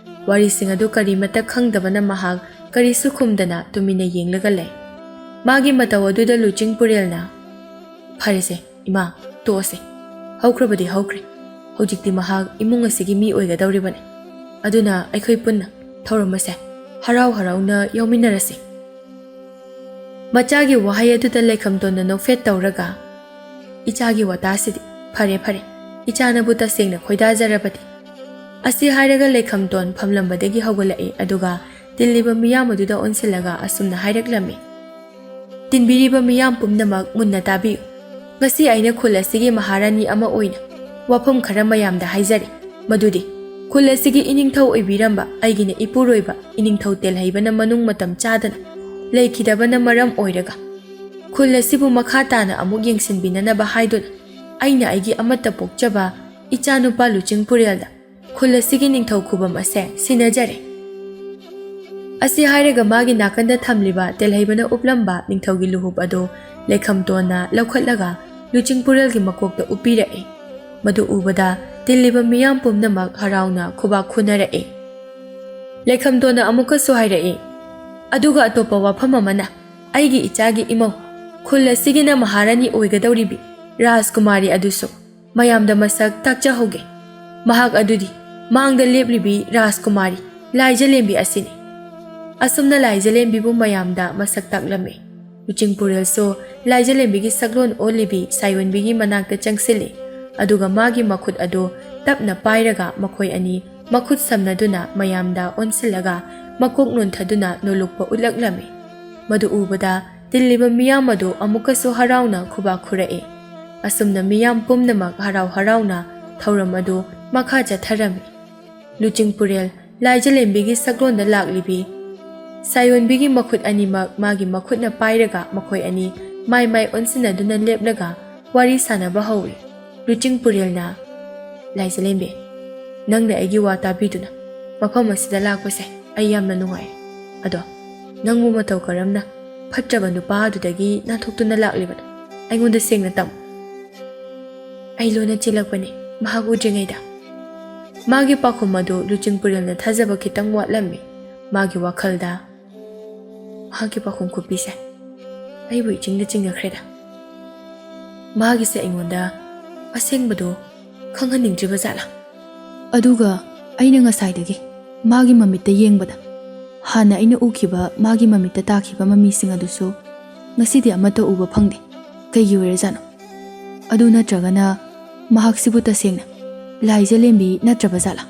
ꯋꯥꯔꯤꯁꯤꯡ ꯑꯗꯨ ꯀꯔꯤꯃꯇ ꯈꯪꯗꯕꯅ ꯃꯍꯥꯛ ꯀꯔꯤꯁꯨ ꯈꯨꯝꯗꯅ ꯇꯨꯃꯤꯟꯅ ꯌꯦꯡꯂꯒ ꯂꯩ꯫ ꯃꯥꯒꯤ ꯃꯇꯧ ꯑꯗꯨꯗ ꯂꯨꯆꯤꯡ ꯄꯨꯔꯦꯜꯅ, "ꯐꯔꯦꯁꯦ, ꯏꯃꯥ, ꯇꯣꯛꯑꯁꯦ꯫ ꯍꯧꯈ꯭ꯔꯕꯗꯤ ꯍꯧꯈ꯭ꯔꯦ꯫ ꯍꯧꯖꯤꯛꯇꯤ ꯃꯍꯥꯛ ꯏꯃꯨꯡ ꯑꯁꯤꯒꯤ ꯃꯤ ꯑꯣꯏꯒꯗꯧꯔꯤꯕꯅꯤ꯫ ꯑꯗꯨꯅ ꯑꯩꯈꯣꯏ ꯄꯨꯟꯅ ꯊꯧꯔꯝ ꯑꯁꯦ ꯍꯔꯥꯎ ꯍꯔꯥꯎꯅ ꯌꯥꯎꯃꯤꯟꯅꯔꯁꯤ꯫" ꯃꯆꯥꯒꯤ ꯋꯥꯍꯩ ꯑꯗꯨꯗ ꯂꯩꯈꯝꯇꯣꯟꯅ ꯅꯣꯛꯐꯦꯠ ꯇꯧꯔꯒ, "ꯏꯆꯥꯒꯤ ꯋꯥꯇꯥꯁꯤꯗꯤ ꯐꯔꯦ ꯐꯔꯦ, ꯏꯆꯥꯅꯕꯨ ꯇꯁꯦꯡꯅ ꯈꯣꯏꯗꯥꯖꯔꯕꯗꯤ꯫" ꯑꯁꯤ ꯍꯥꯏꯔꯒ ꯂꯩꯈꯝꯇꯣꯟ ꯐꯝꯂꯝꯕꯗꯒꯤ ꯍꯧꯒꯠꯂꯛꯏ, ꯑꯗꯨꯒ ꯇꯤꯜꯂꯤꯕ ꯃꯤꯌꯥꯝ ꯑꯗꯨꯗ ꯑꯣꯟꯁꯤꯜꯂꯒ ꯑꯁꯨꯝꯅ ꯍꯥꯏꯔꯛꯂꯝꯃꯤ, "ꯇꯤꯟꯕꯤꯔꯤꯕ ꯃꯤꯌꯥꯝ ꯄꯨꯝꯅꯃꯛ ꯃꯨꯟꯅ ꯇꯥꯕꯤꯌꯨ꯫ ꯉꯁꯤ ꯑꯩꯅ ꯈꯨꯜ ꯑꯁꯤꯒꯤ ꯃꯍꯥꯔꯥꯅꯤ ꯑꯃ ꯑꯣꯏꯅ ꯋꯥꯐꯝ ꯈꯔ ꯃꯌꯥꯝꯗ ꯍꯥꯏꯖꯔꯤ꯫ ꯃꯗꯨꯗꯤ ꯈꯨꯜ ꯑꯁꯤꯒꯤ ꯏꯅꯤꯡꯊꯧ ꯑꯣꯏꯕꯤꯔꯝꯕ ꯑꯩꯒꯤꯅ ꯏꯄꯨꯔꯣꯏꯕ ꯏꯅꯤꯡꯊꯧ ꯇꯦꯜꯍꯩꯕꯅ ꯃꯅꯨꯡ ꯃꯇꯝ ꯆꯥꯗꯅ ꯂꯩꯈꯤꯗꯕꯅ ꯃꯔꯝ ꯑꯣꯏꯔꯒ ꯈꯨꯜ ꯑꯁꯤꯕꯨ ꯃꯈꯥ ꯇꯥꯅ ꯑꯃꯨꯛ ꯌꯦꯡꯁꯤꯟꯕꯤꯅꯅꯕ ꯍꯥꯏꯗꯨꯅ ꯑꯩꯅ ꯑꯩꯒꯤ ꯑꯃꯠꯇ ꯄꯣꯛꯆꯕ ꯏꯆꯥꯅꯨꯄꯥ ꯂꯨꯆꯤꯡ ꯄꯨꯔꯦꯜꯗ ꯈꯨꯜ ꯑꯁꯤꯒꯤ ꯅꯤꯡꯊꯧ ꯈꯨꯕꯝ ꯑꯁꯦ ꯁꯤꯟꯅꯖꯔꯦ꯫" ꯑꯁꯤ ꯍꯥꯏꯔꯒ ꯃꯥꯒꯤ ꯅꯥꯀꯟꯗ ꯊꯝꯂꯤꯕ ꯇꯦꯜꯍꯩꯕꯅ ꯎꯞꯂꯝꯕ ꯅꯤꯡꯊꯧꯒꯤ ꯂꯨꯍꯨꯞ ꯑꯗꯨ ꯂꯩꯈꯝꯇꯣꯟꯅ ꯂꯧꯈꯠꯂꯒ ꯂꯨꯆꯤꯡ ꯄꯨꯔꯦꯜꯒꯤ ꯃꯀꯣꯛꯇ ꯎꯞꯄꯤꯔꯛꯏ꯫ ꯃꯗꯨ ꯎꯕꯗ ꯇꯤꯜꯂꯤꯕ ꯃꯤꯌꯥꯝ ꯄꯨꯝꯅꯃꯛ ꯍꯔꯥꯎꯅ ꯈꯨꯕꯥꯛ ꯈꯨꯅꯔꯛꯏ꯫ ꯂꯩꯈꯝꯇꯣꯟꯅ ꯑꯃꯨꯛꯀꯁꯨ ꯍꯥꯏꯔꯛꯏ, "ꯑꯗꯨꯒ ꯑꯇꯣꯞꯄ ꯋꯥꯐꯝ ꯑꯃꯅ, ꯑꯩꯒꯤ ꯏꯆꯥꯒꯤ ꯏꯃꯧ, ꯈꯨꯜ ꯑꯁꯤꯒꯤꯅ ꯃꯍꯥꯔꯥꯅꯤ ꯑꯣꯏꯒꯗꯧꯔꯤꯕꯤ ꯔꯥꯖꯀꯨꯃꯥꯔꯤ ꯑꯗꯨꯁꯨ ꯃꯌꯥꯝꯗ ꯃꯁꯛ ꯇꯥꯛꯆꯍꯧꯒꯦ꯫ ꯃꯍꯥꯛ ꯑꯗꯨꯗꯤ ꯃꯥꯡꯗ ꯂꯦꯞꯂꯤꯕꯤ ꯔꯥꯖꯀꯨꯃꯥꯔꯤ ꯂꯥꯏꯖꯂꯦꯝꯕꯤ ꯑꯁꯤꯅꯤ꯫" ꯑꯁꯨꯝꯅ ꯂꯥꯏꯖꯂꯦꯝꯕꯤꯕꯨ ꯃꯌꯥꯝꯗ ꯃꯁꯛ ꯇꯥꯛꯂꯝꯃꯤ꯫ ꯂꯨꯆꯤꯡ ꯄꯨꯔꯦꯜꯁꯨ ꯂꯥꯏꯖꯂꯦꯝꯕꯤꯒꯤ ꯁꯛꯂꯣꯟ ꯑꯣꯜꯂꯤꯕꯤ ꯁꯥꯌꯣꯟꯕꯤꯒꯤ ꯃꯅꯥꯛꯇ ꯆꯪꯁꯤꯜꯂꯤ, ꯑꯗꯨꯒ ꯃꯥꯒꯤ ꯃꯈꯨꯠ ꯑꯗꯨ ꯇꯞꯅ ꯄꯥꯏꯔꯒ ꯃꯈꯣꯏ ꯑꯅꯤ ꯃꯈꯨꯠ ꯁꯝꯅꯗꯨꯅ ꯃꯌꯥꯝꯗ ꯑꯣꯟꯁꯤꯜꯂꯒ ꯃꯀꯣꯛ ꯅꯣꯟꯊꯗꯨꯅ ꯅꯣꯂꯨꯛꯄ ꯎꯠꯂꯛꯂꯝꯃꯤ꯫ ꯃꯗꯨ ꯎꯕꯗ ꯇꯤꯜꯂꯤꯕ ꯃꯤꯌꯥꯝ ꯑꯗꯨ ꯑꯃꯨꯛꯀꯁꯨ ꯍꯔꯥꯎꯅ ꯈꯨꯕꯥꯛ ꯈꯨꯔꯛꯏ꯫ ꯑꯁꯨꯝꯅ ꯃꯤꯌꯥꯝ ꯄꯨꯝꯅꯃꯛ ꯍꯔꯥꯎ ꯍꯔꯥꯎꯅ ꯊꯧꯔꯝ ꯑꯗꯨ ꯃꯈꯥ ꯆꯠꯊꯔꯝꯃꯤ꯫ ꯂꯨꯆꯤꯡ ꯄꯨꯔꯦꯜ ꯂꯥꯏꯖꯂꯦꯝꯕꯤꯒꯤ ꯁꯛꯂꯣꯟꯗ ꯂꯥꯛꯂꯤꯕꯤ ꯁꯥꯌꯣꯟꯕꯤꯒꯤ ꯃꯈꯨꯠ ꯑꯅꯤꯃꯛ ꯃꯥꯒꯤ ꯃꯈꯨꯠꯅ ꯄꯥꯏꯔꯒ ꯃꯈꯣꯏ ꯑꯅꯤ ꯃꯥꯏ ꯃꯥꯏ ꯑꯣꯟꯁꯤꯟꯅꯗꯨꯅ ꯂꯦꯞꯂꯒ ꯋꯥꯔꯤ ꯁꯥꯅꯕ ꯍꯧꯏ꯫ ꯂꯨꯆꯤꯡ ꯄꯨꯔꯦꯜꯅ, "ꯂꯥꯏꯖꯂꯦꯝꯕꯤ, ꯅꯪꯅ ꯑꯩꯒꯤ ꯋꯥ ꯇꯥꯕꯤꯗꯨꯅ ꯃꯐꯝ ꯑꯁꯤꯗ ꯂꯥꯛꯄꯁꯦ ꯑꯩ ꯌꯥꯝꯅ ꯅꯨꯡꯉꯥꯏ꯫ ꯑꯗꯣ ꯅꯪꯕꯨ ꯃꯇꯧ ꯀꯔꯝꯅ ꯐꯠꯇ꯭ꯔꯕ ꯅꯨꯄꯥ ꯑꯗꯨꯗꯒꯤ ꯅꯥꯟꯊꯣꯛꯇꯨꯅ ꯂꯥꯛꯂꯤꯕꯅꯣ? ꯑꯩꯉꯣꯟꯗ ꯁꯦꯡꯅ ꯇꯝꯃꯨ꯫" ꯑꯩ ꯂꯣꯟꯅ ꯆꯦꯜꯂꯛꯄꯅꯤ, ꯃꯍꯥꯛ ꯎꯗ꯭ꯔꯤꯉꯩꯗ꯫ ꯃꯥꯒꯤ ꯄꯥꯎꯈꯨꯝ ꯑꯗꯨ ꯂꯨꯆꯤꯡꯄꯨꯔꯦꯜꯅ ꯊꯥꯖꯕ ꯈꯤꯇꯪ ꯋꯥꯠꯂꯝꯃꯤ꯫ ꯃꯥꯒꯤ ꯋꯥꯈꯜꯗ, "ꯃꯍꯥꯛꯀꯤ ꯄꯥꯎꯈꯨꯝ ꯈꯨꯕꯤꯁꯦ ꯑꯩꯕꯨ ꯏꯆꯤꯡꯗ ꯆꯤꯡꯅꯈ꯭ꯔꯦꯗ꯫ ꯃꯥꯒꯤꯁꯦ ꯑꯩꯉꯣꯟꯗ ꯑꯁꯦꯡꯕꯗꯨ ꯈꯪꯍꯟꯅꯤꯡꯗ꯭ꯔꯤꯕ ꯖꯥꯠꯂꯥ?" ꯑꯗꯨꯒ ꯑꯩꯅ ꯉꯁꯥꯏꯗꯒꯤ ꯃꯥꯒꯤ ꯃꯃꯤꯠꯇ ꯌꯦꯡꯕꯗ, ꯍꯥꯟꯅ ꯑꯩꯅ ꯎꯈꯤꯕ ꯃꯥꯒꯤ ꯃꯃꯤꯠꯇ ꯇꯥꯈꯤꯕ ꯃꯃꯤꯁꯤꯡ ꯑꯗꯨꯁꯨ ꯉꯁꯤꯗꯤ ꯑꯃꯠꯇ ꯎꯕ ꯐꯪꯗꯦ꯫ ꯀꯩꯒꯤ ꯑꯣꯏꯔꯖꯥꯠꯅꯣ? ꯑꯗꯨ ꯅꯠꯇ꯭ꯔꯒꯅ ꯃꯍꯥꯛꯁꯤꯕꯨ ꯇꯁꯦꯡꯅ ꯂꯥꯏꯖꯂꯦꯝꯕꯤ ꯅꯠꯇ꯭ꯔꯕ ꯖꯥꯠꯂꯥ?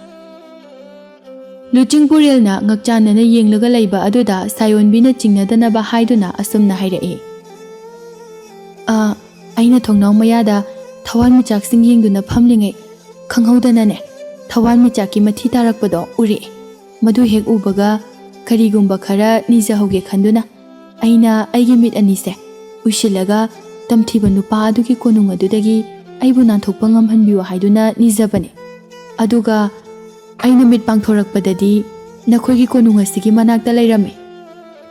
ꯂꯨꯆꯤꯡꯄꯨꯔꯦꯜꯅ ꯉꯛꯆꯥꯟꯅꯅ ꯌꯦꯡꯂꯒ ꯂꯩꯕ ꯑꯗꯨꯗ ꯁꯥꯌꯣꯟꯕꯤꯅ ꯆꯤꯡꯅꯗꯅꯕ ꯍꯥꯏꯗꯨꯅ ꯑꯁꯨꯝꯅ ꯍꯥꯏꯔꯛꯏ꯫ "ꯑ, ꯑꯩꯅ ꯊꯣꯡꯅꯥꯎ ꯃꯌꯥꯗ ꯊꯋꯥꯟꯃꯤꯆꯥꯛꯁꯤꯡ ꯌꯦꯡꯗꯨꯅ ꯐꯝꯂꯤꯉꯩ ꯈꯪꯍꯧꯗꯅꯅꯦ, ꯊꯋꯥꯟꯃꯤꯆꯥꯛꯀꯤ ꯃꯊꯤ ꯇꯥꯔꯛꯄꯗꯣ ꯎꯔꯛꯑꯦ꯫ ꯃꯗꯨ ꯍꯦꯛ ꯎꯕꯒ ꯀꯔꯤꯒꯨꯝꯕ ꯈꯔ ꯅꯤꯖꯍꯧꯒꯦ ꯈꯟꯗꯨꯅ ꯑꯩꯅ ꯑꯩꯒꯤ ꯃꯤꯠ ꯑꯅꯤꯁꯦ ꯎꯏꯁꯤꯜꯂꯒ ꯇꯝꯊꯤꯕ ꯅꯨꯄꯥ ꯑꯗꯨꯒꯤ ꯀꯣꯅꯨꯡ ꯑꯗꯨꯗꯒꯤ ꯑꯩꯕꯨ ꯅꯥꯟꯊꯣꯛꯄ ꯉꯝꯍꯟꯕꯤꯌꯨ ꯍꯥꯏꯗꯨꯅ ꯅꯤꯖꯕꯅꯦ꯫ ꯑꯗꯨꯒ ꯑꯩꯅ ꯃꯤꯠ ꯄꯥꯡꯊꯣꯔꯛꯄꯗꯗꯤ ꯅꯈꯣꯏꯒꯤ ꯀꯣꯅꯨꯡ ꯑꯁꯤꯒꯤ ꯃꯅꯥꯛꯇ ꯂꯩꯔꯝꯃꯤ꯫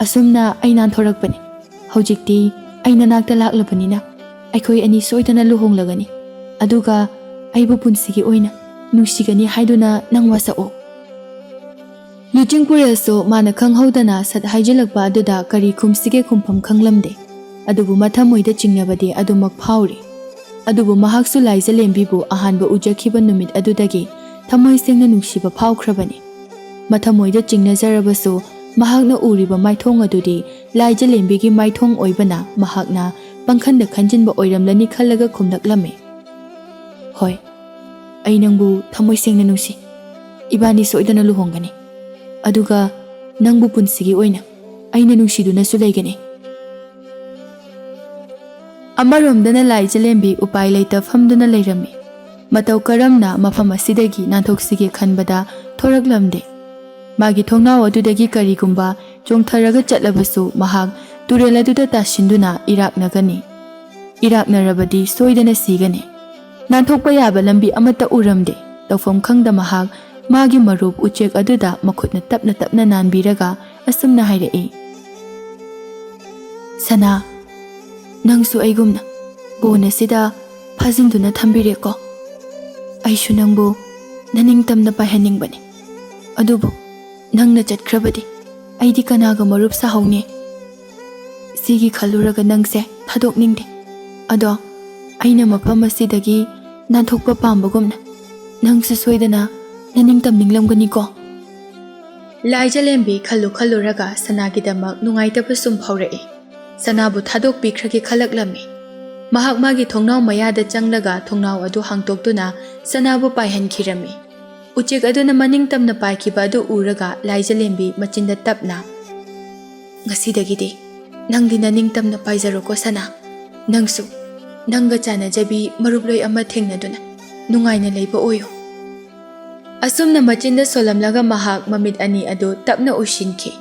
ꯑꯁꯨꯝꯅ ꯑꯩ ꯅꯥꯟꯊꯣꯔꯛꯄꯅꯤ꯫ ꯍꯧꯖꯤꯛꯇꯤ ꯑꯩ ꯅꯅꯥꯛꯇ ꯂꯥꯛꯂꯕꯅꯤꯅ ꯑꯩꯈꯣꯏ ꯑꯅꯤ ꯁꯣꯏꯗꯅ ꯂꯨꯍꯣꯡꯂꯒꯅꯤ꯫ ꯑꯗꯨꯒ ꯑꯩꯕꯨ ꯄꯨꯟꯁꯤꯒꯤ ꯑꯣꯏꯅ ꯅꯨꯡꯁꯤꯒꯅꯤ ꯍꯥꯏꯗꯨꯅ ꯅꯪ ꯋꯥꯁꯛꯑꯣ꯫" ꯂꯨꯆꯤꯡꯄꯨꯔꯦꯜꯁꯨ ꯃꯥꯅ ꯈꯪꯍꯧꯗꯅ ꯁꯠ ꯍꯥꯏꯖꯤꯜꯂꯛꯄ ꯑꯗꯨꯗ ꯀꯔꯤ ꯈꯨꯝꯁꯤꯒꯦ ꯈꯨꯝꯐꯝ ꯈꯪꯂꯝꯗꯦ꯫ ꯑꯗꯨꯕꯨ ꯃꯊꯃꯣꯏꯗ ꯆꯤꯡꯅꯕꯗꯤ ꯑꯗꯨꯃꯛ ꯐꯥꯎꯔꯤ꯫ ꯑꯗꯨꯕꯨ ꯃꯍꯥꯛꯁꯨ ꯂꯥꯏꯖꯂꯦꯝꯕꯤꯕꯨ ꯑꯍꯥꯟꯕ ꯎꯖꯈꯤꯕ ꯅꯨꯃꯤꯠ ꯑꯗꯨꯗꯒꯤ ꯊꯃꯣꯏ ꯁꯦꯡꯅ ꯅꯨꯡꯁꯤꯕ ꯐꯥꯎꯈ꯭ꯔꯕꯅꯤ꯫ ꯃꯊꯃꯣꯏꯗ ꯆꯤꯡꯅꯖꯔꯕꯁꯨ ꯃꯍꯥꯛꯅ ꯎꯔꯤꯕ ꯃꯥꯏꯊꯣꯡ ꯑꯗꯨꯗꯤ ꯂꯥꯏꯖꯂꯦꯝꯕꯤꯒꯤ ꯃꯥꯏꯊꯣꯡ ꯑꯣꯏꯕꯅ ꯃꯍꯥꯛꯅ ꯄꯪꯈꯟꯗ ꯈꯟꯖꯤꯟꯕ ꯑꯣꯏꯔꯝꯂꯅꯤ ꯈꯜꯂꯒ ꯈꯨꯝꯂꯛꯂꯝꯃꯤ꯫ "ꯍꯣꯏ, ꯑꯩ ꯅꯪꯕꯨ ꯊꯃꯣꯏ ꯁꯦꯡꯅ ꯅꯨꯡꯁꯤ꯫ ꯏꯕꯥꯅꯤ ꯁꯣꯏꯗꯅ ꯂꯨꯍꯣꯡꯒꯅꯤ꯫ ꯑꯗꯨꯒ ꯅꯪꯕꯨ ꯄꯨꯟꯁꯤꯒꯤ ꯑꯣꯏꯅ ꯑꯩꯅ ꯅꯨꯡꯁꯤꯗꯨꯅꯁꯨ ꯂꯩꯒꯅꯤ꯫" ꯑꯃꯔꯣꯝꯗꯅ ꯂꯥꯏꯖꯂꯦꯝꯕꯤ ꯎꯄꯥꯏ ꯂꯩꯇ ꯐꯝꯗꯨꯅ ꯂꯩꯔꯝꯃꯤ꯫ ꯃꯇꯧ ꯀꯔꯝꯅ ꯃꯐꯝ ꯑꯁꯤꯗꯒꯤ ꯅꯥꯟꯊꯣꯛꯁꯤꯒꯦ ꯈꯟꯕꯗ ꯊꯣꯔꯛꯂꯝꯗꯦ꯫ ꯃꯥꯒꯤ ꯊꯣꯡꯅꯥꯎ ꯑꯗꯨꯗꯒꯤ ꯀꯔꯤꯒꯨꯝꯕ ꯆꯣꯡꯊꯔꯒ ꯆꯠꯂꯕꯁꯨ ꯃꯍꯥꯛ ꯇꯨꯔꯦꯜ ꯑꯗꯨꯗ ꯇꯥꯁꯤꯟꯗꯨꯅ ꯏꯔꯥꯛꯅꯒꯅꯤ꯫ ꯏꯔꯥꯛꯅꯔꯕꯗꯤ ꯁꯣꯏꯗꯅ ꯁꯤꯒꯅꯤ꯫ ꯅꯥꯟꯊꯣꯛꯄ ꯌꯥꯕ ꯂꯝꯕꯤ ꯑꯃꯠꯇ ꯎꯔꯝꯗꯦ꯫ ꯇꯧꯐꯝ ꯈꯪꯗ ꯃꯍꯥꯛ ꯃꯥꯒꯤ ꯃꯔꯨꯞ ꯎꯆꯦꯛ ꯑꯗꯨꯗ ꯃꯈꯨꯠꯅ ꯇꯞꯅ ꯇꯞꯅ ꯅꯥꯟꯕꯤꯔꯒ ꯑꯁꯨꯝꯅ ꯍꯥꯏꯔꯛꯏ, "ꯁꯅꯥ, ꯅꯪꯁꯨ ꯑꯩꯒꯨꯝꯅ ꯕꯣꯟ ꯑꯁꯤꯗ ꯐꯥꯖꯤꯟꯗꯨꯅ ꯊꯝꯕꯤꯔꯦꯀꯣ꯫ ꯑꯩꯁꯨ ꯅꯪꯕꯨ ꯅꯅꯤꯡꯇꯝꯅ ꯄꯥꯏꯍꯟꯅꯤꯡꯕꯅꯤ꯫ ꯑꯗꯨꯕꯨ ꯅꯪꯅ ꯆꯠꯈ꯭ꯔꯕꯗꯤ ꯑꯩꯗꯤ ꯀꯅꯥꯒ ꯃꯔꯨꯞ ꯁꯥꯍꯧꯅꯤ? ꯁꯤꯒꯤ ꯈꯜꯂꯨꯔꯒ ꯅꯪꯁꯦ ꯊꯥꯗꯣꯛꯅꯤꯡꯗꯦ꯫ ꯑꯗꯣ ꯑꯩꯅ ꯃꯐꯝ ꯑꯁꯤꯗꯒꯤ ꯅꯥꯟꯊꯣꯛꯄ ꯄꯥꯝꯕꯒꯨꯝꯅ ꯅꯪꯁꯨ ꯁꯣꯏꯗꯅ ꯅꯅꯤꯡꯇꯝ ꯅꯤꯡꯂꯝꯒꯅꯤꯀꯣ? ꯂꯥꯏꯖꯂꯦꯝꯕꯤ ꯈꯜꯂꯨ ꯈꯜꯂꯨꯔꯒ ꯁꯅꯥꯒꯤꯗꯃꯛ ꯅꯨꯡꯉꯥꯏꯇꯕ ꯁꯨꯝ ꯐꯥꯎꯔꯛꯏ꯫ ꯁꯅꯥꯕꯨ ꯊꯥꯗꯣꯛꯄꯤꯈ꯭ꯔꯒꯦ ꯈꯜꯂꯛꯂꯝꯃꯤ꯫ ꯃꯍꯥꯛ ꯃꯥꯒꯤ ꯊꯣꯡꯅꯥꯎ ꯃꯌꯥꯗ ꯆꯪꯂꯒ ꯊꯣꯡꯅꯥꯎ ꯑꯗꯨ ꯍꯥꯡꯇꯣꯛꯇꯨꯅ ꯁꯅꯥꯕꯨ ꯄꯥꯏꯍꯟꯈꯤꯔꯝꯃꯤ꯫ ꯎꯆꯦꯛ ꯑꯗꯨꯅ ꯃꯅꯤꯡ ꯇꯝꯅ ꯄꯥꯏꯈꯤꯕ ꯑꯗꯨ ꯎꯔꯒ ꯂꯥꯏꯖꯂꯦꯝꯕꯤ ꯃꯆꯤꯟꯗ ꯇꯞꯅ, "ꯉꯁꯤꯗꯒꯤꯗꯤ ꯅꯪꯗꯤ ꯅꯅꯤꯡ ꯇꯝꯅ ꯄꯥꯏꯖꯔꯣꯀꯣ ꯁꯅꯥ꯫ ꯅꯪꯁꯨ ꯅꯪꯒ ꯆꯥꯟꯅꯖꯕꯤ ꯃꯔꯨꯞꯂꯣꯏ ꯑꯃ ꯊꯦꯡꯅꯗꯨꯅ ꯅꯨꯡꯉꯥꯏꯅ ꯂꯩꯕ ꯑꯣꯏꯌꯨ꯫" ꯑꯁꯨꯝꯅ ꯃꯆꯤꯟꯗ ꯁꯣꯜꯂꯝꯂꯒ ꯃꯍꯥꯛ ꯃꯃꯤꯠ ꯑꯅꯤ ꯑꯗꯨ ꯇꯞꯅ ꯎꯏꯁꯤꯟꯈꯤ꯫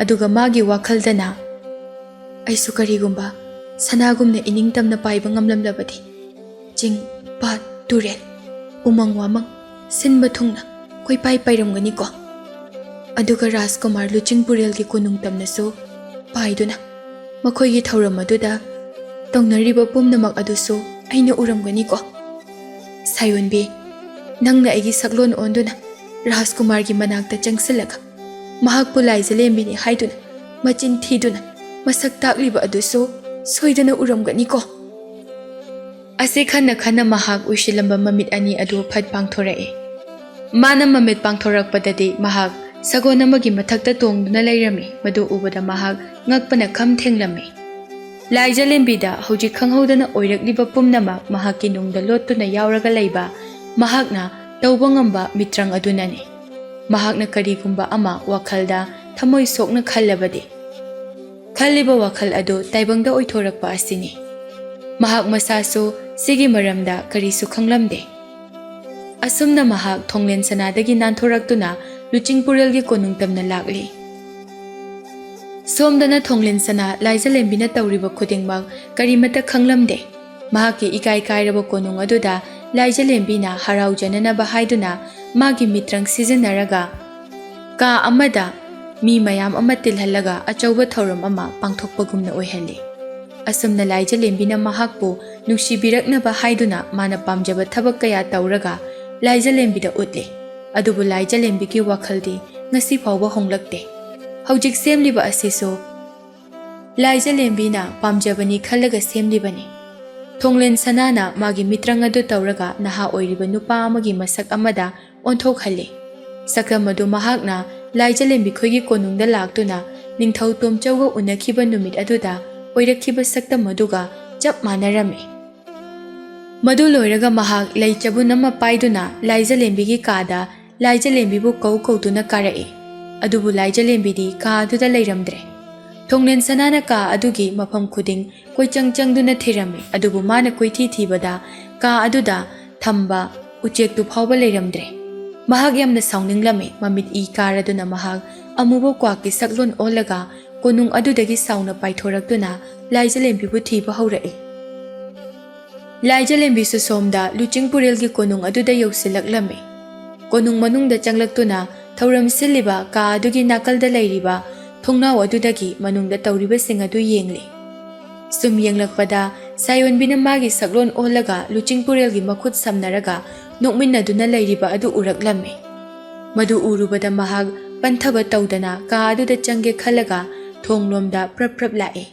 ꯑꯗꯨꯒ ꯃꯥꯒꯤ ꯋꯥꯈꯜꯗꯅ, "ꯑꯩꯁꯨ ꯀꯔꯤꯒꯨꯝꯕ ꯁꯅꯥꯒꯨꯝꯅ ꯏꯅꯤꯡꯇꯝꯅ ꯄꯥꯏꯕ ꯉꯝꯂꯝꯂꯕꯗꯤ, ꯆꯤꯡ, ꯄꯥꯠ, ꯇꯨꯔꯦꯜ, ꯎꯃꯪ ꯋꯥꯃꯪ ꯁꯤꯟꯕ ꯊꯨꯡꯅ ꯀꯣꯏꯄꯥꯏ ꯄꯥꯏꯔꯝꯒꯅꯤꯀꯣ?" ꯑꯗꯨꯒ ꯔꯥꯖꯀꯨꯃꯥꯔ ꯂꯨꯆꯤꯡꯄꯨꯔꯦꯜꯒꯤ ꯀꯣꯅꯨꯡ ꯇꯝꯅꯁꯨ ꯄꯥꯏꯗꯨꯅ ꯃꯈꯣꯏꯒꯤ ꯊꯧꯔꯝ ꯑꯗꯨꯗ ꯇꯧꯅꯔꯤꯕ ꯄꯨꯝꯅꯃꯛ ꯑꯗꯨꯁꯨ ꯑꯩꯅ ꯎꯔꯝꯒꯅꯤꯀꯣ? ꯁꯥꯌꯣꯟꯕꯤ, ꯅꯪꯅ ꯑꯩꯒꯤ ꯁꯛꯂꯣꯟ ꯑꯣꯟꯗꯨꯅ ꯔꯥꯖꯀꯨꯃꯥꯔꯒꯤ ꯃꯅꯥꯛꯇ ꯆꯪꯁꯤꯜꯂꯒ ꯃꯍꯥꯛꯄꯨ ꯂꯥꯏꯖꯂꯦꯝꯕꯤꯅꯤ ꯍꯥꯏꯗꯨꯅ ꯃꯆꯤꯟ ꯊꯤꯗꯨꯅ ꯃꯁꯛ ꯇꯥꯛꯂꯤꯕ ꯑꯗꯨꯁꯨ ꯁꯣꯏꯗꯅ ꯎꯔꯝꯒꯅꯤꯀꯣ? ꯑꯁꯤ ꯈꯟꯅ ꯈꯟꯅ ꯃꯍꯥꯛ ꯎꯏꯁꯤꯜꯂꯝꯕ ꯃꯃꯤꯠ ꯑꯅꯤ ꯑꯗꯨ ꯐꯠ ꯄꯥꯡꯊꯣꯔꯛꯏ꯫ ꯃꯥꯅ ꯃꯃꯤꯠ ꯄꯥꯡꯊꯣꯔꯛꯄꯗꯗꯤ ꯃꯍꯥꯛ ꯁꯒꯣꯜ ꯑꯃꯒꯤ ꯃꯊꯛꯇ ꯇꯣꯡꯗꯨꯅ ꯂꯩꯔꯝꯃꯤ꯫ ꯃꯗꯨ ꯎꯕꯗ ꯃꯍꯥꯛ ꯉꯛꯄꯅ ꯈꯝ ꯊꯦꯡꯂꯝꯃꯤ꯫ ꯂꯥꯏꯖꯂꯦꯝꯕꯤꯗ ꯍꯧꯖꯤꯛ ꯈꯪꯍꯧꯗꯅ ꯑꯣꯏꯔꯛꯂꯤꯕ ꯄꯨꯝꯅꯃꯛ ꯃꯍꯥꯛꯀꯤ ꯅꯨꯡꯗ ꯂꯣꯠꯇꯨꯅ ꯌꯥꯎꯔꯒ ꯂꯩꯕ ꯃꯍꯥꯛꯅ ꯇꯧꯕ ꯉꯝꯕ ꯃꯤꯇ꯭ꯔꯪ ꯑꯗꯨꯅꯅꯤ꯫ ꯃꯍꯥꯛꯅ ꯀꯔꯤꯒꯨꯝꯕ ꯑꯃ ꯋꯥꯈꯜꯗ ꯊꯃꯣꯏ ꯁꯣꯛꯅ ꯈꯜꯂꯕꯗꯤ, ꯈꯜꯂꯤꯕ ꯋꯥꯈꯜ ꯑꯗꯨ ꯇꯥꯏꯕꯪꯗ ꯑꯣꯏꯊꯣꯔꯛꯄ ꯑꯁꯤꯅꯤ꯫ ꯃꯍꯥꯛ ꯃꯁꯥꯁꯨ ꯁꯤꯒꯤ ꯃꯔꯝꯗ ꯀꯔꯤꯁꯨ ꯈꯪꯂꯝꯗꯦ꯫ ꯑꯁꯨꯝꯅ ꯃꯍꯥꯛ ꯊꯣꯡꯂꯦꯟ ꯁꯅꯥꯗꯒꯤ ꯅꯥꯟꯊꯣꯔꯛꯇꯨꯅ ꯂꯨꯆꯤꯡꯄꯨꯔꯦꯜꯒꯤ ꯀꯣꯅꯨꯡ ꯇꯝꯅ ꯂꯥꯛꯂꯤ꯫ ꯁꯣꯝꯗꯅ ꯊꯣꯡꯂꯦꯟ ꯁꯅꯥ ꯂꯥꯏꯖꯂꯦꯝꯕꯤꯅ ꯇꯧꯔꯤꯕ ꯈꯨꯗꯤꯡꯃꯛ ꯀꯔꯤꯃꯠꯇ ꯈꯪꯂꯝꯗꯦ꯫ ꯃꯍꯥꯛꯀꯤ ꯏꯀꯥꯏ ꯀꯥꯏꯔꯕ ꯀꯣꯅꯨꯡ ꯑꯗꯨꯗ ꯂꯥꯏꯖꯂꯦꯝꯕꯤꯅ ꯍꯔꯥꯎꯖꯅꯅꯕ ꯍꯥꯏꯗꯨꯅ ꯃꯥꯒꯤ ꯃꯤꯇ꯭ꯔꯪ ꯁꯤꯖꯤꯟꯅꯔꯒ ꯀꯥ ꯑꯃꯗ ꯃꯤ ꯃꯌꯥꯝ ꯑꯃ ꯇꯤꯜꯍꯜꯂꯒ ꯑꯆꯧꯕ ꯊꯧꯔꯝ ꯑꯃ ꯄꯥꯡꯊꯣꯛꯄꯒꯨꯝꯅ ꯑꯣꯏꯍꯜꯂꯤ꯫ ꯑꯁꯨꯝꯅ ꯂꯥꯏꯖꯂꯦꯝꯕꯤꯅ ꯃꯍꯥꯛꯄꯨ ꯅꯨꯡꯁꯤꯕꯤꯔꯛꯅꯕ ꯍꯥꯏꯗꯨꯅ ꯃꯥꯅ ꯄꯥꯝꯖꯕ ꯊꯕꯛ ꯀꯌꯥ ꯇꯧꯔꯒ ꯂꯥꯏꯖꯂꯦꯝꯕꯤꯗ ꯎꯠꯂꯤ꯫ ꯑꯗꯨꯕꯨ ꯂꯥꯏꯖꯂꯦꯝꯕꯤꯒꯤ ꯋꯥꯈꯜꯗꯤ ꯉꯁꯤ ꯐꯥꯎꯕ ꯍꯣꯡꯂꯛꯇꯦ꯫ ꯍꯧꯖꯤꯛ ꯁꯦꯝꯂꯤꯕ ꯑꯁꯤꯁꯨ ꯂꯥꯏꯖꯂꯦꯝꯕꯤꯅ ꯄꯥꯝꯖꯕꯅꯤ ꯈꯜꯂꯒ ꯁꯦꯝꯂꯤꯕꯅꯤ꯫ ꯊꯣꯡꯂꯦꯟ ꯁꯅꯥꯅ ꯃꯥꯒꯤ ꯃꯤꯇ꯭ꯔꯪ ꯑꯗꯨ ꯇꯧꯔꯒ ꯅꯍꯥ ꯑꯣꯏꯔꯤꯕ ꯅꯨꯄꯥ ꯑꯃꯒꯤ ꯃꯁꯛ ꯑꯃꯗ ꯑꯣꯟꯊꯣꯛꯍꯜꯂꯤ꯫ ꯁꯛꯇꯝ ꯑꯗꯨ ꯃꯍꯥꯛꯅ ꯂꯥꯏꯖꯂꯦꯝꯕꯤ ꯈꯣꯏꯒꯤ ꯀꯣꯅꯨꯡꯗ ꯂꯥꯛꯇꯨꯅ ꯅꯤꯡꯊꯧ ꯇꯣꯝꯆꯧꯒ ꯎꯅꯈꯤꯕ ꯅꯨꯃꯤꯠ ꯑꯗꯨꯗ ꯑꯣꯏꯔꯛꯈꯤꯕ ꯁꯛꯇꯝ ꯑꯗꯨꯒ ꯆꯞ ꯃꯥꯟꯅꯔꯝꯃꯤ꯫ ꯃꯗꯨ ꯂꯣꯏꯔꯒ ꯃꯍꯥꯛ ꯂꯩ ꯆꯕꯨꯟ ꯑꯃ ꯄꯥꯏꯗꯨꯅ ꯂꯥꯏꯖꯂꯦꯝꯕꯤꯒꯤ ꯀꯥꯗ ꯂꯥꯏꯖꯂꯦꯝꯕꯤꯕꯨ ꯀꯧ ꯀꯧꯗꯨꯅ ꯀꯥꯔꯛꯏ꯫ ꯑꯗꯨꯕꯨ ꯂꯥꯏꯖꯂꯦꯝꯕꯤꯗꯤ ꯀꯥ ꯑꯗꯨꯗ ꯂꯩꯔꯝꯗ꯭ꯔꯦ꯫ ꯊꯣꯡꯂꯦꯟ ꯁꯅꯥꯅ ꯀꯥ ꯑꯗꯨꯒꯤ ꯃꯐꯝ ꯈꯨꯗꯤꯡ ꯀꯣꯏꯆꯪ ꯆꯪꯗꯨꯅ ꯊꯤꯔꯝꯃꯤ, ꯑꯗꯨꯕꯨ ꯃꯥꯅ ꯀꯣꯏꯊꯤ ꯊꯤꯕꯗ ꯀꯥ ꯑꯗꯨꯗ ꯊꯝꯕ ꯎꯆꯦꯛꯇꯨ ꯐꯥꯎꯕ ꯂꯩꯔꯝꯗ꯭ꯔꯦ꯫ ꯃꯍꯥꯛ ꯌꯥꯝꯅ ꯁꯥꯎꯅꯤꯡꯂꯝꯃꯤ꯫ ꯃꯃꯤꯠ ꯏ ꯀꯥꯔꯗꯨꯅ ꯃꯍꯥꯛ ꯑꯃꯨꯕ ꯀ꯭ꯋꯥꯛꯀꯤ ꯁꯛꯂꯣꯟ ꯑꯣꯜꯂꯒ ꯀꯣꯅꯨꯡ ꯑꯗꯨꯗꯒꯤ ꯁꯥꯎꯅ ꯄꯥꯏꯊꯣꯔꯛꯇꯨꯅ ꯂꯥꯏꯖꯂꯦꯝꯕꯤꯕꯨ ꯊꯤꯕ ꯍꯧꯔꯛꯏ꯫ ꯂꯥꯏꯖꯂꯦꯝꯕꯤꯁꯨ ꯁꯣꯝꯗ ꯂꯨꯆꯤꯡꯄꯨꯔꯦꯜꯒꯤ ꯀꯣꯅꯨꯡ ꯑꯗꯨꯗ ꯌꯧꯁꯤꯜꯂꯛꯂꯝꯃꯤ꯫ ꯀꯣꯅꯨꯡ ꯃꯅꯨꯡꯗ ꯆꯪꯂꯛꯇꯨꯅ ꯊꯧꯔꯝ ꯁꯤꯜꯂꯤꯕ ꯀꯥ ꯑꯗꯨꯒꯤ ꯅꯥꯀꯜꯗ ꯂꯩꯔꯤꯕ ꯊꯣꯡꯅꯥꯎ ꯑꯗꯨꯗꯒꯤ ꯃꯅꯨꯡꯗ ꯇꯧꯔꯤꯕꯁꯤꯡ ꯑꯗꯨ ꯌꯦꯡꯂꯤ꯫ ꯁꯨꯝ ꯌꯦꯡꯂꯛꯄꯗ ꯁꯥꯌꯣꯟꯕꯤꯅ ꯃꯥꯒꯤ ꯁꯛꯂꯣꯟ ꯑꯣꯜꯂꯒ ꯂꯨꯆꯤꯡꯄꯨꯔꯦꯜꯒꯤ ꯃꯈꯨꯠ ꯁꯝꯅꯔꯒ ꯅꯣꯛꯃꯤꯟꯅꯗꯨꯅ ꯂꯩꯔꯤꯕ ꯑꯗꯨ ꯎꯔꯛꯂꯝꯃꯤ꯫ ꯃꯗꯨ ꯎꯔꯨꯕꯗ ꯃꯍꯥꯛ ꯄꯟꯊꯕ ꯇꯧꯗꯅ ꯀꯥ ꯑꯗꯨꯗ ꯆꯪꯒꯦ ꯈꯜꯂꯒ ꯊꯣꯡꯂꯣꯝꯗ ꯄ꯭ꯔꯞ ꯄ꯭ꯔꯞ ꯂꯥꯛꯏ꯫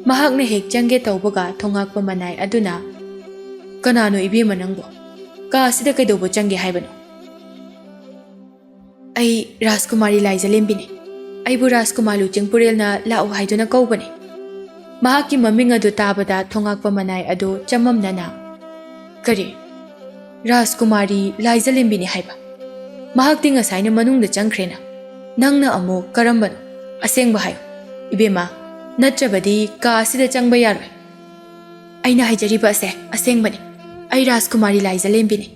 ꯃꯍꯥꯛꯅ ꯍꯦꯛ ꯆꯪꯒꯦ ꯇꯧꯕꯒ ꯊꯣꯉꯥꯛꯄ ꯃꯅꯥꯏ ꯑꯗꯨꯅ, "ꯀꯅꯥꯅꯣ ꯏꯕꯦꯝꯃ ꯅꯪꯕꯣ? ꯀꯥ ꯑꯁꯤꯗ ꯀꯩꯗꯧꯕ ꯆꯪꯒꯦ ꯍꯥꯏꯕꯅꯣ?" "ꯑꯩ ꯔꯥꯖꯀꯨꯃꯥꯔꯤ ꯂꯥꯏꯖꯂꯦꯝꯕꯤꯅꯤ꯫ ꯑꯩꯕꯨ ꯔꯥꯖꯀꯨꯃꯥꯔ ꯂꯨꯆꯤꯡꯄꯨꯔꯦꯜꯅ ꯂꯥꯛꯎ ꯍꯥꯏꯗꯨꯅ ꯀꯧꯕꯅꯤ꯫" ꯃꯍꯥꯛꯀꯤ ꯃꯃꯤꯡ ꯑꯗꯨ ꯇꯥꯕꯗ ꯊꯣꯉꯥꯛꯄ ꯃꯅꯥꯏ ꯑꯗꯨ ꯆꯃꯝꯅꯅ, "ꯀꯔꯤ? ꯔꯥꯖꯀꯨꯃꯥꯔꯤ ꯂꯥꯏꯖꯂꯦꯝꯕꯤꯅꯤ ꯍꯥꯏꯕ? ꯃꯍꯥꯛꯇꯤ ꯉꯁꯥꯏꯅ ꯃꯅꯨꯡꯗ ꯆꯪꯈ꯭ꯔꯦꯅ꯫ ꯅꯪꯅ ꯑꯃꯨꯛ ꯀꯔꯝꯕꯅꯣ? ꯑꯁꯦꯡꯕ ꯍꯥꯏꯌꯨ, ꯏꯕꯦꯝꯃ, ꯅꯠꯇ꯭ꯔꯕꯗꯤ ꯀꯥ ꯑꯁꯤꯗ ꯆꯪꯕ ꯌꯥꯔꯣꯏ꯫" "ꯑꯩꯅ ꯍꯥꯏꯖꯔꯤꯕ ꯑꯁꯦ ꯑꯁꯦꯡꯕꯅꯤ꯫ ꯑꯩ ꯔꯥꯖꯀꯨꯃꯥꯔꯤ ꯂꯥꯏꯖꯂꯦꯝꯕꯤꯅꯤ꯫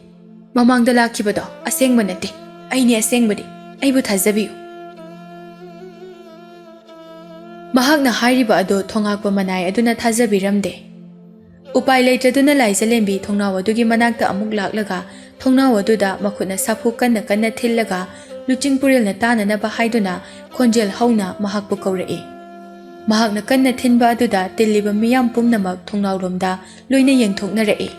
ꯃꯃꯥꯡꯗ ꯂꯥꯛꯈꯤꯕꯗꯣ ꯑꯁꯦꯡꯕ ꯅꯠꯇꯦ꯫ ꯑꯩꯅꯦ ꯑꯁꯦꯡꯕꯗꯤ꯫ ꯑꯩꯕꯨ ꯊꯥꯖꯕꯤꯌꯨ꯫" ꯃꯍꯥꯛꯅ ꯍꯥꯏꯔꯤꯕ ꯑꯗꯨ ꯊꯣꯉꯥꯛꯄ ꯃꯅꯥꯏ ꯑꯗꯨꯅ ꯊꯥꯖꯕꯤꯔꯝꯗꯦ꯫ ꯎꯄꯥꯏ ꯂꯩꯇꯗꯨꯅ ꯂꯥꯏꯖꯂꯦꯝꯕꯤ ꯊꯣꯡꯅꯥꯎ ꯑꯗꯨꯒꯤ ꯃꯅꯥꯛꯇ ꯑꯃꯨꯛ ꯂꯥꯛꯂꯒ ꯊꯣꯡꯅꯥꯎ ꯑꯗꯨꯗ ꯃꯈꯨꯠꯅ ꯁꯥꯐꯨ ꯀꯟꯅ ꯀꯟꯅ ꯊꯤꯜꯂꯒ ꯂꯨꯆꯤꯡꯄꯨꯔꯦꯜꯅ ꯇꯥꯅꯅꯕ ꯍꯥꯏꯗꯨꯅ ꯈꯣꯟꯖꯦꯜ ꯍꯧꯅ ꯃꯍꯥꯛꯄꯨ ꯀꯧꯔꯛꯏ꯫ ꯃꯍꯥꯛꯅ ꯀꯟꯅ ꯊꯤꯟꯕ ꯑꯗꯨꯗ ꯇꯤꯜꯂꯤꯕ ꯃꯤꯌꯥꯝ ꯄꯨꯝꯅꯃꯛ ꯊꯣꯡꯅꯥꯎꯔꯣꯝꯗ ꯂꯣꯏꯅ ꯌꯦꯡꯊꯣꯛꯅꯔꯛꯏ꯫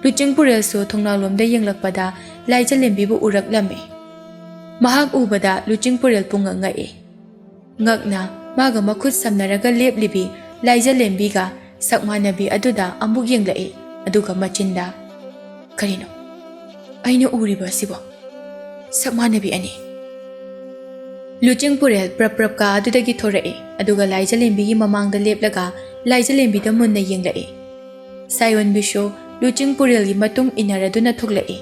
ꯂꯨꯆꯤꯡꯄꯨꯔꯦꯜꯁꯨ ꯊꯣꯡꯅꯥꯎꯔꯣꯝꯗ ꯌꯦꯡꯂꯛꯄꯗ ꯂꯥꯏꯖꯂꯦꯝꯕꯤꯕꯨ ꯎꯔꯛꯂꯝꯃꯤ꯫ ꯃꯍꯥꯛ ꯎꯕꯗ ꯂꯨꯆꯤꯡꯄꯨꯔꯦꯜ ꯄꯨꯡꯉꯛ ꯉꯛꯏ꯫ ꯉꯛꯅ ꯃꯥꯒ ꯃꯈꯨꯠ ꯁꯝꯅꯔꯒ ꯂꯦꯞꯂꯤꯕꯤ ꯂꯥꯏꯖꯂꯦꯝꯕꯤꯒ ꯁꯛ ꯃꯥꯟꯅꯕꯤ ꯑꯗꯨꯗ ꯑꯃꯨꯛ ꯌꯦꯡꯂꯛꯏ, ꯑꯗꯨꯒ ꯃꯆꯤꯟꯗ, "ꯀꯔꯤꯅꯣ ꯑꯩꯅ ꯎꯔꯤꯕ ꯑꯁꯤꯕꯣ? ꯁꯛ ꯃꯥꯟꯅꯕꯤ ꯑꯅꯤ!" ꯂꯨꯆꯤꯡꯄꯨꯔꯦꯜ ꯄ꯭ꯔꯞ ꯄ꯭ꯔꯞ ꯀꯥ ꯑꯗꯨꯗꯒꯤ ꯊꯣꯔꯛꯏ, ꯑꯗꯨꯒ ꯂꯥꯏꯖꯂꯦꯝꯕꯤꯒꯤ ꯃꯃꯥꯡꯗ ꯂꯦꯞꯂꯒ ꯂꯥꯏꯖꯂꯦꯝꯕꯤꯗ ꯃꯨꯟꯅ ꯌꯦꯡꯂꯛꯏ꯫ ꯁꯥꯌꯣꯟꯕꯤꯁꯨ ꯂꯨꯆꯤꯡꯄꯨꯔꯦꯜꯒꯤ ꯃꯇꯨꯡ ꯏꯟꯅꯔꯗꯨꯅ ꯊꯣꯛꯂꯛꯏ꯫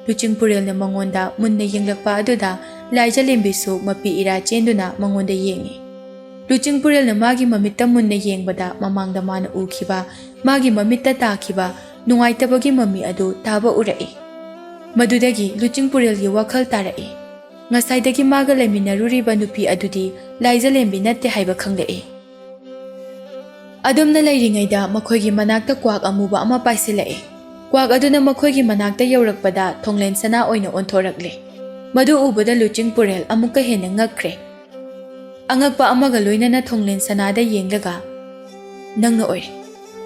ꯂꯨꯆꯤꯡꯄꯨꯔꯦꯜꯅ ꯃꯉꯣꯟꯗ ꯃꯨꯟꯅ ꯌꯦꯡꯂꯛꯄ ꯑꯗꯨꯗ ꯂꯥꯏꯖꯂꯦꯝꯕꯤꯁꯨ ꯃꯄꯤ ꯏꯔꯥ ꯆꯦꯟꯗꯨꯅ ꯃꯉꯣꯟꯗ ꯌꯦꯡꯏ꯫ ꯂꯨꯆꯤꯡꯄꯨꯔꯦꯜꯅ ꯃꯥꯒꯤ ꯃꯃꯤꯠꯇ ꯃꯨꯟꯅ ꯌꯦꯡꯕꯗ ꯃꯃꯥꯡꯗ ꯃꯥꯅ ꯎꯈꯤꯕ, ꯃꯥꯒꯤ ꯃꯃꯤꯠꯇ ꯇꯥꯈꯤꯕ ꯅꯨꯡꯉꯥꯏꯇꯕꯒꯤ ꯃꯃꯤ ꯑꯗꯨ ꯇꯥꯕ ꯎꯔꯛꯏ꯫ ꯃꯗꯨꯗꯒꯤ ꯂꯨꯆꯤꯡꯄꯨꯔꯦꯜꯒꯤ ꯋꯥꯈꯜ ꯇꯥꯔꯛꯏ꯫ ꯉꯁꯥꯏꯗꯒꯤ ꯃꯥꯒ ꯂꯩꯃꯤꯟꯅꯔꯨꯔꯤꯕ ꯅꯨꯄꯤ ꯑꯗꯨꯗꯤ ꯂꯥꯏꯖꯂꯦꯝꯕꯤ ꯅꯠꯇꯦ ꯍꯥꯏꯕ ꯈꯪꯂꯛꯏ꯫ ꯑꯗꯨꯝꯅ ꯂꯩꯔꯤꯉꯩꯗ ꯃꯈꯣꯏꯒꯤ ꯃꯅꯥꯛꯇ ꯀ꯭ꯋꯥꯛ ꯑꯃꯨꯕ ꯑꯃ ꯄꯥꯏꯁꯤꯜꯂꯛꯏ꯫ ꯀ꯭ꯋꯥꯛ ꯑꯗꯨꯅ ꯃꯈꯣꯏꯒꯤ ꯃꯅꯥꯛꯇ ꯌꯧꯔꯛꯄꯗ ꯊꯣꯡꯂꯦꯟ ꯁꯅꯥ ꯑꯣꯏꯅ ꯑꯣꯟꯊꯣꯔꯛꯂꯦ꯫ ꯃꯗꯨ ꯎꯕꯗ ꯂꯨꯆꯤꯡꯄꯨꯔꯦꯜ ꯑꯃꯨꯛꯀ ꯍꯦꯟꯅ ꯉꯛꯈ꯭ꯔꯦ꯫ ꯑꯉꯛꯄ ꯑꯃꯒ ꯂꯣꯏꯅꯅ ꯊꯣꯡꯂꯦꯟ ꯁꯅꯥꯗ ꯌꯦꯡꯂꯒ, "ꯅꯪꯅ ꯑꯣꯏꯔꯦ꯫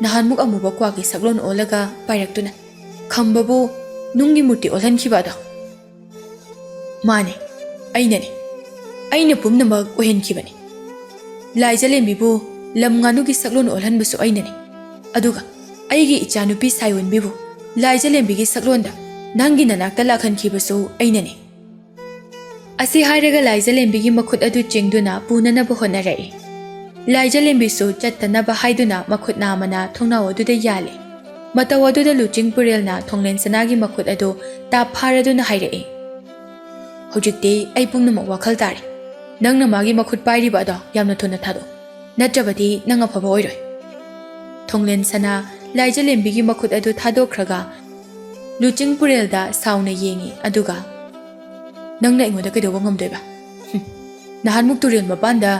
ꯅꯍꯥꯟꯃꯨꯛ ꯑꯃꯨꯕ ꯀ꯭ꯋꯥꯛꯀꯤ ꯁꯛꯂꯣꯟ ꯑꯣꯜꯂꯒ ꯄꯥꯏꯔꯛꯇꯨꯅ ꯈꯝꯕꯕꯨ ꯅꯨꯡꯒꯤ ꯃꯨꯔꯇꯤ ꯑꯣꯜꯍꯟꯈꯤꯕ ꯑꯗꯣ?" "ꯃꯥꯅꯦ, ꯑꯩꯅꯅꯦ꯫ ꯑꯩꯅ ꯄꯨꯝꯅꯃꯛ ꯑꯣꯏꯍꯟꯈꯤꯕꯅꯤ꯫ ꯂꯥꯏꯖꯂꯦꯝꯕꯤꯕꯨ ꯂꯝ ꯉꯥꯅꯨꯒꯤ ꯁꯛꯂꯣꯟ ꯑꯣꯜꯍꯟꯕꯁꯨ ꯑꯩꯅꯅꯤ꯫ ꯑꯗꯨꯒ ꯑꯩꯒꯤ ꯏꯆꯥꯅꯨꯄꯤ ꯁꯥꯌꯣꯟꯕꯤꯕꯨ ꯂꯥꯏꯖꯂꯦꯝꯕꯤꯒꯤ ꯁꯛꯂꯣꯟꯗ ꯅꯪꯒꯤ ꯅꯅꯥꯛꯇ ꯂꯥꯛꯍꯟꯈꯤꯕꯁꯨ ꯑꯩꯅꯅꯤ꯫" ꯑꯁꯤ ꯍꯥꯏꯔꯒ ꯂꯥꯏꯖꯂꯦꯝꯕꯤꯒꯤ ꯃꯈꯨꯠ ꯑꯗꯨ ꯆꯤꯡꯗꯨꯅ ꯄꯨꯅꯅꯕ ꯍꯣꯠꯅꯔꯛꯏ꯫ ꯂꯥꯏꯖꯂꯦꯝꯕꯤꯁꯨ ꯆꯠꯇꯅꯕ ꯍꯥꯏꯗꯨꯅ ꯃꯈꯨꯠ ꯅꯥꯝꯃꯅ ꯊꯣꯡꯅꯥꯎ ꯑꯗꯨꯗ ꯌꯥꯜꯂꯤ꯫ ꯃꯇꯧ ꯑꯗꯨꯗ ꯂꯨꯆꯤꯡꯄꯨꯔꯦꯜꯅ ꯊꯣꯡꯂꯦꯟ ꯁꯅꯥꯒꯤ ꯃꯈꯨꯠ ꯑꯗꯨ ꯇꯥꯞ ꯐꯥꯔꯗꯨꯅ ꯍꯥꯏꯔꯛꯏ, "ꯍꯧꯖꯤꯛꯇꯤ ꯑꯩ ꯄꯨꯝꯅꯃꯛ ꯋꯥꯈꯜ ꯇꯥꯔꯦ꯫ ꯅꯪꯅ ꯃꯥꯒꯤ ꯃꯈꯨꯠ ꯄꯥꯏꯔꯤꯕ ꯑꯗꯣ ꯌꯥꯝꯅ ꯊꯨꯅ ꯊꯥꯗꯣꯛꯎ꯫ ꯅꯠꯇ꯭ꯔꯕꯗꯤ ꯅꯪ ꯑꯐꯕ ꯑꯣꯏꯔꯣꯏ꯫" ꯊꯣꯡꯂꯦꯟ ꯁꯅꯥ ꯂꯥꯏꯖꯂꯦꯝꯕꯤꯒꯤ ꯃꯈꯨꯠ ꯑꯗꯨ ꯊꯥꯗꯣꯛꯈ꯭ꯔꯒ ꯂꯨꯆꯤꯡꯄꯨꯔꯦꯜꯗ ꯁꯥꯎꯅ ꯌꯦꯡꯏ, ꯑꯗꯨꯒ, "ꯅꯪꯅ ꯑꯩꯉꯣꯟꯗ ꯀꯩꯗꯧꯕ ꯉꯝꯗꯣꯏꯕ? ꯍꯨꯝ, ꯅꯍꯥꯟꯃꯨꯛ ꯇꯨꯔꯦꯜ ꯃꯄꯥꯟꯗ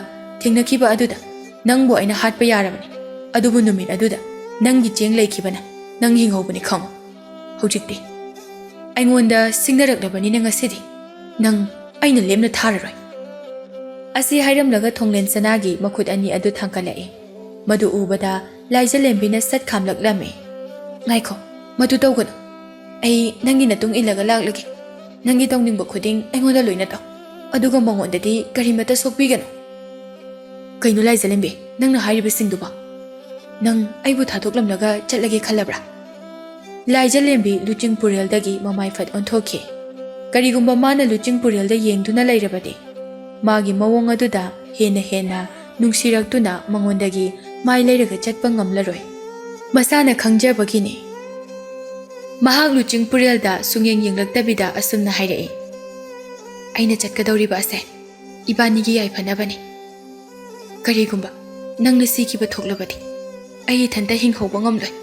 ꯊꯦꯡꯅꯈꯤꯕ ꯑꯗꯨꯗ ꯅꯪꯕꯨ ꯑꯩꯅ ꯍꯥꯠꯄ ꯌꯥꯔꯕꯅꯤ꯫ ꯑꯗꯨꯕꯨ ꯅꯨꯃꯤꯠ ꯑꯗꯨꯗ ꯅꯪꯒꯤ ꯆꯦꯡ ꯂꯩꯈꯤꯕꯅ ꯅꯪ ꯍꯤꯡꯍꯧꯕꯅꯤ, ꯈꯪꯉꯨ꯫ ꯍꯧꯖꯤꯛꯇꯤ ꯑꯩꯉꯣꯟꯗ ꯁꯤꯡꯅꯔꯛꯂꯕꯅꯤꯅ ꯉꯁꯤꯗꯤ ꯅꯪ ꯑꯩꯅ ꯂꯦꯝꯅ ꯊꯥꯔꯔꯣꯏ꯫" ꯑꯁꯤ ꯍꯥꯏꯔꯝꯂꯒ ꯊꯣꯡꯂꯦꯟ ꯁꯅꯥꯒꯤ ꯃꯈꯨꯠ ꯑꯅꯤ ꯑꯗꯨ ꯊꯥꯡꯒꯠꯂꯛꯏ꯫ ꯃꯗꯨ ꯎꯕꯗ ꯂꯥꯏꯖꯂꯦꯝꯕꯤꯅ ꯁꯠ ꯈꯥꯝꯂꯛꯂꯝꯃꯤ꯫ "ꯉꯥꯏꯈꯣ, ꯃꯗꯨ ꯇꯧꯒꯅꯨ꯫ ꯑꯩ ꯅꯪꯒꯤ ꯅꯇꯨꯡ ꯏꯜꯂꯒ ꯂꯥꯛꯂꯒꯦ꯫ ꯅꯪꯒꯤ ꯇꯧꯅꯤꯡꯕ ꯈꯨꯗꯤꯡ ꯑꯩꯉꯣꯟꯗ ꯂꯣꯏꯅ ꯇꯧ꯫ ꯑꯗꯨꯒ ꯃꯉꯣꯟꯗꯗꯤ ꯀꯔꯤꯃꯠꯇ ꯁꯣꯛꯄꯤꯒꯅꯨ꯫" "ꯀꯩꯅꯣ ꯂꯥꯏꯖꯂꯦꯝꯕꯤ, ꯅꯪꯅ ꯍꯥꯏꯔꯤꯕꯁꯤꯡꯗꯨꯕꯣ? ꯅꯪ ꯑꯩꯕꯨ ꯊꯥꯗꯣꯛꯂꯝꯂꯒ ꯆꯠꯂꯒꯦ ꯈꯜꯂꯕ꯭ꯔꯥ?" ꯂꯥꯏꯖꯂꯦꯝꯕꯤ ꯂꯨꯆꯤꯡ ꯄꯨꯔꯦꯜꯗꯒꯤ ꯃꯃꯥꯏ ꯐꯠ ꯑꯣꯟꯊꯣꯛꯈꯤ꯫ ꯀꯔꯤꯒꯨꯝꯕ ꯃꯥꯅ ꯂꯨꯆꯤꯡ ꯄꯨꯔꯦꯜꯗ ꯌꯦꯡꯗꯨꯅ ꯂꯩꯔꯕꯗꯤ, ꯃꯥꯒꯤ ꯃꯑꯣꯡ ꯑꯗꯨꯗ ꯍꯦꯟꯅ ꯍꯦꯟꯅ ꯅꯨꯡꯁꯤꯔꯛꯇꯨꯅ ꯃꯉꯣꯟꯗꯒꯤ ꯃꯥꯏ ꯂꯩꯔꯒ ꯆꯠꯄ ꯉꯝꯂꯔꯣꯏ꯫ ꯃꯁꯥꯅ ꯈꯪꯖꯕꯒꯤꯅꯤ꯫ ꯃꯍꯥꯛ ꯂꯨꯆꯤꯡ ꯄꯨꯔꯦꯜꯗ ꯁꯨꯡꯌꯦꯡ ꯌꯦꯡꯂꯛꯇꯕꯤꯗ ꯑꯁꯨꯝꯅ ꯍꯥꯏꯔꯛꯏ, "ꯑꯩꯅ ꯆꯠꯀꯗꯧꯔꯤꯕ ꯑꯁꯦ ꯏꯕꯥꯅꯤꯒꯤ ꯌꯥꯏꯐꯅꯕꯅꯤ꯫ ꯀꯔꯤꯒꯨꯝꯕ ꯅꯪꯅ ꯁꯤꯈꯤꯕ ꯊꯣꯛꯂꯕꯗꯤ, ꯑꯩ ꯏꯊꯟꯇ ꯍꯤꯡꯍꯧꯕ ꯉꯝꯂꯣꯏ꯫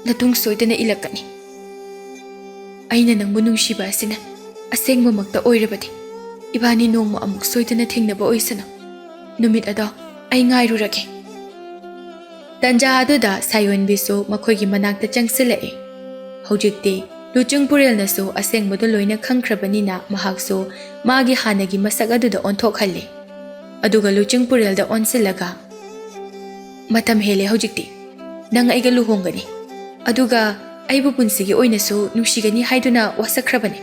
ꯅꯇꯨꯡ ꯁꯣꯏꯗꯅ ꯏꯜꯂꯛꯀꯅꯤ꯫ ꯑꯩꯅ ꯅꯪꯕꯨ ꯅꯨꯡꯁꯤꯕ ꯑꯁꯤꯅ ꯑꯁꯦꯡꯕꯃꯛꯇ ꯑꯣꯏꯔꯕꯗꯤ, ꯏꯕꯥꯅꯤ ꯅꯣꯡꯃ ꯑꯃꯨꯛ ꯁꯣꯏꯗꯅ ꯊꯦꯡꯅꯕ ꯑꯣꯏꯁꯅꯨ꯫ ꯅꯨꯃꯤꯠ ꯑꯗꯣ ꯑꯩ ꯉꯥꯏꯔꯨꯔꯒꯦ꯫" ꯇꯟꯖꯥ ꯑꯗꯨꯗ ꯁꯥꯌꯣꯟꯕꯤꯁꯨ ꯃꯈꯣꯏꯒꯤ ꯃꯅꯥꯛꯇ ꯆꯪꯁꯤꯜꯂꯛꯏ꯫ ꯍꯧꯖꯤꯛꯇꯤ ꯂꯨꯆꯤꯡ ꯄꯨꯔꯦꯜꯅꯁꯨ ꯑꯁꯦꯡꯕꯗꯨ ꯂꯣꯏꯅ ꯈꯪꯈ꯭ꯔꯕꯅꯤꯅ, ꯃꯍꯥꯛꯁꯨ ꯃꯥꯒꯤ ꯍꯥꯟꯅꯒꯤ ꯃꯁꯛ ꯑꯗꯨꯗ ꯑꯣꯟꯊꯣꯛꯍꯜꯂꯤ꯫ ꯑꯗꯨꯒ ꯂꯨꯆꯤꯡ ꯄꯨꯔꯦꯜꯗ ꯑꯣꯟꯁꯤꯜꯂꯒ, "ꯃꯇꯝ ꯍꯦꯜꯂꯦ ꯍꯧꯖꯤꯛꯇꯤ꯫ ꯅꯪ ꯑꯩꯒ ꯂꯨꯍꯣꯡꯒꯅꯤ꯫ ꯑꯗꯨꯒ ꯑꯩꯕꯨ ꯄꯨꯟꯁꯤꯒꯤ ꯑꯣꯏꯅꯁꯨ ꯅꯨꯡꯁꯤꯒꯅꯤ ꯍꯥꯏꯗꯨꯅ ꯋꯥꯁꯛꯈ꯭ꯔꯕꯅꯤ꯫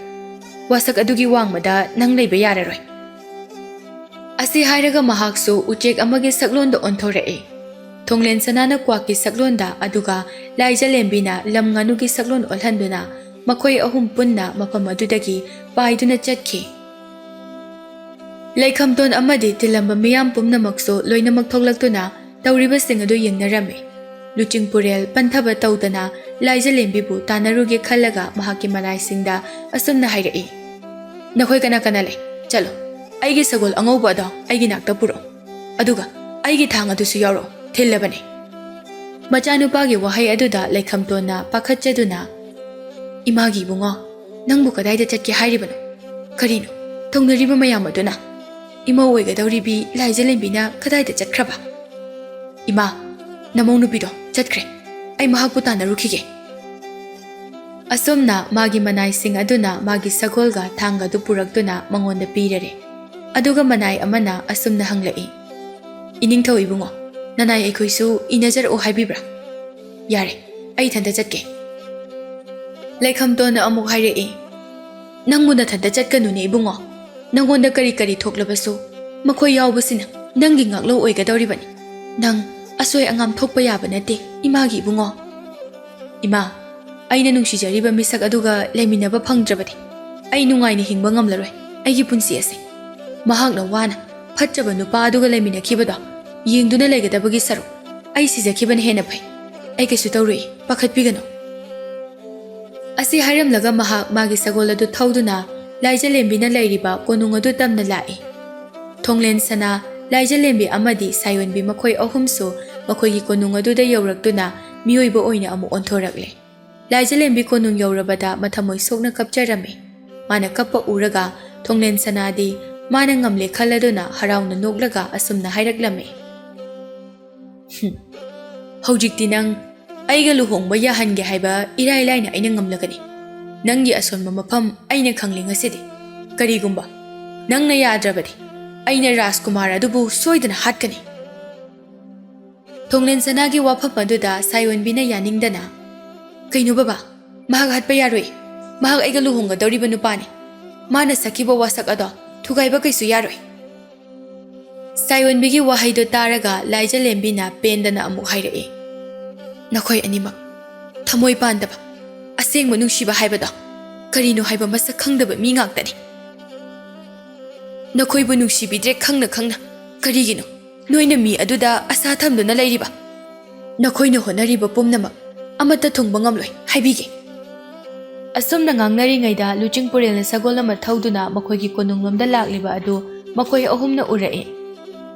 ꯋꯥꯁꯛ ꯑꯗꯨꯒꯤ ꯋꯥꯡꯃꯗ ꯅꯪ ꯂꯩꯕ ꯌꯥꯔꯔꯣꯏ꯫" ꯑꯁꯤ ꯍꯥꯏꯔꯒ ꯃꯍꯥꯛꯁꯨ ꯎꯆꯦꯛ ꯑꯃꯒꯤ ꯁꯛꯂꯣꯟꯗ ꯑꯣꯟꯊꯣꯔꯛꯏ꯫ ꯊꯣꯡꯂꯦꯟ ꯁꯅꯥꯅ ꯀ꯭ꯋꯥꯛꯀꯤ ꯁꯛꯂꯣꯟꯗ, ꯑꯗꯨꯒ ꯂꯥꯏꯖꯂꯦꯝꯕꯤꯅ ꯂꯝ ꯉꯥꯅꯨꯒꯤ ꯁꯛꯂꯣꯟ ꯑꯣꯜꯍꯟꯗꯨꯅ ꯃꯈꯣꯏ ꯑꯍꯨꯝ ꯄꯨꯟꯅ ꯃꯐꯝ ꯑꯗꯨꯗꯒꯤ ꯄꯥꯏꯗꯨꯅ ꯆꯠꯈꯤ꯫ ꯂꯩꯈꯝꯇꯣꯟ ꯑꯃꯗꯤ ꯇꯤꯜꯂꯝꯕ ꯃꯤꯌꯥꯝ ꯄꯨꯝꯅꯃꯛꯁꯨ ꯂꯣꯏꯅꯃꯛ ꯊꯣꯛꯂꯛꯇꯨꯅ ꯇꯧꯔꯤꯕꯁꯤꯡ ꯑꯗꯨ ꯌꯦꯡꯅꯔꯝꯃꯤ꯫ ꯂꯨꯆꯤꯡ ꯄꯨꯔꯦꯜ ꯄꯟꯊꯕ ꯇꯧꯗꯅ ꯂꯥꯏꯖꯂꯦꯝꯕꯤꯕꯨ ꯇꯥꯟꯅꯔꯨꯒꯦ ꯈꯜꯂꯒ ꯃꯍꯥꯛꯀꯤ ꯃꯅꯥꯏꯁꯤꯡꯗ ꯑꯁꯨꯝꯅ ꯍꯥꯏꯔꯛꯏ, "ꯅꯈꯣꯏ ꯀꯅꯥ ꯀꯅꯥ ꯂꯩ? ꯆꯠꯂꯣ, ꯑꯩꯒꯤ ꯁꯒꯣꯜ ꯑꯉꯧꯕ ꯑꯗꯣ ꯑꯩꯒꯤ ꯅꯥꯛꯇ ꯄꯨꯔꯛꯎ꯫ ꯑꯗꯨꯒ ꯑꯩꯒꯤ ꯊꯥꯡ ꯑꯗꯨꯁꯨ ꯌꯥꯎꯔꯛꯎ, ꯊꯤꯜꯂꯕꯅꯤ꯫" ꯃꯆꯥꯅꯨꯄꯥꯒꯤ ꯋꯥꯍꯩ ꯑꯗꯨꯗ ꯂꯩꯈꯝꯇꯣꯟꯅ ꯄꯥꯈꯠꯆꯗꯨꯅ, "ꯏꯃꯥꯒꯤ ꯏꯕꯨꯡꯉꯣ, ꯅꯪꯕꯨ ꯀꯗꯥꯏꯗ ꯆꯠꯀꯦ ꯍꯥꯏꯔꯤꯕꯅꯣ? ꯀꯔꯤꯅꯣ ꯇꯧꯅꯔꯤꯕ ꯃꯌꯥꯝ ꯑꯗꯨꯅ? ꯏꯃꯧ ꯑꯣꯏꯒꯗꯧꯔꯤꯕꯤ ꯂꯥꯏꯖꯂꯦꯝꯕꯤꯅ ꯀꯗꯥꯏꯗ ꯆꯠꯈ꯭ꯔꯕ? ꯏꯃꯥ, ꯅꯃꯧ ꯅꯨꯄꯤꯗꯣ ꯆꯠꯈ꯭ꯔꯦ꯫ ꯑꯩ ꯃꯍꯥꯛꯄꯨ ꯇꯥꯟꯅꯔꯨꯈꯤꯒꯦ꯫" ꯑꯁꯨꯝꯅ ꯃꯥꯒꯤ ꯃꯅꯥꯏꯁꯤꯡ ꯑꯗꯨꯅ ꯃꯥꯒꯤ ꯁꯒꯣꯜꯒ ꯊꯥꯡꯒ ꯑꯗꯨ ꯄꯨꯔꯛꯇꯨꯅ ꯃꯉꯣꯟꯗ ꯄꯤꯔꯔꯦ꯫ ꯑꯗꯨꯒ ꯃꯅꯥꯏ ꯑꯃꯅ ꯑꯁꯨꯝꯅ ꯍꯪꯂꯛꯏ, "ꯏꯅꯤꯡꯊꯧ ꯏꯕꯨꯡꯉꯣ, ꯅꯅꯥꯏ ꯑꯩꯈꯣꯏꯁꯨ ꯏꯅꯖꯔꯛꯑꯣ ꯍꯥꯏꯕꯤꯕ꯭ꯔꯥ?" "ꯌꯥꯔꯦ, ꯑꯩ ꯏꯊꯟꯇ ꯆꯠꯀꯦ꯫" ꯂꯩꯈꯝꯇꯣꯟꯅ ꯑꯃꯨꯛ ꯍꯥꯏꯔꯛꯏ, "ꯅꯪꯕꯨ ꯅꯊꯟꯇ ꯆꯠꯀꯅꯨꯅꯦ ꯏꯕꯨꯡꯉꯣ꯫ ꯅꯪꯉꯣꯟꯗ ꯀꯔꯤ ꯀꯔꯤ ꯊꯣꯛꯂꯕꯁꯨ ꯃꯈꯣꯏ ꯌꯥꯎꯕꯁꯤꯅ ꯅꯪꯒꯤ ꯉꯥꯛꯂꯧ ꯑꯣꯏꯒꯗꯧꯔꯤꯕꯅꯤ꯫ ꯅꯪ ꯑꯁꯣꯏ ꯑꯉꯥꯝ ꯊꯣꯛꯄ ꯌꯥꯕ ꯅꯠꯇꯦ ꯏꯃꯥꯒꯤ ꯏꯕꯨꯡꯉꯣ꯫" "ꯏꯃꯥ, ꯑꯩꯅ ꯅꯨꯡꯁꯤꯖꯔꯤꯕ ꯃꯤꯁꯛ ꯑꯗꯨꯒ ꯂꯩꯃꯤꯟꯅꯕ ꯐꯪꯗ꯭ꯔꯕꯗꯤ ꯑꯩ ꯅꯨꯡꯉꯥꯏꯅ ꯍꯤꯡꯕ ꯉꯝꯂꯔꯣꯏ꯫ ꯑꯩꯒꯤ ꯄꯨꯟꯁꯤ ꯑꯁꯦ ꯃꯍꯥꯛꯅ ꯋꯥꯅ ꯐꯠꯇ꯭ꯔꯕ ꯅꯨꯄꯥ ꯑꯗꯨꯒ ꯂꯩꯃꯤꯟꯅꯈꯤꯕꯗꯣ ꯌꯦꯡꯗꯨꯅ ꯂꯩꯒꯗꯕꯒꯤ ꯁꯔꯨꯛ ꯑꯩ ꯁꯤꯖꯈꯤꯕꯅ ꯍꯦꯟꯅ ꯐꯩ꯫ ꯑꯩ ꯀꯩꯁꯨ ꯇꯧꯔꯣꯏ, ꯄꯥꯈꯠꯄꯤꯒꯅꯨ꯫" ꯑꯁꯤ ꯍꯥꯏꯔꯝꯂꯒ ꯃꯍꯥꯛ ꯃꯥꯒꯤ ꯁꯒꯣꯜ ꯑꯗꯨ ꯊꯧꯗꯨꯅ ꯂꯥꯏꯖꯂꯦꯝꯕꯤꯅ ꯂꯩꯔꯤꯕ ꯀꯣꯅꯨꯡ ꯑꯗꯨ ꯇꯝꯅ ꯂꯥꯛꯏ꯫ ꯊꯣꯡꯂꯦꯟ ꯁꯅꯥ, ꯂꯥꯏꯖꯂꯦꯝꯕꯤ ꯑꯃꯗꯤ ꯁꯥꯏꯑꯣꯟꯕꯤ ꯃꯈꯣꯏ ꯑꯍꯨꯝꯁꯨ ꯃꯈꯣꯏꯒꯤ ꯀꯣꯅꯨꯡ ꯑꯗꯨꯗ ꯌꯧꯔꯛꯇꯨꯅ ꯃꯤꯑꯣꯏꯕ ꯑꯣꯏꯅ ꯑꯃꯨꯛ ꯑꯣꯟꯊꯣꯔꯛꯂꯦ꯫ ꯂꯥꯏꯖꯂꯦꯝꯕꯤ ꯀꯣꯅꯨꯡ ꯌꯧꯔꯕꯗ ꯃꯊꯃꯣꯏ ꯁꯣꯛꯅ ꯀꯞꯆꯔꯝꯃꯤ꯫ ꯃꯥꯅ ꯀꯞꯄ ꯎꯔꯒ ꯊꯣꯡꯂꯦꯟ ꯁꯅꯥꯗꯤ ꯃꯥꯅ ꯉꯝꯂꯦ ꯈꯜꯂꯗꯨꯅ ꯍꯔꯥꯎꯅ ꯅꯣꯛꯂꯒ ꯑꯁꯨꯝꯅ ꯍꯥꯏꯔꯛꯂꯝꯃꯤ, "ꯍꯨꯝ, ꯍꯧꯖꯤꯛꯇꯤ ꯅꯪ ꯑꯩꯒ ꯂꯨꯍꯣꯡꯕ ꯌꯥꯍꯟꯒꯦ ꯍꯥꯏꯕ ꯏꯔꯥꯏ ꯂꯥꯏꯅ ꯑꯩꯅ ꯉꯝꯂꯒꯅꯤ꯫ ꯅꯪꯒꯤ ꯑꯁꯣꯟꯕ ꯃꯐꯝ ꯑꯩꯅ ꯈꯪꯂꯦ ꯉꯁꯤꯗꯤ꯫ ꯀꯔꯤꯒꯨꯝꯕ ꯅꯪꯅ ꯌꯥꯗ꯭ꯔꯕꯗꯤ ꯑꯩꯅ ꯔꯥꯖꯀꯨꯃꯥꯔ ꯑꯗꯨꯕꯨ ꯁꯣꯏꯗꯅ ꯍꯥꯠꯀꯅꯤ꯫" ꯊꯣꯡꯂꯦꯟ ꯁꯅꯥꯒꯤ ꯋꯥꯐꯝ ꯑꯗꯨꯗ ꯁꯥꯏꯑꯣꯟꯕꯤꯅ ꯌꯥꯅꯤꯡꯗꯅ, "ꯀꯩꯅꯣ ꯕꯕꯥ, ꯃꯍꯥꯛ ꯍꯥꯠꯄ ꯌꯥꯔꯣꯏ꯫ ꯃꯍꯥꯛ ꯑꯩꯒ ꯂꯨꯍꯣꯡꯒꯗꯧꯔꯤꯕ ꯅꯨꯄꯥꯅꯤ꯫ ꯃꯥꯅ ꯁꯛꯈꯤꯕ ꯋꯥꯁꯛ ꯑꯗꯣ ꯊꯨꯒꯥꯏꯕ ꯀꯩꯁꯨ ꯌꯥꯔꯣꯏ꯫" ꯁꯥꯏꯑꯣꯟꯕꯤꯒꯤ ꯋꯥꯍꯩꯗꯨ ꯇꯥꯔꯒ ꯂꯥꯏꯖꯂꯦꯝꯕꯤꯅ ꯄꯦꯟꯗꯅ ꯑꯃꯨꯛ ꯍꯥꯏꯔꯛꯏ, "ꯅꯈꯣꯏ ꯑꯅꯤꯃꯛ ꯊꯃꯣꯏ ꯄꯥꯟꯗꯕ, ꯑꯁꯦꯡꯕ ꯅꯨꯡꯁꯤꯕ ꯍꯥꯏꯕꯗꯣ ꯀꯔꯤꯅꯣ ꯍꯥꯏꯕ ꯃꯁꯛ ꯈꯪꯗꯕ ꯃꯤ ꯉꯥꯛꯇꯅꯤ꯫ ꯅꯈꯣꯏꯕꯨ ꯅꯨꯡꯁꯤꯕꯤꯗ꯭ꯔꯦ ꯈꯪꯅ ꯈꯪꯅ ꯀꯔꯤꯒꯤꯅꯣ ꯅꯣꯏꯅ ꯃꯤ ꯑꯗꯨꯗ ꯑꯁꯥ ꯊꯝꯗꯨꯅ ꯂꯩꯔꯤꯕ? ꯅꯈꯣꯏꯅ ꯍꯣꯠꯅꯔꯤꯕ ꯄꯨꯝꯅꯃꯛ ꯑꯃꯠꯇ ꯊꯨꯡꯕ ꯉꯝꯂꯣꯏ, ꯍꯥꯏꯕꯤꯒꯦ꯫" ꯑꯁꯨꯝꯅ ꯉꯥꯡꯅꯔꯤꯉꯩꯗ ꯂꯨꯆꯤꯡꯄꯨꯔꯦꯜꯅ ꯁꯒꯣꯜ ꯑꯃ ꯊꯧꯗꯨꯅ ꯃꯈꯣꯏꯒꯤ ꯀꯣꯅꯨꯡꯂꯣꯝꯗ ꯂꯥꯛꯂꯤꯕ ꯑꯗꯨ ꯃꯈꯣꯏ ꯑꯍꯨꯝꯅ ꯎꯔꯛꯏ꯫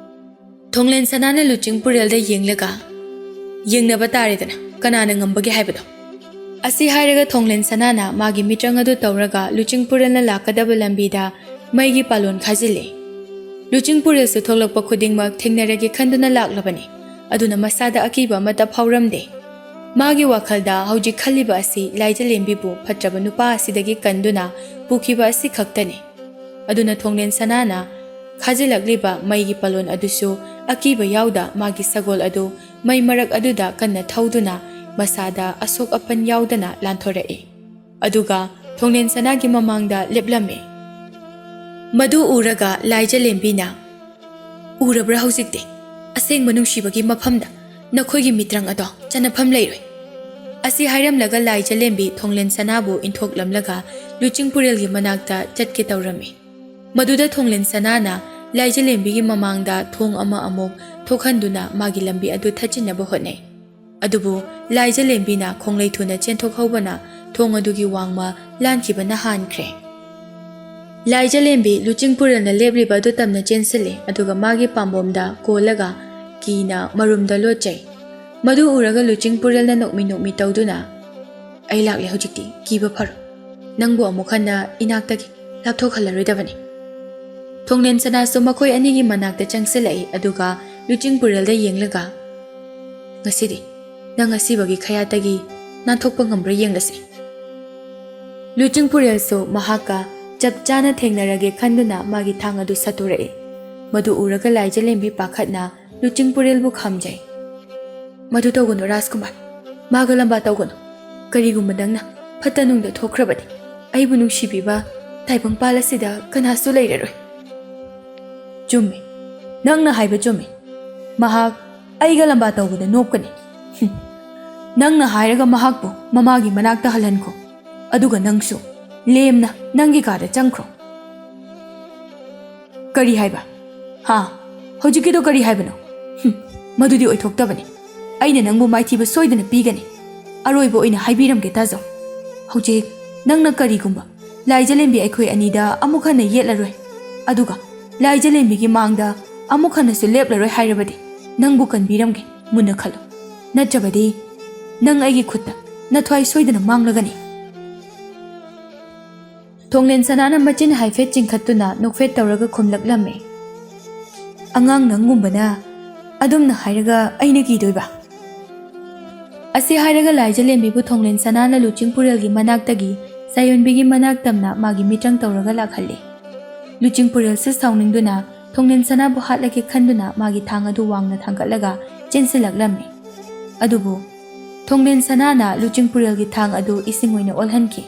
ꯊꯣꯡꯂꯦꯟ ꯁꯅꯥꯅ ꯂꯨꯆꯤꯡꯄꯨꯔꯦꯜꯗ ꯌꯦꯡꯂꯒ, "ꯌꯦꯡꯅꯕ ꯇꯥꯔꯦꯗꯅ, ꯀꯅꯥꯅ ꯉꯝꯕꯒꯦ ꯍꯥꯏꯕꯗꯣ꯫" ꯑꯁꯤ ꯍꯥꯏꯔꯒ ꯊꯣꯡꯂꯦꯟ ꯁꯅꯥꯅ ꯃꯥꯒꯤ ꯃꯤꯇ꯭ꯔꯪ ꯑꯗꯨ ꯇꯧꯔꯒ ꯂꯨꯆꯤꯡꯄꯨꯔꯦꯜꯅ ꯂꯥꯛꯀꯗꯕ ꯂꯝꯕꯤꯗ ꯃꯩꯒꯤ ꯄꯥꯂꯣꯟ ꯈꯥꯖꯤꯜꯂꯤ꯫ ꯂꯨꯆꯤꯡꯄꯨꯔꯦꯜꯁꯨ ꯊꯣꯛꯂꯛꯄ ꯈꯨꯗꯤꯡꯃꯛ ꯊꯦꯡꯅꯔꯒꯦ ꯈꯟꯗꯨꯅ ꯂꯥꯛꯂꯕꯅꯤ꯫ ꯑꯗꯨꯅ ꯃꯁꯥꯗ ꯑꯀꯤꯕ ꯑꯃꯠꯇ ꯐꯥꯎꯔꯝꯗꯦ꯫ ꯃꯥꯒꯤ ꯋꯥꯈꯜꯗ ꯍꯧꯖꯤꯛ ꯈꯜꯂꯤꯕ ꯑꯁꯤ ꯂꯥꯏꯖꯂꯦꯝꯕꯤꯕꯨ ꯐꯠꯇ꯭ꯔꯕ ꯅꯨꯄꯥ ꯑꯁꯤꯗꯒꯤ ꯀꯟꯗꯨꯅ ꯄꯨꯈꯤꯕ ꯑꯁꯤ ꯈꯛꯇꯅꯤ꯫ ꯑꯗꯨꯅ ꯊꯣꯡꯂꯦꯟ ꯁꯅꯥꯅ ꯈꯥꯖꯤꯜꯂꯛꯂꯤꯕ ꯃꯩꯒꯤ ꯄꯥꯂꯣꯟ ꯑꯗꯨꯁꯨ ꯑꯀꯤꯕ ꯌꯥꯎꯗ ꯃꯥꯒꯤ ꯁꯒꯣꯜ ꯑꯗꯨ ꯃꯩ ꯃꯔꯛ ꯑꯗꯨꯗ ꯀꯟꯅ ꯊꯧꯗꯨꯅ ꯃꯁꯥꯗ ꯑꯁꯣꯛ ꯑꯄꯟ ꯌꯥꯎꯗꯅ ꯂꯥꯟꯊꯣꯔꯛꯏ꯫ ꯑꯗꯨꯒ ꯊꯣꯡꯂꯦꯟ ꯁꯅꯥꯒꯤ ꯃꯃꯥꯡꯗ ꯂꯦꯞꯂꯝꯃꯤ꯫ ꯃꯗꯨ ꯎꯔꯒ ꯂꯥꯏꯖꯂꯦꯝꯕꯤꯅ, "ꯎꯔꯕ꯭ꯔꯥ ꯍꯧꯖꯤꯛꯇꯤ? ꯑꯁꯦꯡꯕ ꯅꯨꯡꯁꯤꯕꯒꯤ ꯃꯐꯝꯗ ꯅꯈꯣꯏꯒꯤ ꯃꯤꯇ꯭ꯔꯪ ꯑꯗꯣ ꯆꯟꯅꯐꯝ ꯂꯩꯔꯣꯏ"꯫ ꯑꯁꯤ ꯍꯥꯏꯔꯝꯂꯒ ꯂꯥꯏꯖꯂꯦꯝꯕꯤ ꯊꯣꯡꯂꯦꯟ ꯁꯅꯥꯕꯨ ꯏꯟꯊꯣꯛꯂꯝꯂꯒ ꯂꯨꯆꯤꯡꯄꯨꯔꯦꯜꯒꯤ ꯃꯅꯥꯛꯇ ꯆꯠꯀꯦ ꯇꯧꯔꯝꯃꯤ꯫ ꯃꯗꯨꯗ ꯊꯣꯡꯂꯦꯟ ꯁꯅꯥꯅ ꯂꯥꯏꯖꯂꯦꯝꯕꯤꯒꯤ ꯃꯃꯥꯡꯗ ꯊꯣꯡ ꯑꯃ ꯑꯃꯨꯛ ꯊꯣꯛꯍꯟꯗꯨꯅ ꯃꯥꯒꯤ ꯂꯝꯕꯤ ꯑꯗꯨ ꯊꯠꯆꯤꯟꯅꯕ ꯍꯣꯠꯅꯩ꯫ ꯑꯗꯨꯕꯨ ꯂꯥꯏꯖꯂꯦꯝꯕꯤꯅ ꯈꯣꯡꯂꯩ ꯊꯨꯅ ꯆꯦꯟꯊꯣꯛꯍꯧꯕꯅ ꯊꯣꯡ ꯑꯗꯨꯒꯤ ꯋꯥꯡꯃ ꯂꯥꯟꯈꯤꯕꯅ ꯍꯥꯟꯈ꯭ꯔꯦ꯫ ꯂꯥꯏꯖꯂꯦꯝꯕꯤ ꯂꯨꯆꯤꯡꯄꯨꯔꯦꯜꯅ ꯂꯦꯞꯂꯤꯕ ꯑꯗꯨ ꯇꯝꯅ ꯆꯦꯟꯁꯤꯜꯂꯤ, ꯑꯗꯨꯒ ꯃꯥꯒꯤ ꯄꯥꯝꯕꯣꯝꯗ ꯀꯣꯜꯂꯒ ꯀꯤꯅ ꯃꯔꯨꯝꯗ ꯂꯣꯠꯆꯩ꯫ ꯃꯗꯨ ꯎꯔꯒ ꯂꯨꯆꯤꯡꯄꯨꯔꯦꯜꯅ ꯅꯣꯛꯃꯤ ꯅꯣꯛꯃꯤ ꯇꯧꯗꯨꯅ, "ꯑꯩ ꯂꯥꯛꯂꯦ ꯍꯧꯖꯤꯛꯇꯤ, ꯀꯤꯕ ꯐꯔꯣ꯫ ꯅꯪꯕꯨ ꯑꯃꯨꯛ ꯍꯟꯅ ꯏꯅꯥꯛꯇꯒꯤ ꯂꯥꯞꯊꯣꯛꯍꯜꯂꯔꯣꯏꯗꯕꯅꯤ"꯫ ꯊꯣꯡꯂꯦꯟ ꯁꯅꯥꯁꯨ ꯃꯈꯣꯏ ꯑꯅꯤꯒꯤ ꯃꯅꯥꯛꯇ ꯆꯪꯁꯤꯜꯂꯛꯏ, ꯑꯗꯨꯒ ꯂꯨꯆꯤꯡꯄꯨꯔꯦꯜꯗ ꯌꯦꯡꯂꯒ, "ꯉꯁꯤꯗꯤ ꯅꯪ ꯑꯁꯤꯕꯒꯤ ꯈꯌꯥꯠꯇꯒꯤ ꯅꯥꯟꯊꯣꯛꯄ ꯉꯝꯕ꯭ꯔꯥ ꯌꯦꯡꯂꯁꯤ"꯫ ꯂꯨꯆꯤꯡꯄꯨꯔꯦꯜꯁꯨ ꯃꯍꯥꯛꯀ ꯆꯞ ꯆꯥꯅ ꯊꯦꯡꯅꯔꯒꯦ ꯈꯟꯗꯨꯅ ꯃꯥꯒꯤ ꯊꯥꯡ ꯑꯗꯨ ꯁꯠꯇꯣꯔꯛꯏ꯫ ꯃꯗꯨ ꯎꯔꯒ ꯂꯥꯏꯖꯂꯦꯝꯕꯤ ꯄꯥꯈꯠꯅ ꯂꯨꯆꯤꯡꯄꯨꯔꯦꯜꯕꯨ ꯈꯥꯝꯖꯩ꯫ "ꯃꯗꯨ ꯇꯧꯒꯅꯨ ꯔꯥꯖꯀꯨꯃꯥꯔ, ꯃꯥꯒ ꯂꯝꯕꯥ ꯇꯧꯒꯅꯨ꯫ ꯀꯔꯤꯒꯨꯝꯕ ꯅꯪꯅ ꯐꯠꯇ ꯅꯨꯡꯗ ꯊꯣꯛꯈ꯭ꯔꯕꯗꯤ ꯑꯩꯕꯨ ꯅꯨꯡꯁꯤꯕꯤꯕ ꯇꯥꯏꯕꯪꯄꯥꯜ ꯑꯁꯤꯗ ꯀꯅꯥꯁꯨ ꯂꯩꯔꯔꯣꯏ"꯫ "ꯆꯨꯝꯃꯤ, ꯅꯪꯅ ꯍꯥꯏꯕ ꯆꯨꯝꯃꯤ꯫ ꯃꯍꯥꯛ ꯑꯩꯒ ꯂꯝꯕꯥ ꯇꯧꯕꯗ ꯅꯣꯞꯀꯅꯤ꯫ ꯍꯨꯝ꯫ ꯅꯪꯅ ꯍꯥꯏꯔꯒ ꯃꯍꯥꯛꯄꯨ ꯃꯃꯥꯒꯤ ꯃꯅꯥꯛꯇ ꯍꯜꯍꯟꯈꯣ꯫ ꯑꯗꯨꯒ ꯅꯪꯁꯨ ꯂꯦꯝꯅ ꯅꯪꯒꯤ ꯀꯥꯗ ꯆꯪꯈ꯭ꯔꯣ"꯫ "ꯀꯔꯤ ꯍꯥꯏꯕ? ꯍꯥ? ꯍꯧꯖꯤꯛꯀꯤꯗꯣ ꯀꯔꯤ ꯍꯥꯏꯕꯅꯣ? ꯍꯨꯝ, ꯃꯗꯨꯗꯤ ꯑꯣꯏꯊꯣꯛꯇꯕꯅꯤ꯫ ꯑꯩꯅ ꯅꯪꯕꯨ ꯃꯥꯏꯊꯤꯕ ꯁꯣꯏꯗꯅ ꯄꯤꯒꯅꯤ꯫ ꯑꯔꯣꯏꯕ ꯑꯣꯏꯅ ꯍꯥꯏꯕꯤꯔꯝꯒꯦ ꯇꯥꯖꯧ꯫ ꯍꯧꯖꯤꯛ ꯅꯪꯅ ꯀꯔꯤꯒꯨꯝꯕ ꯂꯥꯏꯖꯂꯦꯝꯕꯤ ꯑꯩꯈꯣꯏ ꯑꯅꯤꯗ ꯑꯃꯨꯛ ꯍꯟꯅ ꯌꯦꯠꯂꯔꯣꯏ, ꯑꯗꯨꯒ ꯂꯥꯏꯖꯂꯦꯝꯕꯤꯒꯤ ꯃꯥꯡꯗ ꯑꯃꯨꯛ ꯍꯟꯅꯁꯨ ꯂꯦꯞꯂꯔꯣꯏ ꯍꯥꯏꯔꯕꯗꯤ ꯅꯪꯕꯨ ꯀꯟꯕꯤꯔꯝꯒꯦ, ꯃꯨꯟꯅ ꯈꯜꯂꯨ꯫ ꯅꯠꯇ꯭ꯔꯕꯗꯤ ꯅꯪ ꯑꯩꯒꯤ ꯈꯨꯠꯇ ꯅꯊ꯭ꯋꯥꯏ ꯁꯣꯏꯗꯅ ꯃꯥꯡꯂꯒꯅꯤ"꯫ ꯊꯣꯡꯂꯦꯟ ꯁꯅꯥꯅ ꯃꯆꯤꯟ ꯍꯥꯏꯐꯦꯠ ꯆꯤꯡꯈꯠꯇꯨꯅ ꯅꯣꯛꯐꯦꯠ ꯇꯧꯔꯒ ꯈꯨꯝꯂꯛꯂꯝꯃꯤ꯫ "ꯑꯉꯥꯡ ꯅꯪꯒꯨꯝꯕꯅ ꯑꯗꯨꯝꯅ ꯍꯥꯏꯔꯒ ꯑꯩꯅ ꯀꯤꯗꯣꯏꯕ?" ꯑꯁꯤ ꯍꯥꯏꯔꯒ ꯂꯥꯏꯖꯂꯦꯝꯕꯤꯕꯨ ꯊꯣꯡꯂꯦꯟ ꯁꯅꯥꯅ ꯂꯨꯆꯤꯡꯄꯨꯔꯦꯜꯒꯤ ꯃꯅꯥꯛꯇꯒꯤ ꯆꯥꯌꯣꯟꯕꯤꯒꯤ ꯃꯅꯥꯛ ꯇꯝꯅ ꯃꯥꯒꯤ ꯃꯤꯇ꯭ꯔꯪ ꯇꯧꯔꯒ ꯂꯥꯛꯍꯜꯂꯤ꯫ ꯂꯨꯆꯤꯡꯄꯨꯔꯦꯜꯁꯨ ꯁꯥꯎꯅꯤꯡꯗꯨꯅ ꯊꯣꯡꯂꯦꯟ ꯁꯅꯥꯕꯨ ꯍꯥꯠꯂꯒꯦ ꯈꯟꯗꯨꯅ ꯃꯥꯒꯤ ꯊꯥꯡ ꯑꯗꯨ ꯋꯥꯡꯅ ꯊꯥꯡꯒꯠꯂꯒ ꯆꯦꯟꯁꯤꯜꯂꯛꯂꯝꯃꯤ꯫ ꯑꯗꯨꯕꯨ ꯊꯣꯡꯂꯦꯟ ꯁꯅꯥꯅ ꯂꯨꯆꯤꯡꯄꯨꯔꯦꯜꯒꯤ ꯊꯥꯡ ꯑꯗꯨ ꯏꯁꯤꯡ ꯑꯣꯏꯅ ꯑꯣꯜꯍꯟꯈꯤ,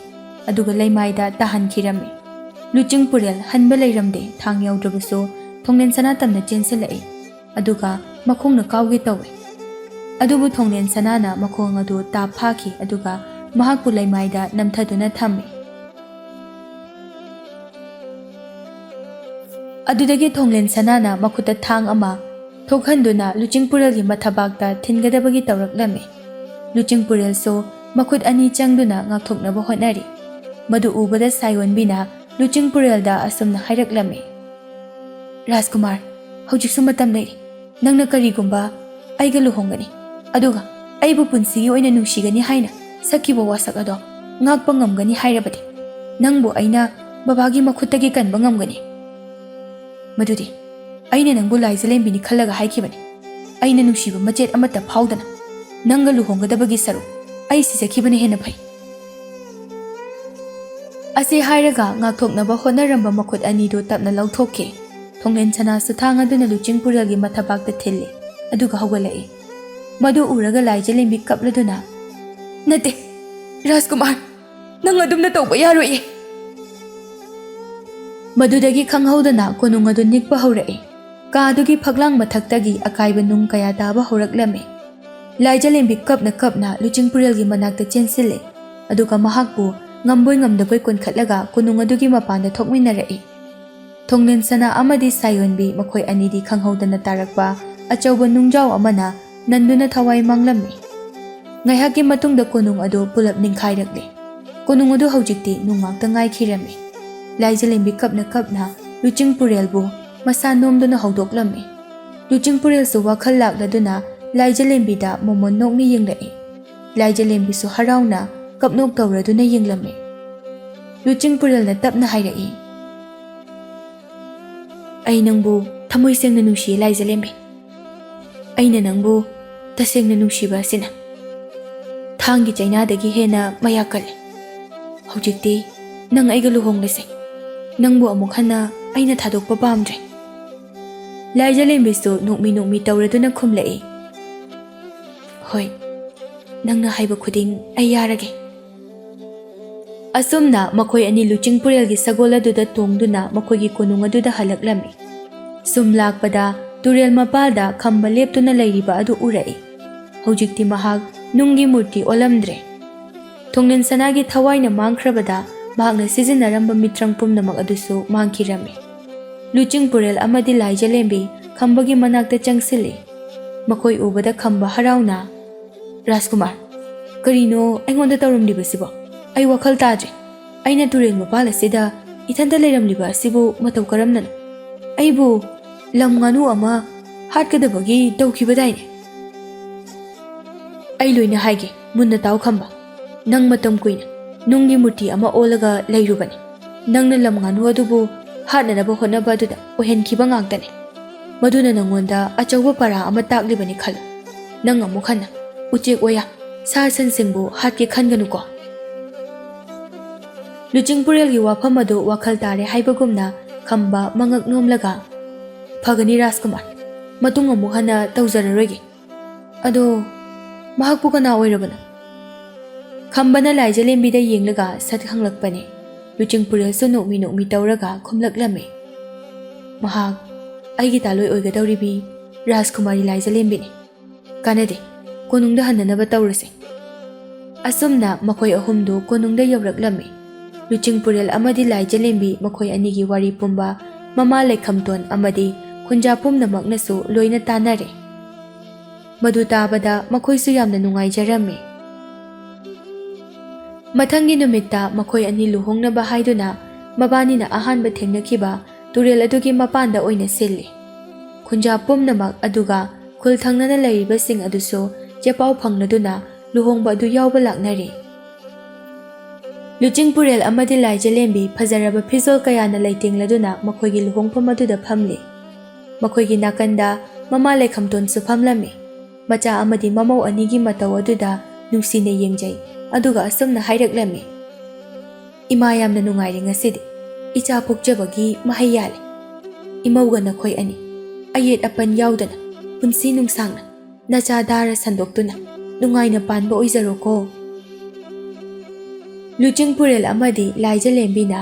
ꯑꯗꯨꯒ ꯂꯩꯃꯥꯏꯗ ꯇꯥꯍꯟꯈꯤꯔꯝꯃꯤ꯫ ꯂꯨꯆꯤꯡꯄꯨꯔꯦꯜ ꯍꯟꯕ ꯂꯩꯔꯝꯗꯦ, ꯊꯥꯡ ꯌꯥꯎꯗ꯭ꯔꯕꯁꯨ ꯊꯣꯡꯂꯦꯟ ꯁꯅꯥ ꯇꯝꯅ ꯆꯦꯟꯁꯤꯜꯂꯛꯏ, ꯑꯗꯨꯒ ꯃꯈꯣꯡꯅ ꯀꯥꯎꯒꯦ ꯇꯧꯏ꯫ ꯑꯗꯨꯕꯨ ꯊꯣꯡꯂꯦꯟ ꯁꯅꯥꯅ ꯃꯈꯣꯡ ꯑꯗꯨ ꯇꯥꯞ ꯐꯥꯈꯤ, ꯑꯗꯨꯒ ꯃꯍꯥꯛꯄꯨ ꯂꯩꯃꯥꯏꯗ ꯅꯝꯊꯗꯨꯅ ꯊꯝꯃꯤ꯫ ꯑꯗꯨꯗꯒꯤ ꯊꯣꯡꯂꯦꯟ ꯁꯅꯥꯅ ꯃꯈꯨꯠꯇ ꯊꯥꯡ ꯑꯃ ꯊꯣꯛꯍꯟꯗꯨꯅ ꯂꯨꯆꯤꯡꯄꯨꯔꯦꯜꯒꯤ ꯃꯊꯕꯥꯛꯇ ꯊꯤꯟꯒꯗꯕꯒꯤ ꯇꯧꯔꯛꯂꯝꯃꯤ꯫ ꯂꯨꯆꯤꯡꯄꯨꯔꯦꯜꯁꯨ ꯃꯈꯨꯠ ꯑꯅꯤ ꯆꯪꯗꯨꯅ ꯉꯥꯛꯊꯣꯛꯅꯕ ꯍꯣꯠꯅꯔꯤ꯫ ꯃꯗꯨ ꯎꯕꯗ ꯁꯥꯌꯣꯟꯕꯤꯅ ꯂꯨꯆꯤꯡꯄꯨꯔꯦꯜꯗ ꯑꯁꯨꯝꯅ ꯍꯥꯏꯔꯛꯂꯝꯃꯤ, "ꯔꯥꯖꯀꯨꯃꯥꯔ, ꯍꯧꯖꯤꯛꯁꯨ ꯃꯇꯝ ꯂꯩꯔꯤ꯫ ꯅꯪꯅ ꯀꯔꯤꯒꯨꯝꯕ ꯑꯩꯒ ꯂꯨꯍꯣꯡꯒꯅꯤ, ꯑꯗꯨꯒ ꯑꯩꯕꯨ ꯄꯨꯟꯁꯤꯒꯤ ꯑꯣꯏꯅ ꯅꯨꯡꯁꯤꯒꯅꯤ ꯍꯥꯏꯅ ꯁꯛꯈꯤꯕ ꯋꯥꯁꯛ ꯑꯗꯣ ꯉꯥꯛꯄ ꯉꯝꯒꯅꯤ ꯍꯥꯏꯔꯕꯗꯤ, ꯅꯪꯕꯨ ꯑꯩꯅ ꯕꯕꯥꯒꯤ ꯃꯈꯨꯠꯇꯒꯤ ꯀꯟꯕ ꯉꯝꯒꯅꯤ꯫ ꯃꯗꯨꯗꯤ ꯑꯩꯅ ꯅꯪꯕꯨ ꯂꯥꯏꯖꯂꯦꯝꯕꯤꯅꯤ ꯈꯜꯂꯒ ꯍꯥꯏꯈꯤꯕꯅꯤ꯫ ꯑꯩꯅ ꯅꯨꯡꯁꯤꯕ ꯃꯆꯦꯠ ꯑꯃꯠꯇ ꯐꯥꯎꯗꯅ ꯅꯪꯒ ꯂꯨꯍꯣꯡꯒꯗꯕꯒꯤ ꯁꯔꯨꯛ ꯑꯩ ꯁꯤꯖꯈꯤꯕꯅ ꯍꯦꯟꯅ ꯐꯩ꯫" ꯑꯁꯤ ꯍꯥꯏꯔꯒ ꯉꯥꯛꯊꯣꯛꯅꯕ ꯍꯣꯠꯅꯔꯝꯕ ꯃꯈꯨꯠ ꯑꯅꯤꯗꯨ ꯇꯞꯅ ꯂꯧꯊꯣꯛꯈꯤ꯫ ꯊꯣꯡꯂꯦꯟ ꯁꯅꯥꯁꯨ ꯊꯥꯡ ꯑꯗꯨꯅ ꯂꯨꯆꯤꯡꯄꯨꯔꯦꯜꯒꯤ ꯃꯊꯕꯥꯛꯇ ꯊꯤꯜꯂꯤ, ꯑꯗꯨꯒ ꯍꯧꯒꯠꯂꯛꯏ꯫ ꯃꯗꯨ ꯎꯔꯒ ꯂꯥꯏꯖꯂꯦꯝꯕꯤ ꯀꯞꯂꯗꯨꯅ, "ꯅꯠꯇꯦ, ꯔꯥꯖꯀꯨꯃꯥꯔ, ꯅꯪ ꯑꯗꯨꯝꯅ ꯇꯧꯕ ꯌꯥꯔꯣꯏꯌꯦ꯫" ꯃꯗꯨꯗꯒꯤ ꯈꯪꯍꯧꯗꯅ ꯀꯣꯅꯨꯡ ꯑꯗꯨ ꯅꯤꯛꯄ ꯍꯧꯔꯛꯏ꯫ ꯀꯥ ꯑꯗꯨꯒꯤ ꯐꯛꯂꯥꯡ ꯃꯊꯛꯇꯒꯤ ꯑꯀꯥꯏꯕ ꯅꯨꯡ ꯀꯌꯥ ꯇꯥꯕ ꯍꯧꯔꯛꯂꯝꯃꯤ꯫ ꯂꯥꯏꯖꯂꯦꯝꯕꯤ ꯀꯞꯅ ꯀꯞꯅ ꯂꯨꯆꯤꯡꯄꯨꯔꯦꯜꯒꯤ ꯃꯅꯥꯛꯇ ꯆꯦꯟꯁꯤꯜꯂꯤ, ꯑꯗꯨꯒ ꯃꯍꯥꯛꯄꯨ ꯉꯝꯕꯣꯏ ꯉꯝꯗꯕꯣꯏ ꯀꯣꯟꯈꯠꯂꯒ ꯀꯣꯅꯨꯡ ꯑꯗꯨꯒꯤ ꯃꯄꯥꯟꯗ ꯊꯣꯛꯃꯤꯟꯅꯔꯛꯏ꯫ ꯊꯣꯡꯂꯦꯟ ꯁꯅꯥ ꯑꯃꯗꯤ ꯁꯥꯌꯣꯟꯕꯤ ꯃꯈꯣꯏ ꯑꯅꯤꯗꯤ ꯈꯪꯍꯧꯗꯅ ꯇꯥꯔꯛꯄ ꯑꯆꯧꯕ ꯅꯨꯡꯖꯥꯎ ꯑꯃꯅ ꯅꯟꯗꯨꯅ ꯊꯋꯥꯏ ꯃꯥꯡꯂꯝꯃꯤ꯫ ꯉꯥꯏꯍꯥꯛꯀꯤ ꯃꯇꯨꯡꯗ ꯀꯣꯅꯨꯡ ꯑꯗꯨ ꯄꯨꯂꯞ ꯅꯤꯡꯈꯥꯏꯔꯛꯂꯦ꯫ ꯀꯣꯅꯨꯡ ꯑꯗꯨ ꯍꯧꯖꯤꯛꯇꯤ ꯅꯨꯡ ꯉꯥꯛꯇ ꯉꯥꯏꯈꯤꯔꯝꯃꯤ꯫ ꯂꯥꯏꯖꯂꯦꯝꯕꯤ ꯀꯞꯅ ꯀꯞꯅ ꯂꯨꯆꯤꯡꯄꯨꯔꯦꯜꯕꯨ ꯃꯁꯥ ꯅꯣꯝꯗꯨꯅ ꯍꯧꯗꯣꯛꯂꯝꯃꯤ꯫ ꯂꯨꯆꯤꯡꯄꯨꯔꯦꯜꯁꯨ ꯋꯥꯈꯜ ꯂꯥꯛꯂꯗꯨꯅ ꯂꯥꯏꯖꯂꯦꯝꯕꯤꯗ ꯃꯣꯃꯣꯟ ꯅꯣꯛꯅ ꯌꯦꯡꯂꯛꯏ꯫ ꯂꯥꯏꯖꯂꯦꯝꯕꯤꯁꯨ ꯍꯔꯥꯎꯅ ꯀꯞꯅꯣꯛ ꯇꯧꯔꯗꯨꯅ ꯌꯦꯡꯂꯝꯃꯤ꯫ ꯂꯨꯆꯤꯡꯄꯨꯔꯦꯜꯅ ꯇꯞꯅ ꯍꯥꯏꯔꯛꯏ, "ꯑꯩ ꯅꯪꯕꯨ ꯊꯃꯣꯏ ꯁꯦꯡꯅ ꯅꯨꯡꯁꯤꯌꯦ ꯂꯥꯏꯖꯂꯦꯝꯕꯤ꯫ ꯑꯩꯅ ꯅꯪꯕꯨ ꯇꯁꯦꯡꯅ ꯅꯨꯡꯁꯤꯕ ꯑꯁꯤꯅ ꯊꯥꯡꯒꯤ ꯆꯩꯅꯥꯗꯒꯤ ꯍꯦꯟꯅ ꯃꯌꯥ ꯀꯜꯂꯤ꯫ ꯍꯧꯖꯤꯛꯇꯤ ꯅꯪ ꯑꯩꯒ ꯂꯨꯍꯣꯡꯂꯁꯦ꯫ ꯅꯪꯕꯨ ꯑꯃꯨꯛ ꯍꯟꯅ ꯑꯩꯅ ꯊꯥꯗꯣꯛꯄ ꯄꯥꯝꯗ꯭ꯔꯦ꯫ ꯂꯥꯏꯖꯂꯦꯝꯕꯤꯁꯨ ꯅꯣꯛꯃꯤ ꯅꯣꯛꯃꯤ ꯇꯧꯔꯗꯨꯅ ꯈꯨꯝꯂꯛꯏ, "ꯍꯣꯏ, ꯅꯪꯅ ꯍꯥꯏꯕ ꯈꯨꯗꯤꯡ ꯑꯩ ꯌꯥꯔꯒꯦ"꯫ ꯑꯁꯨꯝꯅ ꯃꯈꯣꯏ ꯑꯅꯤ ꯂꯨꯆꯤꯡꯄꯨꯔꯦꯜꯒꯤ ꯁꯒꯣꯜ ꯑꯗꯨꯗ ꯇꯣꯡꯗꯨꯅ ꯃꯈꯣꯏꯒꯤ ꯀꯣꯅꯨꯡ ꯑꯗꯨꯗ ꯍꯜꯂꯛꯂꯝꯃꯤ꯫ ꯁꯨꯝ ꯂꯥꯛꯄꯗ ꯇꯨꯔꯦꯜ ꯃꯄꯥꯜꯗ ꯈꯝꯕ ꯂꯦꯞꯇꯨꯅ ꯂꯩꯔꯤꯕ ꯑꯗꯨ ꯎꯔꯛꯏ꯫ ꯍꯧꯖꯤꯛꯇꯤ ꯃꯍꯥꯛ ꯅꯨꯡꯒꯤ ꯃꯨꯔꯇꯤ ꯑꯣꯜꯂꯝꯗ꯭ꯔꯦ꯫ ꯊꯣꯡꯂꯦꯟ ꯁꯅꯥꯒꯤ ꯊꯋꯥꯏꯅ ꯃꯥꯡꯈ꯭ꯔꯕꯗ ꯃꯍꯥꯛꯅ ꯁꯤꯖꯤꯟꯅꯔꯝꯕ ꯃꯤꯇ꯭ꯔꯪ ꯄꯨꯝꯅꯃꯛ ꯑꯗꯨꯁꯨ ꯃꯥꯡꯈꯤꯔꯝꯃꯤ꯫ ꯂꯨꯆꯤꯡꯄꯨꯔꯦꯜ ꯑꯃꯗꯤ ꯂꯥꯏꯖꯂꯦꯝꯕꯤ ꯈꯝꯕꯒꯤ ꯃꯅꯥꯛꯇ ꯆꯪꯁꯤꯜꯂꯤ꯫ ꯃꯈꯣꯏ ꯎꯕꯗ ꯈꯝꯕ ꯍꯔꯥꯎꯅ, "ꯔꯥꯖꯀꯨꯃꯥꯔ, ꯀꯔꯤꯅꯣ ꯑꯩꯉꯣꯟꯗ ꯇꯧꯔꯝꯂꯤꯕꯁꯤꯕꯣ? ꯑꯩ ꯋꯥꯈꯜ ꯇꯥꯗ꯭ꯔꯦ꯫ ꯑꯩꯅ ꯇꯨꯔꯦꯜ ꯃꯄꯥꯜ ꯑꯁꯤꯗ ꯏꯊꯟꯇ ꯂꯩꯔꯝꯂꯤꯕ ꯑꯁꯤꯕꯨ ꯃꯇꯧ ꯀꯔꯝꯅꯅꯣ? ꯑꯩꯕꯨ ꯂꯝ ꯉꯥꯅꯨ ꯑꯃ ꯍꯥꯠꯀꯗꯕꯒꯤ ꯇꯧꯈꯤꯕꯗꯥꯏꯅꯦ?" "ꯑꯩ ꯂꯣꯏꯅ ꯍꯥꯏꯒꯦ, ꯃꯨꯟꯅ ꯇꯥꯎ ꯈꯝꯕ꯫ ꯅꯪ ꯃꯇꯝ ꯀꯨꯏꯅ ꯅꯨꯡꯒꯤ ꯃꯨꯔꯇꯤ ꯑꯃ ꯑꯣꯜꯂꯒ ꯂꯩꯔꯨꯕꯅꯤ꯫ ꯅꯪꯅ ꯂꯝ ꯉꯥꯅꯨ ꯑꯗꯨꯕꯨ ꯍꯥꯠꯅꯅꯕ ꯍꯣꯠꯅꯕ ꯑꯗꯨꯗ ꯑꯣꯏꯍꯟꯈꯤꯕ ꯉꯥꯛꯇꯅꯤ꯫ ꯃꯗꯨꯅ ꯅꯪꯉꯣꯟꯗ ꯑꯆꯧꯕ ꯄꯔꯥ ꯑꯃ ꯇꯥꯛꯂꯤꯕꯅꯤ ꯈꯜꯂꯨ꯫ ꯅꯪ ꯑꯃꯨꯛ ꯍꯟꯅ ꯎꯆꯦꯛ ꯋꯥꯌꯥ, ꯁꯥ ꯁꯟꯁꯤꯡꯕꯨ ꯍꯥꯠꯀꯦ ꯈꯟꯒꯅꯨꯀꯣ"꯫ ꯂꯨꯆꯤꯡꯄꯨꯔꯦꯜꯒꯤ ꯋꯥꯐꯝ ꯑꯗꯨ ꯋꯥꯈꯜ ꯇꯥꯔꯦ ꯍꯥꯏꯕꯒꯨꯝꯅ ꯈꯝꯕ ꯃꯉꯛ ꯅꯣꯝꯂꯒ, "ꯐꯒꯅꯤ ꯔꯥꯖꯀꯨꯃꯥꯔ, ꯃꯇꯨꯡ ꯑꯃꯨꯛ ꯍꯟꯅ ꯇꯧꯖꯔꯔꯣꯏꯒꯦ꯫ ꯑꯗꯣ ꯃꯍꯥꯛꯄꯨ ꯀꯅꯥ ꯑꯣꯏꯔꯕꯅꯣ?" ꯈꯝꯕꯅ ꯂꯥꯏꯖꯂꯦꯝꯕꯤꯗ ꯌꯦꯡꯂꯒ ꯁꯠ ꯍꯪꯂꯛꯄꯅꯤ꯫ ꯂꯨꯆꯤꯡꯄꯨꯔꯦꯜꯁꯨ ꯅꯣꯛꯃꯤ ꯅꯣꯛꯃꯤ ꯇꯧꯔꯒ ꯈꯨꯝꯂꯛꯂꯝꯃꯤ, "ꯃꯍꯥꯛ ꯑꯩꯒꯤ ꯇꯥꯂꯣꯏ ꯑꯣꯏꯒꯗꯧꯔꯤꯕꯤ ꯔꯥꯖꯀꯨꯃꯥꯔꯤ ꯂꯥꯏꯖꯂꯦꯝꯕꯤꯅꯤ꯫ ꯀꯥꯟꯅꯗꯦ, ꯀꯣꯅꯨꯡꯗ ꯍꯟꯅꯅꯕ ꯇꯧꯔꯁꯤ"꯫ ꯑꯁꯨꯝꯅ ꯃꯈꯣꯏ ꯑꯍꯨꯝꯗꯨ ꯀꯣꯅꯨꯡꯗ ꯌꯧꯔꯛꯂꯝꯃꯤ꯫ ꯂꯨꯆꯤꯡꯄꯨꯔꯦꯜ ꯑꯃꯗꯤ ꯂꯥꯏꯖꯂꯦꯝꯕꯤ ꯃꯈꯣꯏ ꯑꯅꯤꯒꯤ ꯋꯥꯔꯤ ꯄꯨꯝꯕ ꯃꯃꯥ ꯂꯩꯈꯝꯇꯣꯟ ꯑꯃꯗꯤ ꯈꯨꯟꯖꯥ ꯄꯨꯝꯅꯃꯛꯅꯁꯨ ꯂꯣꯏꯅ ꯇꯥꯅꯔꯦ꯫ ꯃꯗꯨ ꯇꯥꯕꯗ ꯃꯈꯣꯏꯁꯨ ꯌꯥꯝꯅ ꯅꯨꯡꯉꯥꯏꯖꯔꯝꯃꯤ꯫ ꯃꯊꯪꯒꯤ ꯅꯨꯃꯤꯠꯇ ꯃꯈꯣꯏ ꯑꯅꯤ ꯂꯨꯍꯣꯡꯅꯕ ꯍꯥꯏꯗꯨꯅ ꯃꯕꯥꯅꯤꯅ ꯑꯍꯥꯟꯕ ꯊꯦꯡꯅꯈꯤꯕ ꯇꯨꯔꯦꯜ ꯑꯗꯨꯒꯤ ꯃꯄꯥꯟꯗ ꯑꯣꯏꯅ ꯁꯤꯜꯂꯤ꯫ ꯈꯨꯟꯖꯥ ꯄꯨꯝꯅꯃꯛ ꯑꯗꯨꯒ ꯈꯨꯜ ꯊꯪꯅꯅ ꯂꯩꯔꯤꯕꯁꯤꯡ ꯑꯗꯨꯁꯨ ꯆꯦꯄꯥꯎ ꯐꯪꯂꯗꯨꯅ ꯂꯨꯍꯣꯡꯕ ꯑꯗꯨ ꯌꯥꯎꯕ ꯂꯥꯛꯅꯔꯤ꯫ ꯂꯨꯆꯤꯡꯄꯨꯔꯦꯜ ꯑꯃꯗꯤ ꯂꯥꯏꯖꯂꯦꯝꯕꯤ ꯐꯖꯔꯕ ꯐꯤꯖꯣꯜ ꯀꯌꯥꯅ ꯂꯩꯇꯦꯡꯂꯗꯨꯅ ꯃꯈꯣꯏꯒꯤ ꯂꯨꯍꯣꯡꯐꯝ ꯑꯗꯨꯗ ꯐꯝꯂꯤ꯫ ꯃꯈꯣꯏꯒꯤ ꯅꯥꯀꯟꯗ ꯃꯃꯥ ꯂꯩꯈꯝꯇꯣꯟꯁꯨ ꯐꯝꯂꯝꯃꯤ꯫ ꯃꯆꯥ ꯑꯃꯗꯤ ꯃꯃꯧ ꯑꯅꯤꯒꯤ ꯃꯇꯧ ꯑꯗꯨꯗ ꯅꯨꯡꯁꯤꯅ ꯌꯦꯡꯖꯩ, ꯑꯗꯨꯒ ꯑꯁꯨꯝꯅ ꯍꯥꯏꯔꯛꯂꯝꯃꯤ, "ꯏꯃꯥ, ꯌꯥꯝꯅ ꯅꯨꯡꯉꯥꯏꯔꯦ ꯉꯁꯤꯗꯤ꯫ ꯏꯆꯥ ꯄꯣꯛꯆꯕꯒꯤ ꯃꯍꯩ ꯌꯥꯜꯂꯦ꯫ ꯏꯃꯧꯒ ꯅꯈꯣꯏ ꯑꯅꯤ ꯑꯌꯦꯠ ꯑꯄꯟ ꯌꯥꯎꯗꯅ ꯄꯨꯟꯁꯤ ꯅꯨꯡꯁꯥꯡꯅ ꯅꯆꯥ ꯗꯥꯔ ꯁꯟꯗꯣꯛꯇꯨꯅ ꯅꯨꯡꯉꯥꯏꯅ ꯄꯥꯟꯕ ꯑꯣꯏꯖꯔꯣꯀꯣ꯫ ꯂꯨꯆꯤꯡꯄꯨꯔꯦꯜ ꯑꯃꯗꯤ ꯂꯥꯏꯖꯂꯦꯝꯕꯤꯅ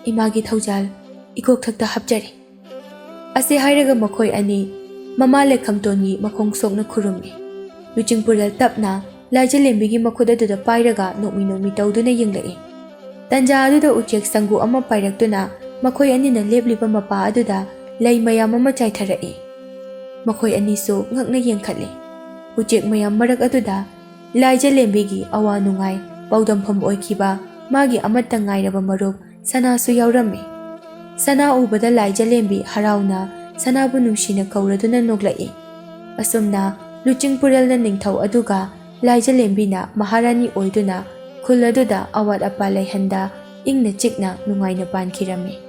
ꯏꯃꯥꯒꯤ ꯊꯧꯖꯥꯜ ꯏꯀꯣꯛꯊꯛꯇ ꯍꯥꯞꯆꯔꯤ꯫ ꯑꯁꯤ ꯍꯥꯏꯔꯒ ꯃꯈꯣꯏ ꯑꯅꯤ ꯃꯃꯥ ꯂꯩꯈꯝꯇꯣꯟꯒꯤ ꯃꯈꯣꯡ ꯁꯣꯛꯅ ꯈꯨꯔꯨꯝꯃꯤ꯫ ꯂꯨꯆꯤꯡꯄꯨꯔꯦꯜ ꯇꯞꯅ ꯂꯥꯏꯖꯂꯦꯝꯕꯤꯒꯤ ꯃꯈꯨꯠ ꯑꯗꯨꯗ ꯄꯥꯏꯔꯒ ꯅꯣꯛꯃꯤ ꯅꯣꯛꯃꯤ ꯇꯧꯗꯨꯅ ꯌꯦꯡꯂꯛꯏ꯫ ꯇꯟꯖꯥ ꯑꯗꯨꯗ ꯎꯆꯦꯛ ꯁꯪꯒꯨ ꯑꯃ ꯄꯥꯏꯔꯛꯇꯨꯅ ꯃꯈꯣꯏ ꯑꯅꯤꯅ ꯂꯦꯞꯂꯤꯕ ꯃꯄꯥ ꯑꯗꯨꯗ ꯂꯩ ꯃꯌꯥꯝ ꯑꯃ ꯆꯥꯏꯊꯔꯛꯏ꯫ ꯃꯈꯣꯏ ꯑꯅꯤꯁꯨ ꯉꯛꯅ ꯌꯦꯡꯈꯠꯂꯤ꯫ ꯎꯆꯦꯛ ꯃꯌꯥꯝ ꯃꯔꯛ ꯑꯗꯨꯗ ꯂꯥꯏꯖꯂꯦꯝꯕꯤꯒꯤ ꯑꯋꯥ ꯅꯨꯡꯉꯥꯏ ꯄꯥꯎꯗꯝꯐꯝ ꯑꯣꯏꯈꯤꯕ ꯃꯥꯒꯤ ꯑꯃꯠꯇ ꯉꯥꯏꯔꯕ ꯃꯔꯨꯞ ꯁꯅꯥꯁꯨ ꯌꯥꯎꯔꯝꯃꯤ꯫ ꯁꯅꯥ ꯎꯕꯗ ꯂꯥꯏꯖꯂꯦꯝꯕꯤ ꯍꯔꯥꯎꯅ ꯁꯅꯥꯕꯨ ꯅꯨꯡꯁꯤꯅ ꯀꯧꯔꯗꯨꯅ ꯅꯣꯛꯂꯛꯏ꯫ ꯑꯁꯨꯝꯅ ꯂꯨꯆꯤꯡꯄꯨꯔꯦꯜꯅ ꯅꯤꯡꯊꯧ ꯑꯗꯨꯒ ꯂꯥꯏꯖꯂꯦꯝꯕꯤꯅ ꯃꯍꯥꯔꯥꯅꯤ ꯑꯣꯏꯗꯨꯅ ꯈꯨꯜ ꯑꯗꯨꯗ ꯑꯋꯥꯠ ꯑꯄꯥ ꯂꯩꯍꯟꯗ ꯏꯪꯅ ꯆꯤꯛꯅ ꯅꯨꯡꯉꯥꯏꯅ ꯄꯥꯟꯈꯤꯔꯝꯃꯤ꯫